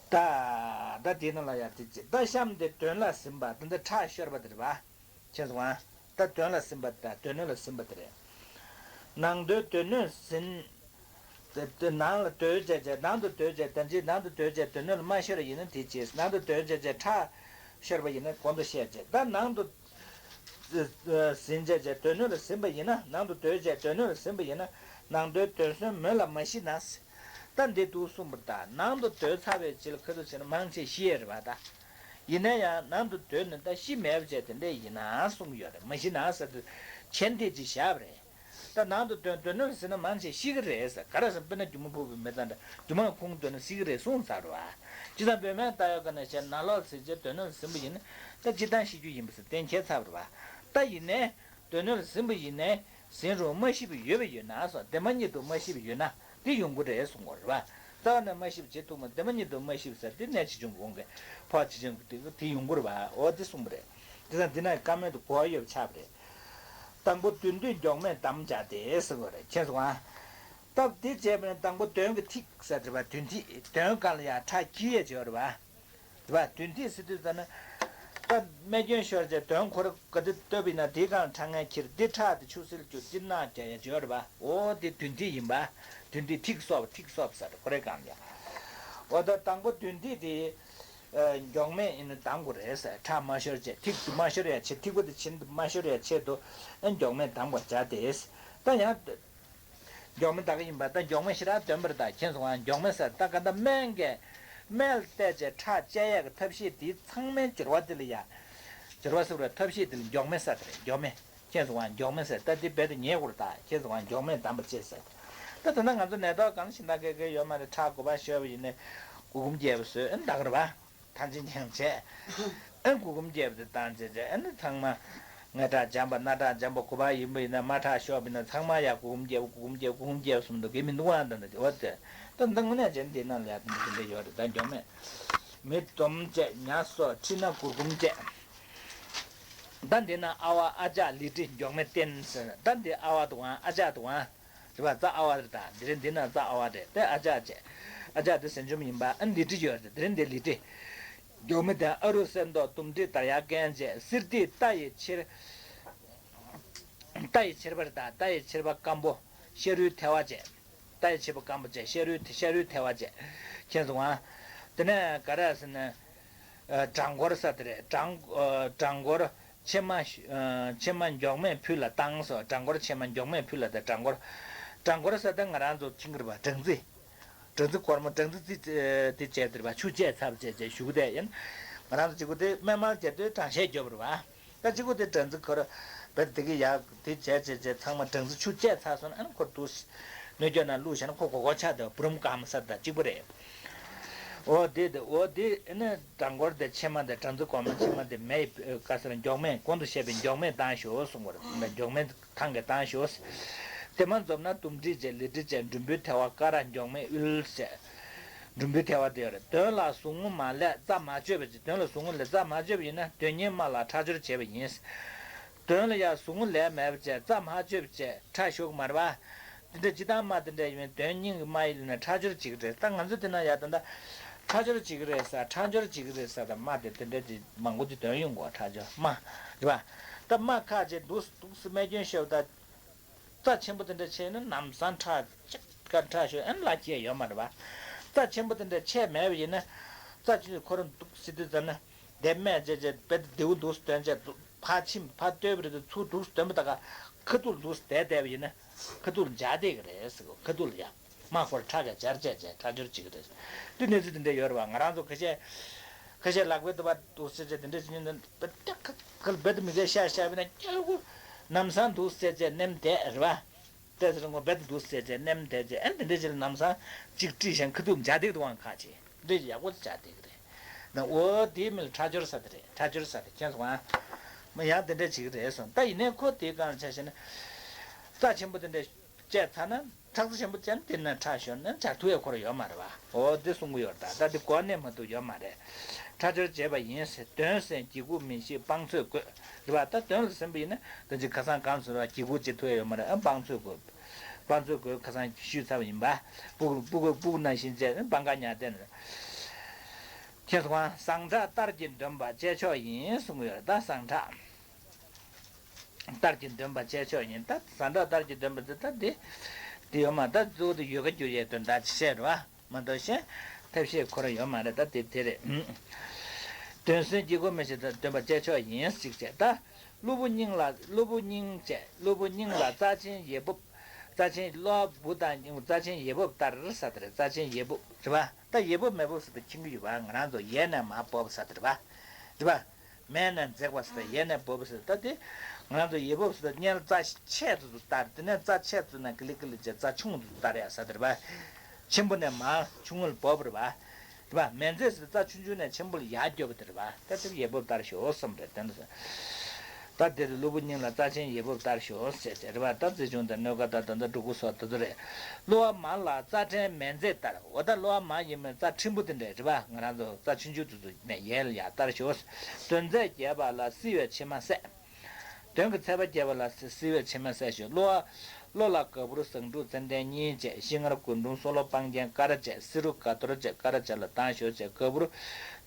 ད་ད་དེ་ནང་ལ་ཡང་དེ་ཅིག་ད་གཤམ་དེ་དོན་ལ་ཟིན་པ་དེ་འདི་ཁྲག་ཤོར་བ་དེ་རེད་པ། མཁྱེན་སོང་ཨ། ད་དོན་ལ་ཟིན་པ་དང་དོན་སྣོད་ལ་ཟིན་པ་དེ་རེད། ནང་དོན་དོན་སྣོད་ཟིན། དེ་དེ་ནང་ལ་སྡོད་བྱས་བྱས་ནང་དུ་སྡོད་བྱས་དོན་གཅིག་ནང་དུ་སྡོད་བྱས་དོན་སྣོད་ལ་མ་ཤོར་བ་ཡིན་ན་དེ་བྱས་ནང་དུ་སྡོད་བྱས་བྱས་ཁྲག་ཤོར་བ་ཡིན་ན་གོང་དུ་བཤད་བྱས་ད་ནང་དུ་ཟིན་བྱས་བྱས་དོན་སྣོད་ལ་ཟིན་པ་ཡིན་ན་ནང་དུ་སྡོད་བྱས་དོན་སྣོད་ལ་ཟིན་པ་ཡིན་ན་ནང་དོན་དོན་སོན་མོད་ལ་མ་ཤི་ན། ད་འདི་འདུག་གསུངས་པ་ད་ནང་དུ་སྡོད་ཚར་བའི་རྗེས་ལ་ཁ་ཐུག་བྱས་ན་མང་ཆེ་ཤི་ཡས་རེད་པ་ད། ཡིན་ན་ཡང་ནང་དུ་སྡོད་ནས་ད་ཤི་མེད་པ་བྱས་དེ་འདྲས་ཡིན་ན་གསུངས་ཡོད་རེད། མ་ཤི་ན་ཟེར་དུས་མཆན་དེ་ཅིག་བཞག་པ་རེད། ད་ནང་དུ་སྡོད་སྡོད་ནས་ཟིན་ན་མང་ཆེ་ཤི་གི་རེད་ཟེར། ག་རེ་ཟེར་དཔེར་ན་རྒྱུ་མ་ཕུག་པའི་མི་ཚང་འདྲ་རྒྱུ་མ་ཁུང་སྡོད་ན་ཤི་གི་རེད་གསུངས་ཚར་རེད་པ། ཅི་ཙམ་བོད་སྨན་ལྟ་ཡོད་ག་ནས་བྱས་ནང་ལོགས་ཟིན་བྱས་སྡོད་ནས་ཟིན་པ་ཡིན་ན་ད་སྤྱིར་བཏང་ཤི་རྒྱུ་ཡིན་པ་ཟེར་གཏན་འཁེལ་ཚར་རེད་པ། ད་ཡིན་ནའི། སྡོད་གནས་ལ་ཟིན་པ་ཡིན་ནའི་ཟིན་རུང་མ་ཤི་བ་ཡོད་པ་ཡོད་ན་སོགས་བདེན་པ་ཉིད་དུ་མ་ཤི་བ་ཡོད་ན་དེ་ཡོང་གི་རེད་གསུང་གི་རེད་པ། རྩ་བ་ནས་མ་ཤི་བ་བྱེད་ཐུབ་མ་བདེན་པ་ཉིད་དུ་མ་ཤི་བ་ཟེར་དེ་གནད་ཆེ་ཆུང་གི་དབང་གིས་ཕོག་ཆེ་ཆུང་གི་དེ་ཡོང་གི་རེད་པ། འོ་དེ་གསུངས་པ་རེད། དེ་ཙང་འདི་ན་བཀའ་མོལ་དུ་གོ་བ་ཡོད་པ་ཆགས་པ་རེད། དང་པོ་དོན་ཐིག་མགྱོགས་མེད་བསྡམ་བྱ་སྟེ་ཟེར་གི་རེད། མཁྱེན་སོང་ཨ། སྟབས་དེ་བྱས་པ་ནས་དང་པོ་དོན་གྱི་ཐིག་ཟེར་དེ་རེད་པ། དོན་ཐིག་དོན་སྒང་ལ་ཡང་ཁྲག་འཁྱིལ་ཡས་བྱེད་པ་རེད་པ། རེད་པ། དོན་ཐིག་ཟེར་དུས་ཙམ་ན། ད་རྨས་སྐྱོན་ཤོར་བྱས་དོན་ཁོ་ར་ག་དེ་བཏབ་པ་ཡིན་ན་དེའི་སྒང་ཁྲག་ངན་འཁྱིལ། འདི་ཁྲག་དེ་ཆུ་སེལ་རྒྱུ་འདི་རྣག་རྒྱག་ཡ་བྱོས་རེད་པ། འོ་དེ་དོན་ཐིག་ཡིན་པ། དོན་ཐིག་ཐིག་གསོག་པ་ཐིག་གསོག་པ་ཟེར་ཁོ་རའི་སྒང་ལ་ཡ། འོ་ད་དང་པོ་དོན་ཐིག་དེ། མགྱོགས་མེད་ཡིན་ན་བསྡམ་དགོས་རེད་ཟེར། ཁྲག་མ་ཤོར་བྱས་ཐིག་དེ་མ་ཤོར་ཡ་ཆེད་ཐིག་པ་དེ་ཕྱིན་དེ་མ་ཤོར་ཡ་ཆེད་དུ་མགྱོགས་མེད་བསྡམ་དགོས་བྱ་དེ། ད་ཡང་། མགྱོགས་མེད་ད་ག་ཡིན་པ་ད་མགྱོགས་མེད་ཞེ་དྲག་འདོན་པར་ད་མཁྱེན་སོང་ང་། མགྱོགས་མེད་ཟེར་ད་ག་ད་སྨན་གྱི་སྨན་ལ་བལྟས་བྱས་ཁྲག་བཅད་ཡས་ཀྱི་ཐབས་ཤེས་དེ་ཚང་མའི་སྦྱོར་བ་དེ་ལ་ཡ། སྦྱོར་བ་ཟེར་བའི་ཐབས་ཤེས་དེ་ལ་མགྱོགས་མེད་ཟེར་དེ་རེད། མགྱོགས་མེད་མཁྱེན་སོང་ང་། མགྱོགས་མེད་ཟེར་ད་དེ་རྦད་དེ་ཉེ་བོར་ད་མཁྱེན་སོང་ང་། མགྱོགས་མེད་བསྡམ་པ་བྱེད་ཟེར། ད་ད་ལྟ་ང་ཚོ་ནད་ཐོག་གང་ཞིག་ད་ག་ག་ཡོད་མ་རེད། ཁྲག་གོ་བ་ཤོར་བ་ཡིན་ནའི་གུར་གུམ་རྒྱས་པ་བཟོས་ཨ་ནི་ད་ག་རེད་པ། ཐང་ཆེན་ཆེན་བྱས། ཨ་གུར་གུམ་རྒྱས་པ་དེ་བཏང་བྱས་བྱས་ཨ་ནི་ཚང་མ། སྔས་ཁྲག་འཇམ་པ་སྣ་ཁྲག་འཇམ་པ་གོ་བ་ཡིན་པ་ཡིན་ན་མ་ཁྲག་ཤོར་བ་ཡིན་ན་ཚང་མ་ཡ་གུར་གུམ་རྒྱས་པ་གུར་གུམ་རྒྱས་པ་གུར་གུམ་རྒྱས་པ་གསུམ་དུ་གི་མི་འདུག་ཨ། ད་འདི་འོ་དེ། ད་འདི་དངོས་གནས་བྱས་ན་འདི་ནང་ལ་ཡ་དེ་འདི་འདྲ་ཡོད་རེད། ད་མགྱོགས་མེད། མི་འཛོམས་བྱས་ཉ་སོགས་ཁྲིད་ན་གུར་གུམ་བཅས། ད་འདི་ན་ཨ་བ་ཨ་ཅག་ལི་ཁྲི་མགྱོགས་མེད་བསྟེན་ཟེར། ད་འདི་ཨ་བ་འདུག་ཨ། ཨ་ཅག་འདུག་ཨ། རེད་པ། རྩ་ཨ་བ་རེད། ད་འདི་རེད། འདི་ན་རྩ་ཨ་བ་རེད། དེ་ཨ་ཅག་བྱས། ཨ་ཅག་དེ་ཟན་ཆུང་ཡིན་པ། ཨ་ལི་ཁྲི་ཡོད་རེད། འདི་རེད། འདི་ལི་ཁྲི། མགྱོགས་མེད་དེ་ཨ་རུ་གསེར་མདོག་དུམ་སྒྲིལ་དར་ཡག་བརྒྱན་བྱས་གསེར་ཐིག་རྟ་ཡི་ཕྱེད། རྟ་ཡི་ཕྱེད་པ་རེད། ད་རྟ་ཡི་ཕྱེད་པ་སྐམ་པོ་ཤ་རུས་ཐལ་བ་བྱས། རྟ་ཡི་ཕྱེད་པ་སྐམ་པོ་བྱས་ཤ་རུས་ཤ་རུས་ཐལ་བ་བྱས། མཁྱེན་སོང་ང་། དེ་ནས་ག་རེ་ཟེར་ན། ཨ་བྲང་འཁོར་ཟེར་དེ་རེད། བྲང་ཨ་བྲང་འཁོར་ཕྱེ་མ་ཨ་ཕྱེ་མ་མགྱོགས་མེད་ཕུད་ལ་བཏང་སོ། བྲང་འཁོར་ཕྱེ་མ་མགྱོགས་མེད་ཕུད་ལ་དེ་བྲང་འཁོར། བྲང་འཁོར་ཟེར་དེ་ང་རང་ཚོ་ཕྱིན་གི་རེད་པ། སྦྲང་རྩི། སྦྲང་རྩི་སྒོར་མོ་སྦྲང་རྩི་རྩི་དེ་བྱས་དེ་རེད་པ། ཆུ་བཅད་ཚར་བྱས་བྱས་གཞུག་དེ་ཡིན། ང་རང་ཚོ་གཅིག་པོ་དེ་སྨན་མར་བརྒྱབ་དུས་གྲང་ཤས་རྒྱོབ་རེད་པ། ད་གཅིག་པོ་དེ་སྦྲང་རྩི་ཁོ་ར་བེད་དེ་གི་ཡག་དེ་བྱས་བྱས་བྱས་ཚང་མ་སྦྲང་རྩི་ཆུ་བཅད་ཚར་སོང་ན་ཨ་ནི་ཁོ་དུ་སྣོད་སྐྱོན་ན་བླུགས་བྱས་ན་ཁོ་གོ་གོ་ཆགས་དེ་བུ་རམ་སྐམ་ས་དང་གཅིག་པ་རེད། འོ་དེ་དེ་འོ་དེ་ཨ་ནི་བྲང་འཁོར་དེ་ཕྱེ་མ་དེ་སྦྲང་རྩི་སྒོར་མོ་ཕྱེ་མ་དེ་མེ་ཡི་ཨ་ཀ་ས་ལ་མགྱོགས་མེད་གོང་དུ་བཤད་པའི་མགྱོགས་མེད་བཏང་ཞོག་གསུང་བར་མགྱོགས་མེད། ཐང་གི་བཏང་ཞོག་དེ་མ་འཛོམས་ན་དུམ་སྒྲིལ་བྱས་ལི་སྒྲིལ་བྱས་འགྲུམ་བུའི་ཐལ་བ་ཀ་ར་མགྱོགས་མེད་དབུལ་བྱས། འགྲུམ་བུའི་ཐལ་བ་དེ་ཡོད་རེད། དོན་ལ་ཟུག་རྔུ་མ་ལས་རྩ་མ་གཅོད་པ་ཅིག་དོན་ལ་ཟུག་རྔུ་ལས་རྩ་མ་གཅོད་པ་ཡིན་ན་དོན་གཉེར་མ་ལ་ཁྲག་སྦྱོར་བྱེད་པ་ཡིན། དོན་ལ་ཡང་ཟུག་རྔུ་ལས་མེད་པ་བྱས་རྩ་མ་གཅོད་པ་བྱས་ཁྲག་ཞུགས་མ་རེད་པ། དེ་འདྲ་ཅི་ལྟར་མ་དེ་འདྲ་ཡིན་དོན་སྙིང་གི་མ་ཡིན་ན་ཁྲག་སྦྱོར་བྱེད་ཀྱི་རེད། ད་ང་ཚོ་དེ་ན་ཡ་ད་ལྟ་ཁྲག་སྦྱོར་བྱེད་ཀྱི་རེད་ས་ཁྲག་སྦྱོར་བྱེད་ཀྱི་རེད་ས་ད་མ་དེ་དེ་འདྲ་ཅི་མང་པོ་ཅི་དོན་ཡོང་གོ་ཁྲག་སྦྱོར་མ་རེད་པ། ད་མ་ཁ་ཅེ་འདུག་འདུག་སི་རྨས་སྐྱོན་ཤོར་ད། རྩ་ཆེན་པོ་དེ་འདྲ་བྱས་ན་ནམ་སང་ཁྲག་ཅིག་ཀ་ ཁྲག་ཤོར་ཨན་ལ་ཁྱད་ཡོད་མ་རེད་བ། རྩ་ཆེན་པོ་དེ་འདྲ་ཆད་མེད་པ་ཡིན་ན། རྩ་ཆེན་ཁོ་རང་འདུག་སེ་དུས་ཙམ་ན་དེ་སྨད་བྱས་བྱས་རྦད་དེ་མདེའུ་འདུག་སེ་སྟོན་བྱས་ཕར་ཕྱིན་ཕར་ལྟོས་པ་རེད་དེ་ཚུར་འདུག་སེ་སྟོན་པ་ད་ག་ཁ་ཐུག་འདུག་སེ་བསྡད་བསྡད་པ་ཡིན་ན་ཁ་ཐུག་ལ་འཇག་བསྡད་ཀྱི་རེད་ཟེར་གོ། ཁ་ཐུག་ལ་ཡ། མ་ཁོར་ཁྲག་གིས་འབྱར་བྱས་བྱས་ཁྲག་སྦྱོར་བྱེད་ཀྱི་རེད། འདི་གནས་ཚུལ་འདི་འདྲ་ཡོད་རེད་བ། ང་རང་ཚོ་ཁ་ཤས་ཁ་ཤས་ལག་པའི་དུ་བ་འདུག་སེ་བྱས་དེ་འདྲ་བྱེད་མཁན་འདི་རྦད་དེ་ཁ་ཁ་རྦད་དེ་མི་ཚེ་ཤ་ཤ་བས་ན་སྐྱ་བོ་ལམ་སང་འདུག་སེ་བྱས་ནེམ་བསྡད་རེད་བ། ཏོག་ཙམ་ངོ་རྦད་དེ་འདུག་སེ་བྱས་ནེམ་བསྡད་བྱས་ཨན་དེ་འདྲ་བྱས་ལམ་སང་གཅིག་བཀྲུས་ཤིང་ཁ་ཐུག་འཇག་བསྡད་འདུག་ཨང་ཁ་ཆེ་འདྲ་ཡག་པོ་འཇག་བསྡད་ཀྱི་རེད། ན་འོ་དེའི་མིང་ལ་ཁྲག་སྦྱོར་ཟེར་དེ་རེད། ཁྲག་སྦྱོར་ཟེར་དེ་མཁྱེན་སོང་ཨ། མ་ཡང་དེ་འདྲ་བྱེད་ཀྱི་རེད་གསུངས། ད་ཡིན་ནའི་ཁོ་དེའི་སྒང་ལ་ཆ་བཞག་ན། རྩ་ཆེན་པོ་དེ་འདྲ། བཅད་ཚར་ན་ཁྲག་རྩ་ཆེན་པོ་བཅད་ན་དེ་ན་ཁྲག་ཤོར་ན་འབྱར་ཐུབ་ཡ་ཁོ་རང་ཡོད་མ་རེད་བ། འོ་དེ་གསུང་གི་ཡོད་རེད། ད་ད་དེ་གོ་གནས་མ་ཐུབ་ཡོད་མ་རེད། ཁྲག་སྦྱོར་བྱས་པ་ཡིན་ཟེར་དོན་ཟེར་གྱི་གུ་མི་ཤེས་དཔང་ཚོད་དགོས་རེད་བ། ད་དོན་ལ་ཟིན་པ་ཡིན་ན་ད་ཅི་ཁ་སང་གང་ཟེར་བ་གྱི་གུ་ཅི་ཐུབ་ཡ་ཡོད་མ་རེད་ཨ། དཔང་ཚོད་དགོས། དཔང་ཚོད་དགོས་ཁ་སང་ཞུས་ཚར་བ་ཡིན་པ། སྤུ་གུ་སྤུ་གུ་སྤུ་གུ་ནང་བཞིན་བྱས་དཔང་ག་ཉར་བསྡད་ན། ཁྱེད་ཚོ་གང་ཟངས་ཁྲག་གཏར་གྱི་འདོན་པ་བཅད་ཆོག་ཡིན་གསུང་གི་ཡོད་རེད། ད་ཟངས་ཁྲག་གཏར་གྱི་འདོན་པ་བཅད་ཆོག་ཡིན། ད་ཟངས་ཁྲག་གཏར་གྱི་འདོན་པ་དེ་ད་འདི་འདི་ཡོད་མ་ད་གཙོ་བོ་དེ་ཡོ་ག་བསྒྱུར་ཡས་དོན་དག་ཅིག་བཤད་རོགས་མ་གཏོགས་གཞན་ཐབས་ཤེས་ཁོ་རང་ཡོད་མ་རེད། ད་དེ་དེ་རེད། དོན་ཟིན་གྱི་གོ་མི་ཤེས་ད་འདོན་པ་བཅད་ཆོག་ཡིན་ཅིག་བྱས་ད། གློ་བུར་སྙིང་ལ་གློ་བུར་སྙིང་བཅས་གློ་བུར་སྙིང་ལ་རྩ་ཆེན་ཡས་འབུབ། རྩ་ཆེན་གློ་བུར་དང་རྩ་ཆེན་ཡས་འབུབ་ལྟར་ཟེར་དེ་རེད། རྩ་ཆེན་ཡས་འབུབ་རེད་བ། ད་ཡས་འབུབ་མེ་འབུབ་ཟེར་དེ་མཁྱེན་གྱི་ཡོད་བ། ང་རང་ཚོ་ཡས་ནས་མར་འབབ་ཟེར་དེ་རེད་བ། རེད་བ། མས་ནས་འཛེགས་པ་ཟེར་ཡས་ནས་འབབ་ཟེར། ད་དེ་ང་རང་ཚོ་ཡས་འབབ་ཟེར་ད་སྔོན་ལ་རྩ་ཆེ་ཙམ་དུ་བསྟར། དེ་ནས་རྩ་ཆེ་ཙམ་ནས་གི་ལི་གི་ལི་བྱས་རྩ་ཆུང་དུ་བསྟར་ཡ་ཟེར་དེ་རེད་བ། ཆེན་པོ་ནས་མར་ཆུང་ངུ་ལ་འབབ་རེད་བ། རེད་བ། མས་འཛེགས་ཟེར་རྩ་ཆུང་ཆུང་ནས་ཆེན་པོ་ལ་ཡར་བསྐྱོད་པ་དེ་རེད་བ། ད་དེར་ཡས་འབབ་ལྟར་ཞོག་གསུངས་རེད། དེ་འདྲ་ཟེར། ད་དེར་གློ་བུར་སྙིང་ལ་རྩ་ཆེན་ཡས་འབབ་ལྟར་ཞོག་ཟེར་ཏེ་རེད་བ། ད་རྩི་ཆུང་དང་སྣོད་ཀ་དང་ད་ལྟ་འབྲུ་གུ་སོགས་དེ་ཚོ་རེད། གློ་བ་མ་ལ་རྩ་ཕྲན་མས་འཛེགས་ལྟར། འོ་ད་གློ་བ་མ་ཡིན་མིན་རྩ་ཕྲན་བུ་དེ་འདྲ་རེད་བ། ང་རང་ཚོ་རྩ་ཆུང་ཆུང་དེ་ཚོ་ནས་ཡས་ལ་ཡར་ལྟར་ཞོག། དོན་ཚན་བརྒྱད་པ་ལ་བསིལ་བའི་མཆི་མ་བསྲེག། དོན་གྱི་ཚད་པ་རྒྱས་པ་ལ་བསིལ་བའི་མཆི་མ་བསྲེག་ཞོག། གློ་བ། གློ་ལ་ག་བུར་ཟངས་ཕྲུག་ཙན་དན་གཉིས་བཅས། ཤིང་མངར་རྒུན་འབྲུམ་སོ་ལོ་སྤང་རྒྱན་དཀར་བཅས། བསེ་རུ་ག་གཏོར་བཅས་དཀར་བཅས་ལ་བཏང་ཞོག་བཅས། ག་བུར་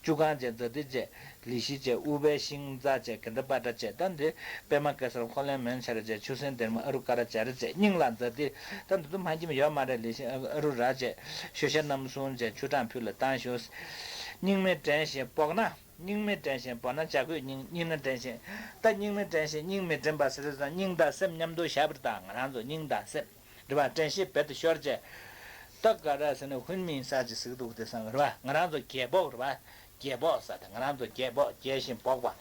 བཅུ་གང་བཅས། ཛ་ཏི་བཅས་ལི་ཤི་བཅས། ཨུཏྤལ་ཤིང་ཛ་བཅས་གན་དྷ་པ་ཏྲ་བཅས། ད་འདི་པདྨ་གེ་སར་འཁོར་ལོའི་མོན་ཆ་ར་བཅས། ཆུ་སྲིན་སྡེར་མོ་ཨ་རུ་ཀ་ར་བྱ་ར་བཅས། སྙིང་ལ་ཛ་ཏི། ད་འདི་ཚོ་མ་གྱིམ་ཡོད་མ་རེད། ལི་ཤི་ཨ་རུ་ར་བཅས། ཞོ་ཤ་རྣམ་གསུམ་བཅས་ཆུ་གྲང་ཕུད་ལ་བཏང་ཞོག། སྙིང་མི་དྲན་ཞིང་སྦོ་ན། སྙིང་མི་དྲན་ཞིང་སྦོ་ན་བྱ་རྒོད་སྙིང་། སྙིང་ན་དྲན་ཞིང་། ད་སྙིང་མི་དྲན་ཞིང་སྙིང་མི་དྲན་པ་ཟེར་དུས་ཙང་སྙིང་དང་སེམས་མཉམ་དུ་བཞག་པ་རེད། ད་ང་རང་ཚོ་སྙིང་དང་སེམས་རེད་བ། དྲན་ཤེས་རྦད་དེ་ཤོར་བྱས། ད་ག་རེ་ཟེར་ན་ཧུན་མིན་ས་ཅི་ཟེར་གི་འདུག་དེ་སང་རེད་བ། ང་རང་ཚོ་རྒྱལ་པོ་རེད་བ། རྒྱལ་པོ་ཟེར་ཏེ་ང་རང་ཚོ་རྒྱལ་པོ་རྒྱལ་ཞིང་སྦོག་པ།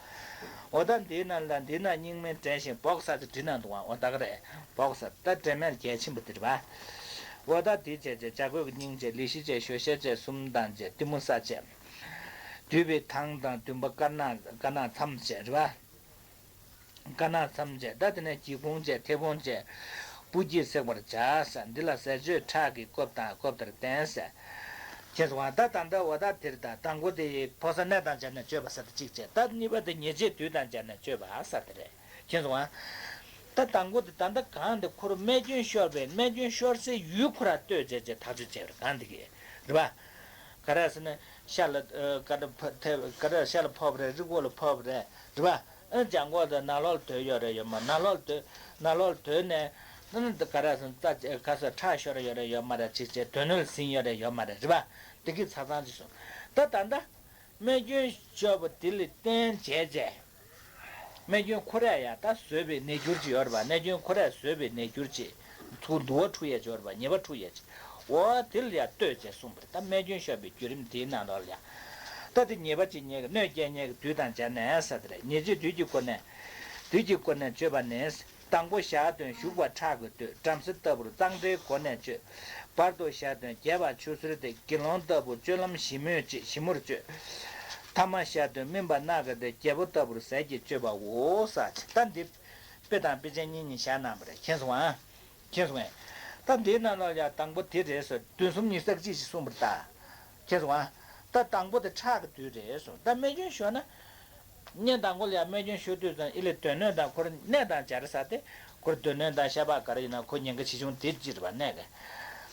འོ་ད་འདི་ན་ལ་འདི་ན་སྙིང་མི་དྲན་ཞིང་སྦོག་ས་ཅི་བྲིས་ན་འདུག་བ། འོ་ད་ག་རེ་སྦོག་ས་ད་དྲན་མེད་རྒྱལ་ཆེན་པོ་དེ་རེད་བ། འོ་ད་དེ་བྱས་བྱས་བྱ་རྒོད་ཀྱི་སྙིང་བྱས། ལི་ཤི་བྱས། ཞོ་ཤ་བྱས། སུམ་མདངས་བྱས། གཏི་མུག་ས་བྱས། དུད་པའི་ཐང་དང་བདུན་པ་དཀར་ནག་དཀར་ནག་མཚམས་བཅས་རེད་བ། དཀར་ནག་མཚམས་བཅས། ད་དེ་ནས་གྱི་གུང་བཅས། མཐེ་བོང་བཅས། སྤུ་གྱིས་བསྲེག་པར་བྱ་ཟེར། འདི་ལ་ཟས་སྤྱོད་ཁྲག་གིས་བསྐོབས་དང་བསྐོབས་ལྟར་བསྟན་ཟེར། ཁྱེད་ཚོ་ད་ད་ལྟ་འོ་ད་དེར་ད་དང་པོ་དེ་ཕོ་གསར་གནས་དང་སྦྱར་ནས་སྤྱོད་པ་ཟེར་ཏེ་གཅིག་བྱས། ད་གཉིས་པ་དེ་ཉེས་བྱས་དུས་དང་སྦྱར་ནས་སྤྱོད་པ་ཟེར་ཏེ་རེད། ཁྱེད་ཚོ་ད་དང་པོ་དེ་ད་ལྟ་གང་དེ་ཁོ་རང་རྨས་སྐྱོན་ཤོར་བའི་རྨས་སྐྱོན་ཤོར་སའི་ཡུལ་ཁོ་རང་ལྟོས་བྱས་བྱས་ཐག་གཅོད་བྱས་པ་རེད། གང་དེ་གི་རེད་པ། ག་རེ་ཟེར་ན་ཤ་ལ་ཨ་ག་རེ་ཕ་ཐེ་ག་རེ་ཤ་ལ་ཕོག་པ་རེད། རི་མགོ་ལ་ཕོག་པ་རེད། རེད་པ། ཨ་ལྗང་གོག་དེ་ནང་ལོགས་ལ་དོད་ཡོད་རེད་ཡོད་མ། ནང་ལོགས་ལ་དོད་ནང་ལོགས་ལ་དོད་ནས་ཨ་ནི་ག་རེ་ཟེར་ན་རྩ་ག་ས་ཁྲག་ཤོར་ཡོད་རེད་ཡོད་མ་རེད། ཅིག་བྱས་དོན་སྣོད་ལ་ཟིན་ཡོད་རེད་ཡོད་མ་རེད། རེད་པ། དེ་གི་ཆ་ཚང་ཅིག་སོང་། ད་ད་ལྟ་རྨས་སྐྱོན་ཤོར་བ་དེ་ལ་བརྟེན་བྱས་བྱས། རྨས་སྐྱོན་ཁོ་རས་ཡ་ད་བཟོས་པའི་ནད་འགྱུར་ཅིག་ཡོད་རེད་པ། རྨས་སྐྱོན་ཁོ་རས་བཟོས་པའི་ནད་འགྱུར་ཅིག་ཚུར་འདུ་བ་འཁྲུ་ཡས་ཅིག་ཡོད་རེད་པ། ཉེས་པ་འཁྲུ་ཡས་ཅིག་འོ་དེ་ལ་ཡ་ལྟོས་བྱས་གསུངས་པ་རེད། ད་རྨས་སྐྱོན་ཤོར་བའི་བརྒྱུད་རིམ་དེའི་ནང་ལོགས་ལ་ཡ། ད་དེ་ཉེས་པ་ཅིག་རྙེད་ཀྱི་གནོད་སྐྱེལ་ཉེས་ཀྱི་དུས་དང་སྦྱར་ནས་ཟེར་དེ་རེད། ཉེས་བྱས་དུས་ཀྱི་སྒོ་ནས། དུས་ཀྱི་སྒོ་ནས་བཅོས་པ་ནི། དང་པོ་ཞག་བདུན་ཞུགས་པ་ཁྲག་གིས་བསྟོད། བྲམ་ཟེ་ལྟ་བུར་གཙང་སྦྲའི་སྒོ་ནས་བཅོས། བར་དུ་ཞག་བདུན་རྒྱས་པ་ཆུ་སེར་ཏེ། དགེ་སློང་ལྟ་བུ་སྤྱོད་ལམ་ཞིབ་མོས་བཅོས། ཞིབ་མོར་བཅོས། ཐ་མ་ཞག་བདུན་སྨིན་པ་རྣག་གིས་ཏེ། རྒྱལ་པོ་ལྟ་བུར་ཟས་ཀྱིས་བཅོས་པའོ། ས་ཅི་ད་འདི་དཔེ་དང་དཔེ་ཅན་གཉིས་གཉིས་བཞག་གནང་བ་རེད། མཁྱེན་སོང་ཨ། མཁྱེན་སོང་ངས། ད་འདིའི་ནང་ལ་ཡང་དང་པོ་དེ་རེད་ཟེར་བདུན་གསུམ་ཉི་ཤུ་རྩ་གཅིག་ཅིག་གསུངས་པ་རེད་ད། མཁྱེན་སོང་ཨ། ད་དང་པོ་དེ་ཁྲག་གི་དུས་རེད་ཟེར། ད་རྨས་སྐྱོན་ཤོར་ན། གནས་དང་པོ་ལ་ཡང་རྨས་སྐྱོན་ཤོར་དུས་ཙམ་ཨི་ལས་དོན་སྣོད་དང་ཁོ་རང་གནས་དང་སྦྱར་ས་དེ། ཁོ་རང་དོན་སྣོད་དང་ཤ་པགས་ག་རེ་ཡིན་ན་ཁོ་ཉེན་ཁ་ཆེ་ཆུང་དེ་ཅི་རེད་པ་གནས་ག་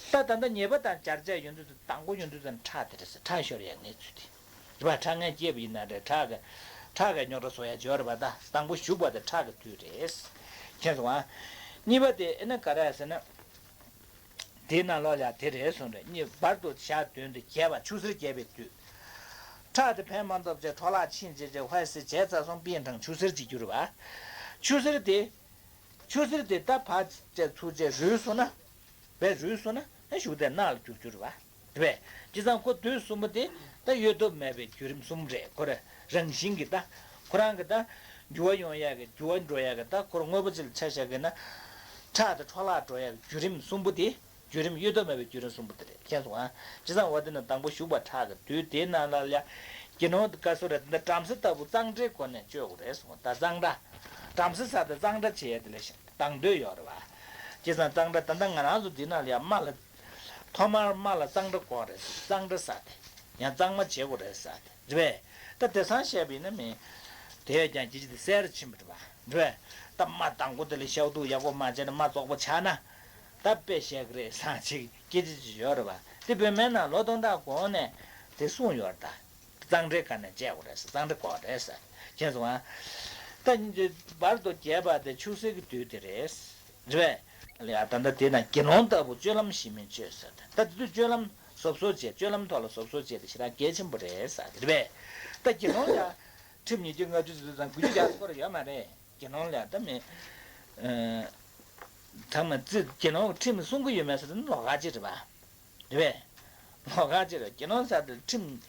ད་ད་ལྟ་ཉེས་པ་དང་སྦྱར་བྱས་ཡོང་དུས་ཙམ་དང་པོ་ཡོང་དུས་ཙམ་ཁྲག་དེ་རེད་ཟེར། ཁྲག་ཤོར་ཡ་གནས་ཚུལ་དེ། རེད་པ། ཁྲག་ངན་སྐྱེས་པ་ཡིན་ན་རེད། ཁྲག་གི་ཁྲག་གི་རྙོག་དྲ་བཟོ་ཡ་ཅིག་ཡོད་རེད་པ། ད་དང་པོ་ཞུགས་པ་དེ་ཁྲག་གི་དུས་རེད། མཁྱེན་སོང་ཨ། གཉིས་པ་དེ་ཨེ་ན་ག་རེ་ཟེར་ན། དེའི་ནང་ལོགས་ལ་དེ་རེད་གསུངས་རེད། གཉིས་བར་དུ་ཞག་བདུན་དུ་རྒྱས་པ་ཆུ་སེར་རྒྱས་པའི་དུས། ཁྲག་དེ་ཕན་མ་ཐོགས་ཅེས་འཕྲོ་བརླག་ཕྱིན་ཅེས་ཅེས་ཧོའི་སི་བྱས་ཚར་སོང་པིན་ཀྲང་ཆུ་སེར་གྱི་འགྱུར་བ། ཆུ་སེར་དེ། ཆུ་སེར་དེ་ད་བ་ཅེས་ཚུ་ཅེས་རུལ་སོང་ན། བས་རུལ་སོང་ན་ཨ་ཞུགས་ཏེ་རྣག་ལ་འགྱུར་འགྱུར་བ། རེད་པས། བྱས་ཙང་ཁོ་དུས་གསུམ་པོ་དེ་ད་གཡོལ་ཐབས་མེད་པའི་བརྒྱུད་རིམ་གསུམ་རེད། ཁོ་རང་རང་བཞིན་གྱི་ད་ཁོ་རང་གི་ད་འགྱུར་བ་ཡོང་ཡག་གི་འགྱུར་བ་འགྲོ་ཡག་གི་ད་ཁོ་རང་དངོས་པོ་ཅིག་ལ་ཆ་བཞག་གི་ན། ཁྲག་དེ་འཕྲོ་བརླག་འགྲོ་ཡག་གི་བརྒྱུད་རིམ་གསུམ་པོ་དེ་བརྒྱུད་རིམ་གཡོལ་ཐབས་མེད་པའི་བརྒྱུད་རིམ་གསུམ་པོ་དེ་རེད། མཁྱེན་སོང་ཨ། བྱས་ཙང་འོ་དེ་ནི་དང་པོ་ཞུགས་པ་ཁྲག་གི་དུས་དེའི་ནང་ལ་ཡ། དགེ་སློང་དེ་ག་སུ་རེད། འདི་བྲམ་ཟེ་ལྟ་བུ་གཙང་སྦྲའི་སྒོ་ནས་སྤྱོད་དགོས་རེད་གསུངས། ད་གཙང་སྦྲ། བྲམ་ཟེ་ཟེར་དེ་གཙང་སྦྲ་བྱེད་ཡས་དེ་ལས་ཤིག་དང་འདོད་ཡོད་རེད་བ། བྱས་ཙང་གཙང་སྦྲ་ད་ལྟ་ང་རང་ཚོ་འདི་ན་ལ་ཡ་རྨ་ལ། ཐོག་མར་རྨ་ལ་གཙང་སྦྲ་དགོས་རེད། གཙང་སྦྲ་ཟེར་དེ། ཡང་གཙང་མ་བྱེད་དགོས་རེད་ཟེར་དེ་རེད་པས། ད་དེང་སང་བཤད་པ་ཡིན་ན་མིན། དེ་ཡས་ཀྱང་སྐད་ཆ་དེ་གསལ་རུ་ཕྱིན་པ་རེད་བ། རེད་པས། ད་རྨ་དང་པོ་དེ་ལ་ཤ་དུག་ཡག་པོ་མ་བྱས་ན་རྨ་བཙོག་པོ་ཆགས་ན། ད་དཔེ་བཤད་གི་རེད་ཟེར་ཅིག་སྐད་ཆ་ཅིག་ཡོད་རེད་བ། དེ་བོད་སྨན་ནང་ལོ་སྟོང་ཕྲག་གོང་ནས་དེ་གསུངས་ཡོད་རེད་ད། གཙང་སྦྲའི་སྒོ་ནས་སྤྱད་དགོས་རེད་ཟེར། གཙང་སྦྲ་དགོས་རེད་ཟེར། མཁྱེན་སོང་ཨ། ད་བར་དུ་རྒྱས་པ་དེ་ཆུ་སེར་གྱི་དུས་དེ་རེད། རེད་པས། ལ་ཡ་ད་ལྟ་དེ་ན་དགེ་སློང་ལྟ་བུ་སྤྱོད་ལམ་ཞིག་མིན་སྤྱོད་ཟེར་ད། ད་དེ་དུས་སྤྱོད་ལམ་གཟབ་གཟབ་བྱས། སྤྱོད་ལམ་ཐོག་ལ་གཟབ་གཟབ་བྱས་ཏེ་ཞེ་དྲག་གལ་ཆེན་པོ་རེད་ཟེར་གི་རེད་པས། ད་དགེ་སློང་ལ་ཁྲིམས་ཉིས་བརྒྱ་ལྔ་བཅུ་ཙམ་དང་དགུ་བཅུ་ཡར་སྐོར་ཡོད་མ་རེད། དགེ་སློང་ལ་ད་མི། ཚང་མ་རྩིས་དགེ་སློང་ཁྲིམས་སྲུང་གི་ཡོད་མེད་ཟེར་ན་ལོགས་ཀ་ཅིག་རེད་པ། རེད་པས། ལོགས་ཀ་ཅིག་རེད། དགེ་སློང་ཟེར་དེ་ཁྲིམས་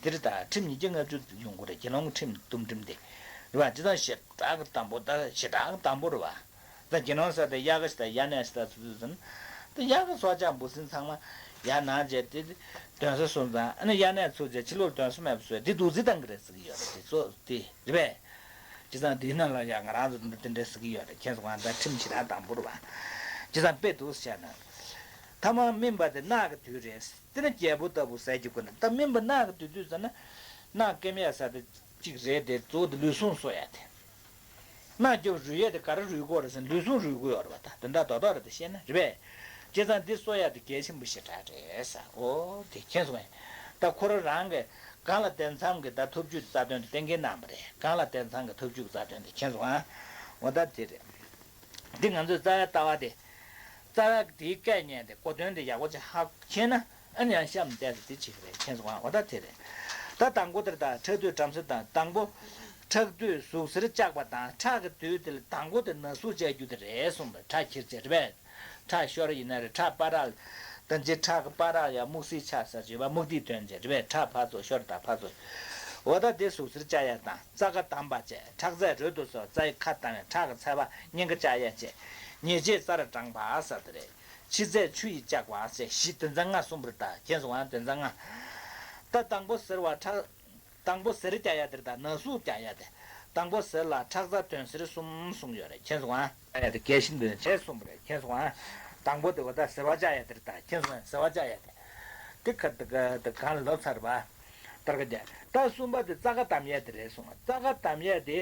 འདིར་ད་ཁྲིམས་ཉིས་བརྒྱ་ལྔ་བཅུ་ཡོང་གི་རེད། དགེ་སློང་ཁྲིམས་དུམ་ཁྲིམས་དེ། རེད་པ། ཇི་ལྟར་ཞེ་དྲག་གི་དམ་པོ་ད་ཞེ་དྲག་གི་དམ་པོ་རེད་པ། ད་དགེ་སློང་ཟེར་དེ་དབྱར་ཁ་ཞིག་དང་དབྱར་གནས་ཞིག་དང་ཚུལ་ཚུལ་ཟེར་ན། ད་དབྱར་ཁ་སྲོག་ཆགས་འབུ་སྲིན་ཚང་མ་ཡར་ནང་བྱས་ཏེ་གདོན་ས་སོང་ཙང་། ཨ་ནི་དབྱར་གནས་ཚུར་བྱས་ཕྱི་ལོགས་གདོན་ས་མེད་པ་བཟོས་ཏེ་འདུ་འཛི་བཏང་གི་རེད་ཟེར་གི་ཡོད་རེད། དེ་ཚོ་དེ་རེད་པས། བྱས་ཙང་དེའི་ནང་ལ་ཡང་ང་རང་ཚོ་འདི་འདྲ་ཟེར་གི་ཡོད་རེད། མཁྱེན་སོང་ང་། ད་ཁྲིམས་ཞེ་དྲག་དམ་པོ་རེད་པ། བྱས་ཙང་དཔེ་འདུག་བཤད་ན། ཐ་མ་སྨིན་པ་དེ་རྣག་གི་དུས་རེད། དེ་ནི་རྒྱལ་པོ་ལྟ་བུ་ཟས་ཀྱི་སྒོ་ནས། ད་སྨིན་པ་རྣག་གི་དུས་དུས་ཙམ་ན། རྣག་སྐེམ་ཡས་ཟེར་དེ་གཅིག་རེད་དེ། གཙོ་བོ་དེ་ལུས་ཟུངས་གསོ་ཡས་དེ། རྣག་སྐྱོབ་རུལ་ཡས་དེ་ག་རེ་རུལ་དགོས་རེད་ཟེར་ན་ལུས་ཟུངས་རུལ་དགོས་ཡོད་རེད་པ། ད་དོན་དག་རྡོག་རྡོག་རེད་དེ་བཤད་ན་རེད་པས། བྱས་ཙང་འདི་གསོ་ཡ་དེ་གལ་ཆེན་པོ་ཞེ་དྲག་རེད་ཟེར། ཨོ་དེ་མཁྱེན་སོང་ངས། ད་ཁོ་རང་རང་གི་གང་ལ་དེང་སང་གི་ད་ཐབས་ཇུས་རྩ་དོན་དེ་གཏན་འཁེལ་གནང་བ་རེད། གང་ལ་དེང་སང་གི་ཐབས་ཇུས་རྩ་དོན་དེ་མཁྱེན་སོང་ཨ། འོ་ད་དེ་རེད། འདི་ང་ཚོས་རྩ་བའི་ལྟ་བ་དེ། རྩ་བའི་དེའི་སྐད་ཉན་ཏེ་གོ་དོན་དེ་ཡག་པོ་ཅིག་ཧ་མཁྱེན་ན། ཨ་ནི་ཡང་གཤམ་བལྟས་ཏེ་དེ་བྱེད་ཀྱི་རེད། མཁྱེན་སོང་ཨ། འོ་ད་དེ་རེད། ད་དང་པོ་དེར་ད་ཁྲག་དུས་བྲམ་ཟེ་དང་། དང་པོ། ཁྲག་དུས་ཟུག་གཟེར་བཅག་པ་དང་། ཁྲག་གི་དུས་དེ་ལ་དང་པོ་དེ་ན་ཟུག་བཅག་རྒྱུ་དེ་རེད་གསུངས་པས། ཁྲག་འཁྱེར་བྱས་རེད་པས། ཁྲག་ཤོར་ཡིན་ན་རེད། ཁྲག་པ་རག་ད་ཅི་ཁྲག་གི་པ་རག་ཡ་སྨུག་སིལ་ཆགས་ས་བྱེད་པ་སྨུག་ཐིག་སྟོན་བྱས་རེད་པས། ཁྲག་ཕར་ཚུར་ཤོར་དང་ཕར་ཚུར། འོ་ད་དེ་ཟུག་གཟེར་བཅག་ཡ་དང་། རྩ་ཁ་བསྡམས་པ་བྱས། ཁྲག་རྩའི་རོལ་དུ་སོང་། རྩ་ཡི་ཁ་བསྡམས་ཡ། ཁྲག་གི་ཚད་པ་གཉན་ཁ་བཅག་ཡ་བྱས། ཉེས་བྱས་རྩར་དྲངས་པ་ཟེར་དེ་རེད། ཕྱི་རྩའི་ཆུ་ཡིས་བཅག་པ་ཟེར་བཞི། དོན་ཚན་ལྔ་གསུངས་པ་རེད་ད། མཁྱེན་སོང་ང་། དོན་ཚན་ལྔ། ད་དང་པོ་གཟེར་བ་ཁྲག་དང་པོ་གཟེར་རྒྱག་ཡ་དེ་རེད་ད། ན་ཟུག་རྒྱག་ཡ་དེ། དང་པོ་གཟེར་ལ་ཁྲག་རྩ་དོན་གཟེར་གསུམ་གསུངས་ཡོད་རེད། མཁྱེན་སོང་ང་། རྒྱག་ཡ་དེ་གལ་ཤིན་ཏུ་ནས་བྱས་གསུངས་པ་རེད། མཁྱེན་སོང་ང་། དང་པོ་དེ་འོ་ད་གཟེར་བ་རྒྱག་ཡ་དེ་རེད་ད། མཁྱེན་སོང་ང་། གཟེར་བ་རྒྱག་ཡ་དེ། དེ་ཁ་དེ་ག་དེ་གང་ལབ་ཚར་བ། ཏར་ཀ་རྒྱག་ད་གསུམ་པ་དེ་རྩ་ཁ་བསྡམ་ཡ་དེ་རེད་གསུངས་པ། རྩ་ཁ་བསྡམ་ཡ་དེ།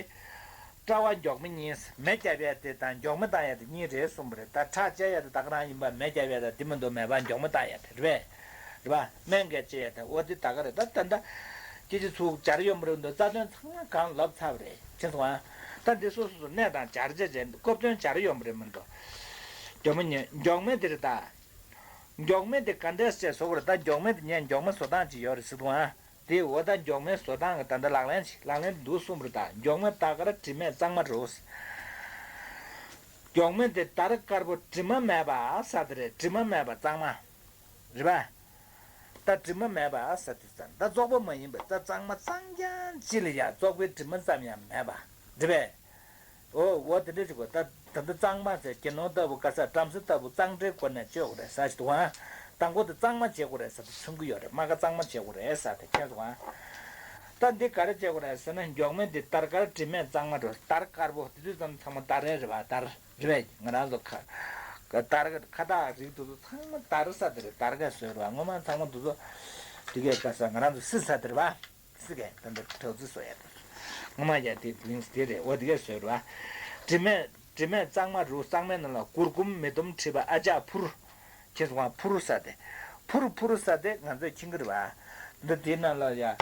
སྐྲ་བ་མགྱོགས་མེ་གཉིས། མེ་བརྒྱབ་ཡ་དེ་དང་མགྱོགས་མེ་བཏང་ཡ་དེ་གཉིས་རེད་གསུངས་པ་རེད། ད་ཁྲག་བཅད་ཡ་དེ་ད་ག་རང་ཡིན་པ། མེ་བརྒྱབ་ཡ་དང་དེ་མི་འདུག་མེ་བ་མགྱོགས་མེ་བཏང་ཡ་དེ་རེད་པས། རེད་པ། སྨན་འགས་བཅད་ཡ་དེ་འོ་དེ་ད་ག་རེད། ད་ད་ད་སྐད་ཆ་ཚུར་སྦྱར་ཡོད་མ་རེད་འདུག་རྩ་དོན་ཚང་མ་གང་ལབ་ཚར་བ་རེད། མཁྱེན་སོང་ང་། ད་འདི་སོ་སོ་སོ་གནས་དང་སྦྱར་བྱས་བྱས་སྐབས་དོན་སྦྱར་ཡོད་མ་རེད་མི་འདུག་མགྱོགས་མེ་གཉིས། མགྱོགས་མེ་དེ་རེད་ད། མགྱོགས་མེ་དེ་ག་འདྲས་བྱས་བཟོ་དགོས་རེད། ད་མགྱོགས་མེ་དེ་ངས་མགྱོགས་མེ་བཟོ་སྟངས་ཅིག་ཡོད་རེད་ཟེར་འདུག་ཨ། དེ་འོ་ད་མགྱོགས་མེ་བཟོ་སྟངས་ཀྱི་ད་ལྟ་ལག་ལེན་ཅིག་ལག་ལེན་དུ་འདུག་གསུངས་པ་རེད་ད། མགྱོགས་མེ་དར་དཀར་དྲི་མེད་གཙང་མ་རུ། མགྱོགས་མེ་དེ་དར་དཀར་པོ་དྲི་མ་མེད་པ་ཟེར་དེ་རེད། དྲི་མ་མེད་པ་གཙང་མ། རེད་པ། ད་དྲི་མ་མེད་པ་ཟེར་དེ་ཙམ་ད་བཙོག་པ་མ་ཡིན་པ། ད་གཙང་མ་གཙང་རྐྱང་ཅིག་ལ་ཡ་བཙོག་པའི་དྲི་མ་ཙམ་ཡང་མེད་པ། རེད་པས། ཨོ་འོ་དེ་འདྲ་ཞིག་གོ་ད་ད་ལྟ་གཙང་མ་ཟེར། དགེ་སློང་ལྟ་བུ་ག་ས་བྲམ་ཟེ་ལྟ་བུ་གཙང་སྦྲའི་སྒོ་ནས་སྤྱོད་དགོས་རེད་ཟེར་ཞིག་འདུག་ཨ། དང་པོ་དེ་གཙང་མ་བྱེད་དགོས་རེད་ཟེར་དེ་མཚོན་གྱི་ཡོད་རེད། རྨ་ཁ་གཙང་མ་བྱེད་དགོས་རེད་ཟེར་དེ་མཁྱེན་སོང་ཨ། ད་འདི་ག་རེ་བྱེད་དགོས་རེད་ཟེར་ན། མགྱོགས་མེ་འདི་དར་དཀར་དྲི་མེད་གཙང་མ་འགྲོ། དར་དཀར་པོ་དེ་དུས་ཙམ་ཚང་མ་དར་རེད་རེད་པ། དར་རེད་པས། ང་རང་ཚོ་ཁ་ཁ་དར་ཁ་བཏགས་རིགས་དེ་ཚོ་ཚང་མ་དར་ས་དེ་རེད། དར་གས་བཟོས་རེད་པ། སྔོན་མ་ཚང་མ་དེ་ཚོ་དེ་གས་ག་ས་ང་རང་ཚོ་སྲིད་ས་དེ་རེད་པ། སི་ཀའི་ད་ལྟ་གྲགས་ཚུལ་བཟོ་ཡ་དེ། ངོ་མ་ཡ་དེ་བིང་སི་དེ་རེད། འོ་དེ་གས་བཟོས་ར། དྲི་མེད་དྲི་མེད་གཙང་མ་རུ། གཙང་མའི་ནང་ལ་གུར་གུམ་མེ་ཟླུམ་བྲིས་པ་ཨ་ཅག་ཕུར། ཁྱེད་ཚོ་ཕུར་ས་དེ། ཕུར་ཕུར་ས་དེ་ང་ཚོས་མཁྱེན་གི་རེད་བ། འདི་དེའི་ནང་ལ་ཡ།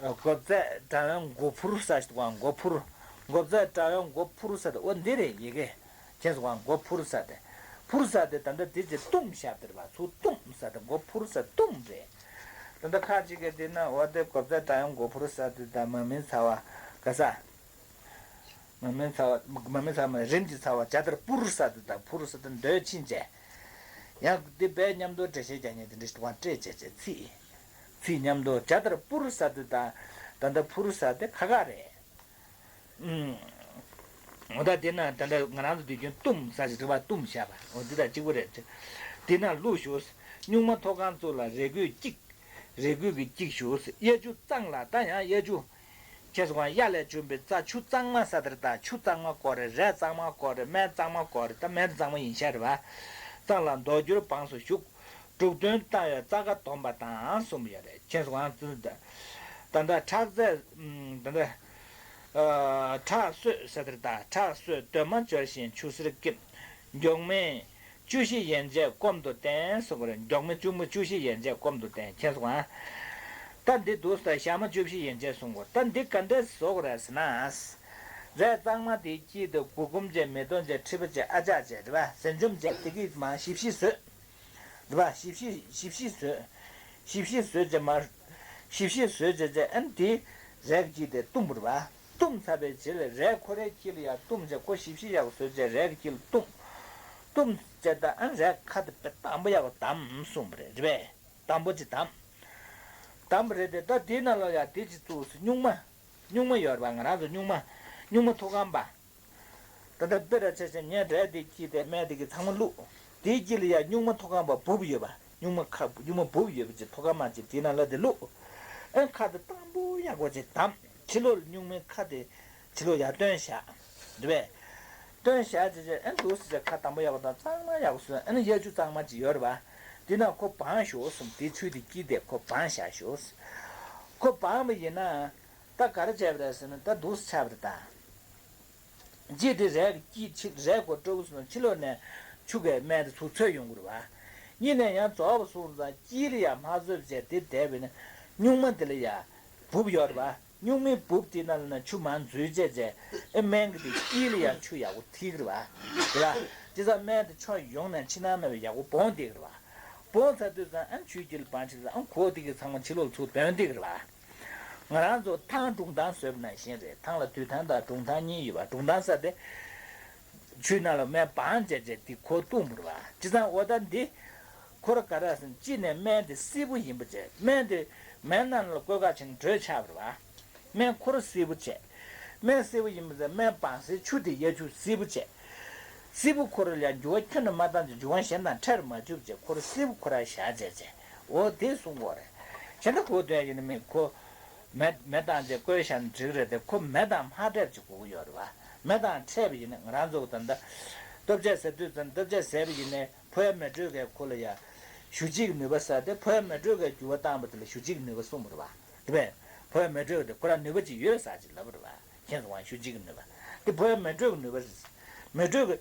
མགོ་བརྩེགས་དྲ་བའི་མགོ་ཕུར་ས་ཞིག་འདུག་ག་མགོ་ཕུར། མགོ་བརྩེགས་དྲ་བའི་མགོ་ཕུར་ས་དེ་འོ་འདི་རེད་ཡི་གེ། ཁྱེད་ཚོ་མགོ་ཕུར་ས་དེ། ཕུར་ཟེར་དེ་ད་ལྟ་དེ་ཅི་བཏུམ་བཞག་དེ་རེད་པ། ཚུར་བཏུམ་ཟེར་དེ་མགོ་ཕུར་ཟེར་བཏུམ་རེད། ད་ལྟ་ཁ་ཅིག་གིས་དེ་ན་འོ་དེ་གོ་བརྡ་དྲ་ཡང་མགོ་ཕུར་ཟེར་དེ་ད་མ་མིན་ཚ་བ་ག་ས། མ་མིན་ཚ་བ་མ་མིན་ཚ་བ་རིམ་གྱིས་ཚ་བ་བྱ་ལྟར་སྤུར་ཟེར་དེ་ད་ཕུར་ཟེར་དེ་འདོད་ཆེན་བྱས། ཡང་དེ་བས་མཉམ་དུ་འགྲེལ་བཤད་རྒྱག་མཁན་དེ་འདྲ་ཞིག་དབང་སྤྲད་བྱས་བྱས་ཚིག་ཚིག་མཉམ་དུ་བྱ་ལྟར་སྤུར་ཟེར་དེ་ད་ད་ལྟ་ཕུར་ཟེར་དེ་ཁ་ཁ་རེད། ཨུམ། འོ་ད་དེ་ན་ད་ལྟ་ང་རང་ཚོ་དུས་རྒྱུན་བཏུམ་ཟེར་ཞིག་རེད་པ། བཏུམ་བཞག་པ། འོ་འདི་དང་གཅིག་པ་རེད། དེ་ན་ལུག་ཞུགས། སྨྱུག་མ་ཐོག་ཁང་བཙུགས་ལ་རས་སྐུད་གཅིག་རས་སྐུད་ཀྱིས་གཅིག་ཞུགས། གཡའ་ཆུ་གཙང་ལ་ད་ཡང་གཡའ་ཆུ། ཁྱེད་ཚོ་གང་གཡའ་ལས་བྱུང་བའི་རྩྭ་ཆུ་གཙང་མ་ཟེར་དེ་རེད་ད། ཆུ་གཙང་མ་དགོས་རེད། རས་གཙང་མ་དགོས་རེད། སྨན་གཙང་མ་དགོས་རེད། ད་སྨན་གཙང་མ་ཡིན་ཤག་རེད་པ། གཙང་ལ་མདོག་འགྱུར་བང་སོ་བཞུགས། འབྲུག་སྟོན་བཏང་བའི་རྩྭ་ཁ་སྡོམ་པ་དང་གསུངས་པ་ཡོད་རེད། ཁྱེད་ཚོ་གང་ད་ལྟ་ཁྲག་རྩ་ད་ལྟ་ཁྲག་གསོས་ཟེར་དེ་རེད་ད། ཁྲག་གསོས་གདོན་མ་འབྱོར་ཞིང་ཆུ་སེར་སྐེམ། མགྱོགས་མིན་བཅུ་བཞི་ཡན་ཆད་སྐོམ་དུ་བསྟེན་གསུངས་པ་རེད། མགྱོགས་མིན་བཅུ་མོ་བཅུ་བཞི་ཡན་ཆད་སྐོམ་དུ་བསྟེན། ཁྱེད་ཚོ་གང་། ད་འདི་འདུག་ཟེར། ཞག་མ་བཅུ་བཞི་ཡན་ཆད་གསུངས་པ། ད་འདི་ག་འདྲས་བཟོ་དགོས་རེད་ཟེར་ན། རས་གཙང་མ་དེའི་དཀྱིལ་དུ་གུར་གུམ་བྱས། མེ་ཏོག་བྱས། མཁྲིས་པ་བྱས། ཨ་ཅག་བྱས་རེད་པ། ཟན་ཆུམ་བྱས། དེ་གིས་མར་ཞིབ་ཞིབ་བཟོས། རེད་པ། ཞིབ་ཞིབ་ཞིབ་ཞིབ་བཟོས། ཞིབ་ཞིབ་བཟོས་རྗེས་མར། ཞིབ་ཞིབ་བཟོས་རྗེས་རྗེས་ཨ་ནི་དེ་རས་ཀྱི་དཀྱིལ་དེ་བཏུམ་པ་རེད་པ། བཏུམ་ཚར་བའི་རྗེས་ལ་རས་ཁོ་རའི་དཀྱིལ་ལ་ཡར་བཏུམ་བྱས། ཁོ་ཞིབ་ཞིབ་ཡག་པོ་བཟོས་རྗེས་རས་ཀྱི་དཀྱིལ་ལ་བཏུམ། བཏུམ་བྱས་ད་ཨ་ནི་རས་ཁ་དེ་དཔེ་དམ་པོ་ཡག་པོ་བསྡམས་གསུངས་པ་རེད། རེད་པས། དམ་པོ་ཅིག་བསྡམས། བསྡམས་པ་རེད་དེ། ད་དེའི་ནང་ལ་ཡང་དེ་ཅིག་བཙུགས། སྨྱུག་མ། སྨྱུག་མ་ཡོད་རེད་པ། ང་རང་ཚོ་སྨྱུག་མ། སྨྱུག་མ་ཐོག་ཁང་པ། ད་ལྟ་དཔེར་ཆ་བཞག་ན་རས་དེ་དཀྱིལ་དེ་སྨན་དེ་གི་ཚང་མ་བླུགས། དེའི་དཀྱིལ་ལ་ཡང་སྨྱུག་མ་ཐོག་ཁང་པ་སྦུབ་ཡོད་པ། སྨྱུག་མ་ཁ་སྨྱུག་མ་སྦུབ་ཡོད་པ་ཅིག་ཐོག་ཁང་པ་ཅིག་དེའི་ནང་ལ་དེ་བླུགས། ཨ་ཁ་དེ་དམ་པོ་ཡག་པོ་ཅིག་བསྡམས། ཕྱི་ལོགས་ལ་སྨྱུག་མའི་ཁ་དེ་ཕྱི་ལོགས་ཡར་བཏོན་བཞག་རེད་པས། བཏོན་བཞག་བྱས་བྱས་ཨ་འདུག་སེ་བྱས་ཁ་དམ་པོ་ཡག་པོ་དང་གཙང་མ་ཡག་པོ་བཟོས། ཨ་ནི་གཡའ་ཆུ་གཙང་མ་ཅིག་ཡོད་རེད་པ། དེ་ན་ཁོ་སྦངས་ཞོག་གསུངས། དེའི་ཆུ་དེ་དཀྱིལ་དེ་ཁོ་སྦངས་བཞག་ཞོག། ཁོ་སྦངས་པ་ཡིན་ན་ད་ག་རེ་བྱས་པ་རེད་ཟེར་ན། ད་འདུག་སེ་ཆགས་པ་རེད་ད། གཅིག་དེ་རས་ཀྱི་དཀྱིལ། ཕྱི་རས་ཁོ་སྤྲོ་པོ་སོང་ན་ཕྱི་ལོགས་ནས་ཆུ་གིས་སྨན་དེ་ཚུར་འཚོལ་ཡོང་གི་རེད་པ། གཉིས་ནས་ཡང་རྫོགས་པ་སོང་ཙང་དཀྱིལ་ལ་ཡང་མ་བཙོས་བྱས་དེ་བསྡད་པ་ཡིན་ན་སྨྱུག་མ་དེ་ལ་ཡང་སྦུབ་ཡོད་རེད་པ། སྨྱུག་མའི་སྦུབ་དེའི་ནང་ལ་ན་ཆུ་མར་འཛུལ་བྱས་བྱས་ཨེ་སྨན་གྱི་དེ་དཀྱིལ་ལ་ཡང་ཆུ་ཡག་པོ་ཐིགས་རེད་པ། རེད་པ། བྱས་ཙང་སྨན་དེ་ཁྱོན་ཡོངས་ནས་ཕྱི་ནང་མེད་པའི་ཡག་པོ་སྦངས་བསྡད་ཀྱི་རེད་པ། སྦངས་ཚར་དུས་ཙང་ཨ་ཆུའི་དཀྱིལ་སྦངས་བྱས་ཙང་ཨ་ཁོ་དེ་གི་ཚང་མ་ཕྱི་ལོགས་ལ་ཚུར་བཏོན་བསྡད་ཀྱི་རེད་པ། ང་རང་ཚོ་ཐང་སྒྲུང་ཐང་བཟོས་པ་ནང་བཞིན་རེད། ཐང་ལ་དུད་ཐང་དང་སྒྲུང་ཐང་གཉིས་ཡོད་པ། སྒྲུང་ཐང་ཟེར་དེ་ཆུའི་ནང་ལ་སྨན་སྦངས་བྱས་བྱས་དེ་ཁོ་བཏུམས་པ་རེད་པ། བྱས་ཙང་འོ་ད་འདི་ཁོ་ར་ག་རེ་ཟེར་ན། གཅིག་ནས་སྨན་དེ་བསིལ་པོ་ཡིན་པ་བྱས། སྨན་དེ་མེ་ནང་ལ་བསྐོལ་ག་བྱས་ན་དྲོད་ཆགས་པ་རེད་པ། སྨན་ཁོ་ར་བསིལ་པོ་བྱས། སྨན་བསིལ་པོ་ཡིན་པ་བྱས། སྨན་སྦང་སའི་ཆུ་དེ་གཡའ་ཆུ་བསིལ་པོ་བྱས། བསིལ་པོ་ཁོ་ར་ལ་འགྱུར་བ་ཁྱོན་ནས་མ་བཏང་བྱས། འབྱུང་བ་གཞན་དང་འཕྲད་མ་བཅུག་བྱས་ཁོ་ར་བསིལ་པོ་ཁོ་ར་བཞག་བྱས་བྱས། འོ་དེ་གསུང་གི་ཡོད་རེད། གཞན་དག་གོ་དོན་ཡིན་ན་མི་ཁོ། མེ་མེ་བཏང་བྱས་བསྐོལ་བཞག་ན་འགྲིག་རེད་དེ། ཁོ་མེ་དང་མ་འཕྲད་བྱས་དགོས་ཀྱི་ཡོད་རེད་པ། མེ་དང་འཕྲད་པ་ཡིན་ན་ང་རང་ཚོ་ད་ལྟ་ལྟོ་ཆས་ཟ་དུས་ཙམ་ལྟོ་ཆས་ཟས་པ་ཡིན་ནའི་ཕོ་ཡ་མེ་དྲོད་ཀྱིས་ཁོ་ལ་ཡ་ཞུ་རྗེས་ཀྱི་ནུས་པ་ཟེར་དེ། ཕོ་ཡ་མེ་དྲོད་ཀྱིས་འགྱུར་བ་བཏང་བ་དེ་ལ་ཞུ་རྗེས་ཀྱི་ནུས་པ་གསུངས་པ་རེད་པ། དེ་བས་ཕོ་ཡ་མེ་དྲོད་ཀྱི་དེ་ཁོ་རང་ནུས་པ་ཅིག་ཡོད་ཟེར་ཅིག་ལབ་པ་རེད་པ། ཁྱེད་ཚོ་དབང་ཞུ་རྗེས་ཀྱི་ནུས་པ། འདི་ཕོ་ཡ་མེ་དྲོད་ཀྱི་ནུས་པ་རེད། མེ་དྲོད་ཀྱི།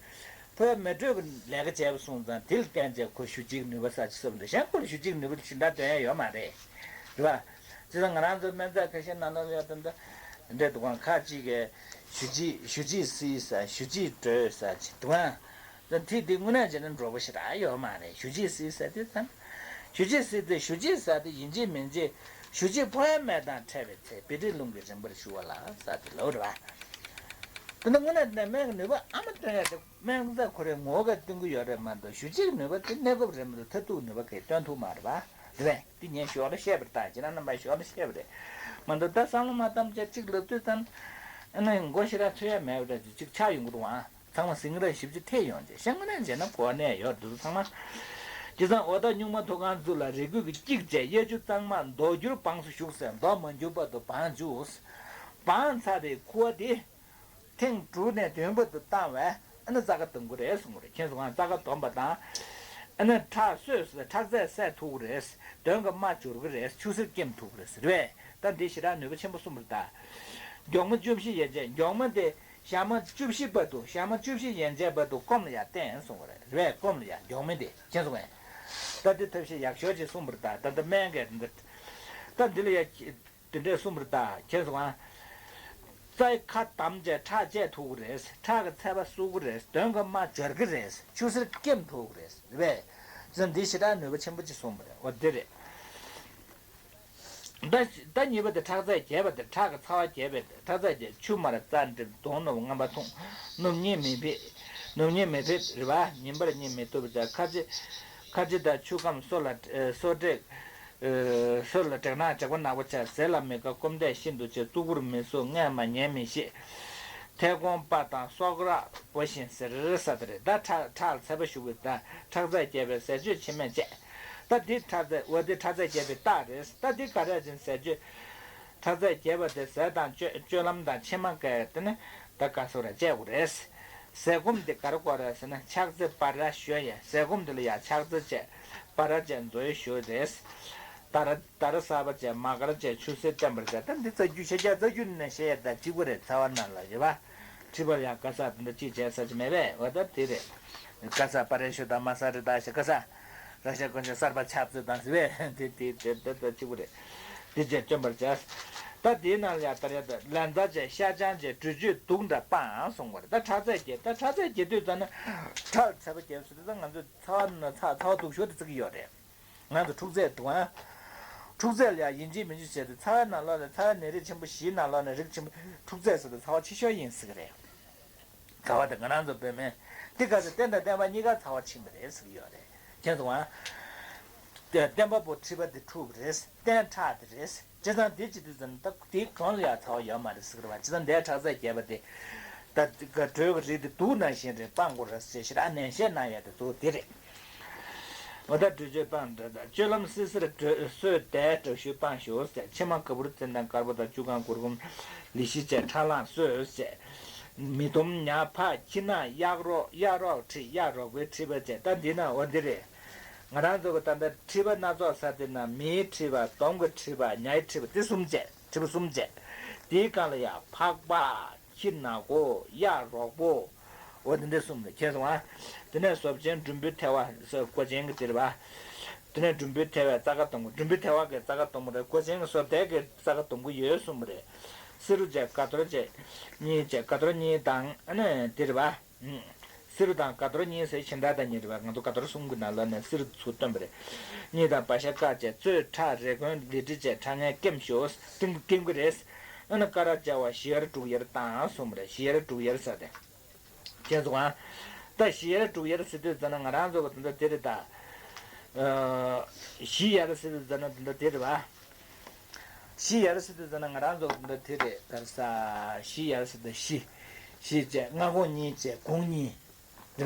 ཕོ་ཡ་མེ་དྲོད་ཀྱི་ལས་ཀ་བྱས་པ་སོང་ཙང་དེ་ལ་བརྟེན་བྱས་ཁོ་ཞུ་རྗེས་ཀྱི་ནུས་པ་ཟེར་ཅིག་གསུངས་འདུག་གཞན་ཁོ་ལ་ཞུ་རྗེས་ཀྱི་ནུས་པ་དེ་ཞེ་དྲག་འདོན་ཡ་ཡོད་མ་རེད། རེད་པ། བྱས་ཙང་ང་རང་ཚོ་སྨན་རྫས་ཁ་ཤས་ནང་ལོགས་ལ་ཡ་ད་ལྟ་འདྲ་འདུག་ག་ཁ་ཅིག་གིས་ཞུ་རྗེས་ཞུ་རྗེས་བསིལ་ཟེར། ཞུ་རྗེས་དྲོད་ཟེར་ཅིག་འདུག་ག་ད་དེ་དེ་དངོས་གནས་བྱས་ན་འགྲོ་པོ་ཞེ་དྲག་ཡོད་མ་རེད། ཞུ་རྗེས་བསིལ་ཟེར་དེ་ཙམ། ཞུ་རྗེས་བསིལ་དེ་ཞུ་རྗེས་ཟེར་དེ་ཡིན་གཅིག་མིན་གཅིག་ཞུ་རྗེས་ཕོ་ཡ་མེ་དང་འཕྲད་པའི་ཚེ། བཻ་ཌཱུརྱ་རླུང་གིས་རིམ་པར་ཞུ་བ་ལ་ཟེར་དེ་ལབ་རེད་པ། དེ་ནི་དངོས་གནས་དེ་ནས་སྨན་གྱི་ནུས་པ་ཨ་མ་སྟོན་ཡ་དེ། སྨན་རྫས་ཁོ་རའི་ངོ་བོ་གིས་སྟོན་གྱི་ཡོད་རེད་མ་གཏོགས། ཞུ་རྗེས་ཀྱི་ནུས་པ་དེ་གནས་སྐབས་རིང་པོ་དེ་མཐར་ཐུག་ནུས་པ་གིས་སྟོན་ཐུབ་མ་རེད་པ། རེད་པས། དེ་ངས་ཞོར་ལ་བཤད་པ་རེད་ད། ཁྱེད་རང་རྣམ་པར་ཞོར་ལ་བཤད་པ་རེད་མ་གཏོགས། ད་བསམ་བློ་མ་བཏང་བྱས་གཅིག་ལབ་དུས་ཙམ། ཨ་ནི་མགོ་ཞེ་དྲག་ཚོད་ཡ་མེད་པ་འདྲ་ཅིག་ཆགས་ཡོང་གི་འདུག་ཨང་། ཚང་མ་ཟིང་ར་ཞིབ་ཅིག་ཐེབས་ཡོང་རྗེས་བཤད་དངོས་གནས་བྱས་ན་གོ་གནས་ཡོད་འདུག་ཚང་མ། བྱས་ཙང་འོ་ད་སྨྱུག་མ་ཐོག་ཁང་བཙུགས་ལ་རས་སྐུད་ཀྱིས་གཅིག་བྱས། གཡའ་ཆུ་གཙང་མ་མདོག་འགྱུར་བང་སོ་བཞུགས་ཟེར། མདོག་མ་འགྱུར་བར་དུ་བང་བཅུག། བང་ཚར་བའི་ཁུ་བ་དེ། ཐེངས་དྲུག་ནས་བདུན་བར་དུ་བཏང་བས་ཨ་ནི་རྩྭ་ཁ་སྡོམ་གྱི་རེད་གསུངས་པ་རེད། ཁྱེད་ཚོ་གང་རྩྭ་ཁ་སྡོམ་པ་དང་། ཨ་ནི་ཁྲག་གསོས་ཁྲག་རྩས་སད་ཐུབ་ཀྱི་རེད། གདོན་གྱི་རྨ་འབྱོར་གྱི་རེད། ཆུ་སེར་སྐེམ་ཐུབ་ཀྱི་རེད་ཟེར་བས། ད་འདི་ཞེ་དྲག་ནུས་པ་ཆེན་པོ་གསུངས་པ་རེད་ད། མགྱོགས་མིན་བཅུ་བཞི་ཡན་ཆད། མགྱོགས་མིན་དེ་ཞག་མ་བཅུ་བཞི་བར་དུ། ཞག་མ་བཅུ་བཞི་ཡན་ཆད་བར་དུ་སྐོམ་ལ་ཡང་བསྟེན་གསུངས་པ་རེད། རེད་པས། སྐོམ་ལ་ཡང་མགྱོགས་མིན་དེ་ཁྱེད་ཚོ་གང་། ད་འདི་ཐབས་ཤེས་ཡག་ཤོས་ཅིག་གསུངས་པ་རེད་ད། ད་ལྟ་སྨན་གྱི་འདི། ད་འདི་ལ་ཡང་། དེ་འདྲས་གསུངས་པ་རེད་ད། ཁྱེད་ཚོ་གང་། རྩྭའི་ཁ་བསྡམས་བྱས་ཁྲག་བཅད་ཐུབ་ཀྱི་རེད། ཁྲག་གི་ཚད་པ་གསོག་གི་རེད། གདོན་གྱི་རྨ་སྦྱོར་གྱི་རེད། ཆུ་སེར་སྐེམ་ཐུབ་ཀྱི་རེད། རེད་པས། བྱས་ཙང་འདི་ཞེ་དྲག་ནུས་པ་ཆེན་པོ་ཅིག་གསུངས་པ་རེད། འོ་འདི་རེད། ད་ད་གཉིས་པ་དེ་ཁྲག་རྩ་རྒྱས་པ་དེ། ཁྲག་གི་ཚ་བ་རྒྱས་པའི་ཁྲག་རྩ་རྒྱས། ཆུ་དམར་རྩ་འགྲིབ། གདོང་ནུབ་རྔམ་པ་ཐུང་། ནུབ་གཉིད་མི་ཕེབས། ནུབ་གཉིད་མི་ཕེབས་རེད་པ། ཉིན་པར་གཉིད་མི་ཐུབ་པ་བྱ། ཁ་ཆེ་ཁ་ཆེ་དང་ཆུ་སྐམ། སོ་ལ་སོ་འབྲེག་སོ་ལ་དྲེག་ནག་དྲེག་པ་ནག་པོ་བྱ། ཟས་ལ་མི་དགའ་སྐོམ་དད་ཤིན་ཏུ་ཆེ། གཙུག་པུར་མི་བཟོད་སྔས་མ་ཉལ་མི་ཤེས། མཐེ་གོང་པ་དང་སོག་རག་སྦོ་ཞིང་ཟེར་ས་དེ་རེད། ད་ཁྲག་ཁྲག་ལ་ཚ་བ་ཞུགས་པའི་ད་ཁྲག་རྩ་རྒྱས་པའི་ཟས་སྤྱོད་ཕྱི་མས་བཅད། ད་འདི་ཁྲག་རྩ་འོ་འདི་ཁྲག་རྩ་རྒྱས་པའི་རྟགས་རེད། ད་འདི་ག་རེ་ཡིན་ཟས་སྤྱོད། ཁྲག་རྩ་རྒྱས་པ་དེ་ཟས་དང་སྤྱོད་སྤྱོད་ལམ་དང་ཕྱེ་མ་ག་དེ་ནི་ད་ག་སོ་ར་བཅད་དགོས་རེད། ཟས་སྐོམ་དེ་ག་རེ་དགོས་རེད་ཟེར་ན། ཕྱག་འཚལ་སྤར་ར་ཞོ་ཡ། ཟས་སྐོམ་དེ་ལ་ཡ་ཕྱག་འཚལ་བྱས་སྤར་ར་བྱས་མཛོ་ཡ་ཞོ་རེད། ད་ར་ད་ར་ཟ་བ་བྱས་མ་གར་བྱས་ཆུ་སེར་བསྟེན་པར་བྱ། ད་འདི་རྩ་རྒྱུད་ཤ་རྒྱགས་རྩ་རྒྱུད་ནས་བཤད་ཡ་ད་གཅིག་པ་རེད། ཚ་བ་ནང་ལ་ཡོད་པ། མཁྲིས་པར་ཡང་ག་ས་དེ་འདྲ་ཅིག་བྱས་ས་ཅིག་མེད་པས། འོ་ད་དེ་རེད། ག་ས་པ་རེ་ཤོད་དང་མ་ས་རེ་ད་ཞེས་ག་ས། ར་ཤ་གོན་ཆ་གསར་པ་ཆབ་རྩེ་དང་ཟེར་བས་དེ་དེ་དེ་དེ་ད་གཅིག་པུ་རེད། དེ་བྱས་བཅོམ་པར་བྱ། ད་དེའི་ནང་ལ་ཡང་ད་རེད། ད་ལན་ཚྭ་བྱས་ཤ་ཆང་བྱས་དྲོད་བཅུད་དུག་འདྲ་སྤང་གསུང་བ་རེད། ད་ཁྲག་རྩ་རྒྱས། ད་ཁྲག་རྩ་རྒྱས་དུས་ཙམ་ན་ཁྲག་ཚ་བ་རྒྱས་སུ་དེ་ད་ང་ཚོས་ཚ་བ་ན་ཚ་ཚ་བ་སྡུག་ཤོས་དེ་བརྩི་གི་ཡོད་རེད། ང་ཚོ་འཁྲུག་རྩོད་འདུག་ཨ། འཁྲུག་རྩོད་ལ་ཡང་ཡིན་གཅིག་མིན་གཅིག་བྱས་ཏེ་ཚ་བའི་ནང་ལོགས་ནས་ཚ་བའི་ནད་རིགས་ཆེན་པོ་བཞིའི་ནང་ལོགས་ནས་རིགས་ཆེན་པོ་འཁྲུག་རྩོད་ཟེར་དུས་ཚ་བ་ཆེ་ཤོས་ཡིན་ཟེར་གི་རེད། ཚ་བ་དེ་ང་རང་ཚོ་བོད་སྨན་འདི་ག་ཚོད་རྟེན་དང་བརྟེན་པ་གཉིས་ཀ་ཚ་བ་ཆེན་པོ་རེད་ཟེར་གི་ཡོད་རེད། མཁྱེན་སོང་ཨ། བརྟེན་པ་པོ་མཁྲིས་པ་དེ་འཁྲུགས་པ་རེད། རྟེན་ཁྲག་དེ་རེད། བྱས་ཙང་དེ་བྱེད་དུས་ཙམ་ད་དེའི་གོང་ལ་ཡང་ཚ་བ་ཡོད་མ་རེད་ཟེར་གི་རེད་བ། བྱས་ཙང་དེའི་ཁྲག་རྩ་རྒྱས་པ་དེ་ད་དྲོད་ཀྱི་རིགས་དེ་དུག་ནང་བཞིན་རེད། སྤང་དགོས་རེད་ཟེར་ཞེ་དྲག་ནན་བཤད་གནང་ཡ་དེ་གཙོ་བོ་དེ་རེད། འོ་ད་དྲོད་བཅུད་སྤང་འདྲ་དང་སྤྱོད་ལམ་བསིལ་ཟེར་དྲོད་སོས་དལ་དྲག་ཤུལ་སྤང་ཞོག་ཟེར། ཕྱེ་མ་ག་བུར་ཙེ་དང་དཀར་པོ་དང་བཅུ་གང་གུར་གུམ་ལི་ཤི་བཅས་ཁྲག་རླངས་སོས་ཟེར། མི་དུམ་ཉ་ཕག་ཁྱི་ནག་གཡག་རོག་གཡག་རོག་མཁྲིས་གཡག་རོག་པའི་མཁྲིས་པ་བཅས་ད་འདི་ན་འོ་འདི་རེད། ང་རང་ཚོ་གི་ད་ལྟ་མཁྲིས་པ་སྣ་ཚོགས་ས་དེ་ན་མིའི་མཁྲིས་པ་དོམ་གི་མཁྲིས་པ་ཉའི་མཁྲིས་པ་དེ་གསུམ་བཅས་མཁྲིས་པ་གསུམ་བཅས་དེའི་སྒང་ལ་ཡང་ཕག་པ། ཁྱི་ནག་པོ། གཡག་རོག་པོ། འོ་དེ་འདྲ་གསུམ་རེད། མཁྱེན་སོང་ཨ། དེ་ནས་ཟོབ་ཆེན་འབྲུམ་བུའི་ཐལ་བ་ཟེར་མགོ་ཅན་གྱི་དེ་རེད་པ། དེ་ནས་འབྲུམ་བུའི་ཐལ་བའི་རྩ་ཁ་སྡོང་པོ། འབྲུམ་བུའི་ཐལ་བ་གི་རྩ་ཁ་སྡོང་པོ་རེད། མགོ་ཅན་གྱི་ཟོབ་ཐལ་གྱི་རྩ་ཁ་སྡོང་པོ་ཡོད་གསུམ་རེད། བསེ་རུ་བཅས་སྒ་ཐོར་བཅས་གཉིས་བཅས་སྒ་ཐོར་གཉིས་དང་ཨ་ནི་དེ་རེད་པ། བསེ་རུ་དང་སྒ་ཐོར་གཉིས་ཟེར་གཞན་དག་དང་གཉིས་རེད་པ། ང་ཚོ་སྒ་ཐོར་གསུམ་གྱི་ནང་ལོགས་ནས་བསེ་རུ་ཚུར་བཏོན་པ་རེད། གཉིས་དང་བ་ཤ་ཀ་བཅས་གཙོས་ཁྲག་རེ་སྐོན་ལི་ཁྲི་བཅས་ཁྲག་ངན་སྐེམ་ཤོག་སྐེམ་སྐེམ་གྱི་རེད། ཨ་ནི་ཀ་ར་བཅའ་བ་བཞི་ཡར་དྲུག་ཡར་བཏང་གསུངས་པ་རེད། བཞི་ཡར་དྲུག་ཡར་ཟེར་ཏེ། མཁྱེན་སོང་ཨ། ད་བཞི་ཡར་དྲུག་ཡར་ཟེར་དུས་ཙམ་ན་ང་རང་ཚོ་གི་དེ་འདྲ་དེ་རེད་ད། ཨ། བཞི་ཡར་ཟེར་དུས་ཙམ་ན་དེ་འདྲ་དེ་རེད་པ། བཞི་ཡར་ཟེར་དུས་ཙམ་ན་ང་རང་ཚོ་གི་དེ་འདྲ་དེ་རེད། ག་རེ་ཟ། བཞི་ཡར་ཟེར་དུས་བཞི། བཞི་བཅས་སྔ་དགོང་གཉིས་བཅས་དགོང་གཉིས།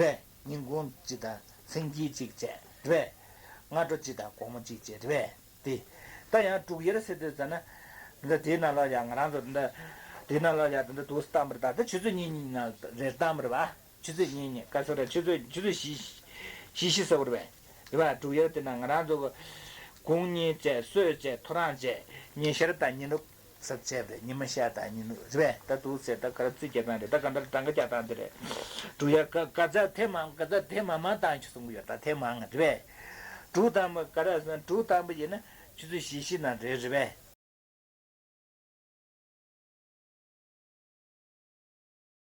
རེད་པས། ཉིན་གུང་གཅིག་དང་མཚན་དཀྱིལ་གཅིག་བཅས་རེད་པས། སྔ་དྲོ་གཅིག་དང་དགོང་མོ་གཅིག་བཅས་རེད་པས། དེ། ད་ཡང་དྲུག་ཡར་ཟེར་དུས་ཙམ་ན། འདི་དེའི་ནང་ལ་ཡང་ང་རང་ཚོ་འདི། དེའི་ནང་ལ་ཡང་འདི་འདུག་སྟངས་པར་ད་ལྟ་ཆུ་ཚོད་གཉིས་གཉིས་ནང་རེ་སྟངས་པར་བ། ཆུ་ཚོད་གཉིས་གཉིས་ག་ཚོད་རེད། ཆུ་ཚོད་ཆུ་ཚོད་བཞི། བཞི་བཞི་ཟེར་བར་བས། རེད་པ། དྲུག་ཡར་དེ་ན་ང་རང་ཚོ་གི་དགོང་གཉིས་བཅས་གསོལ་བཅས་ཐོ་རངས་བཅས་ཉིན་ཤར་དང་ཉིན་རུབ་ཟེར་བྱས་པ་རེད། ཉི་མ་ཤར་དང་ཉིན་རུབ་རེད་པས། ད་འདུག་ཟེར་ད་ག་རེ་རྩིས་རྒྱག་སྟངས་རེད། ད་ག་འདྲ་གྲངས་ཀ་རྒྱག་སྟངས་དེ་རེད། དྲུག་ཡར་ག་ག་ཚད་དེ་མང་ག་ཚད་དེ་མང་མང་བཏང་ཆོག་གསུང་གི་ཡོད། ད་དེ་མང་རེད་པས། དྲུག་ཐམ་པ་ག་རེ་ཟེར་ན་དྲུག་ཐམ་པ་ཡིན་ན་ཆུ་ཚོད་བཞི་བཞི་ན་རེད་རེད་པས།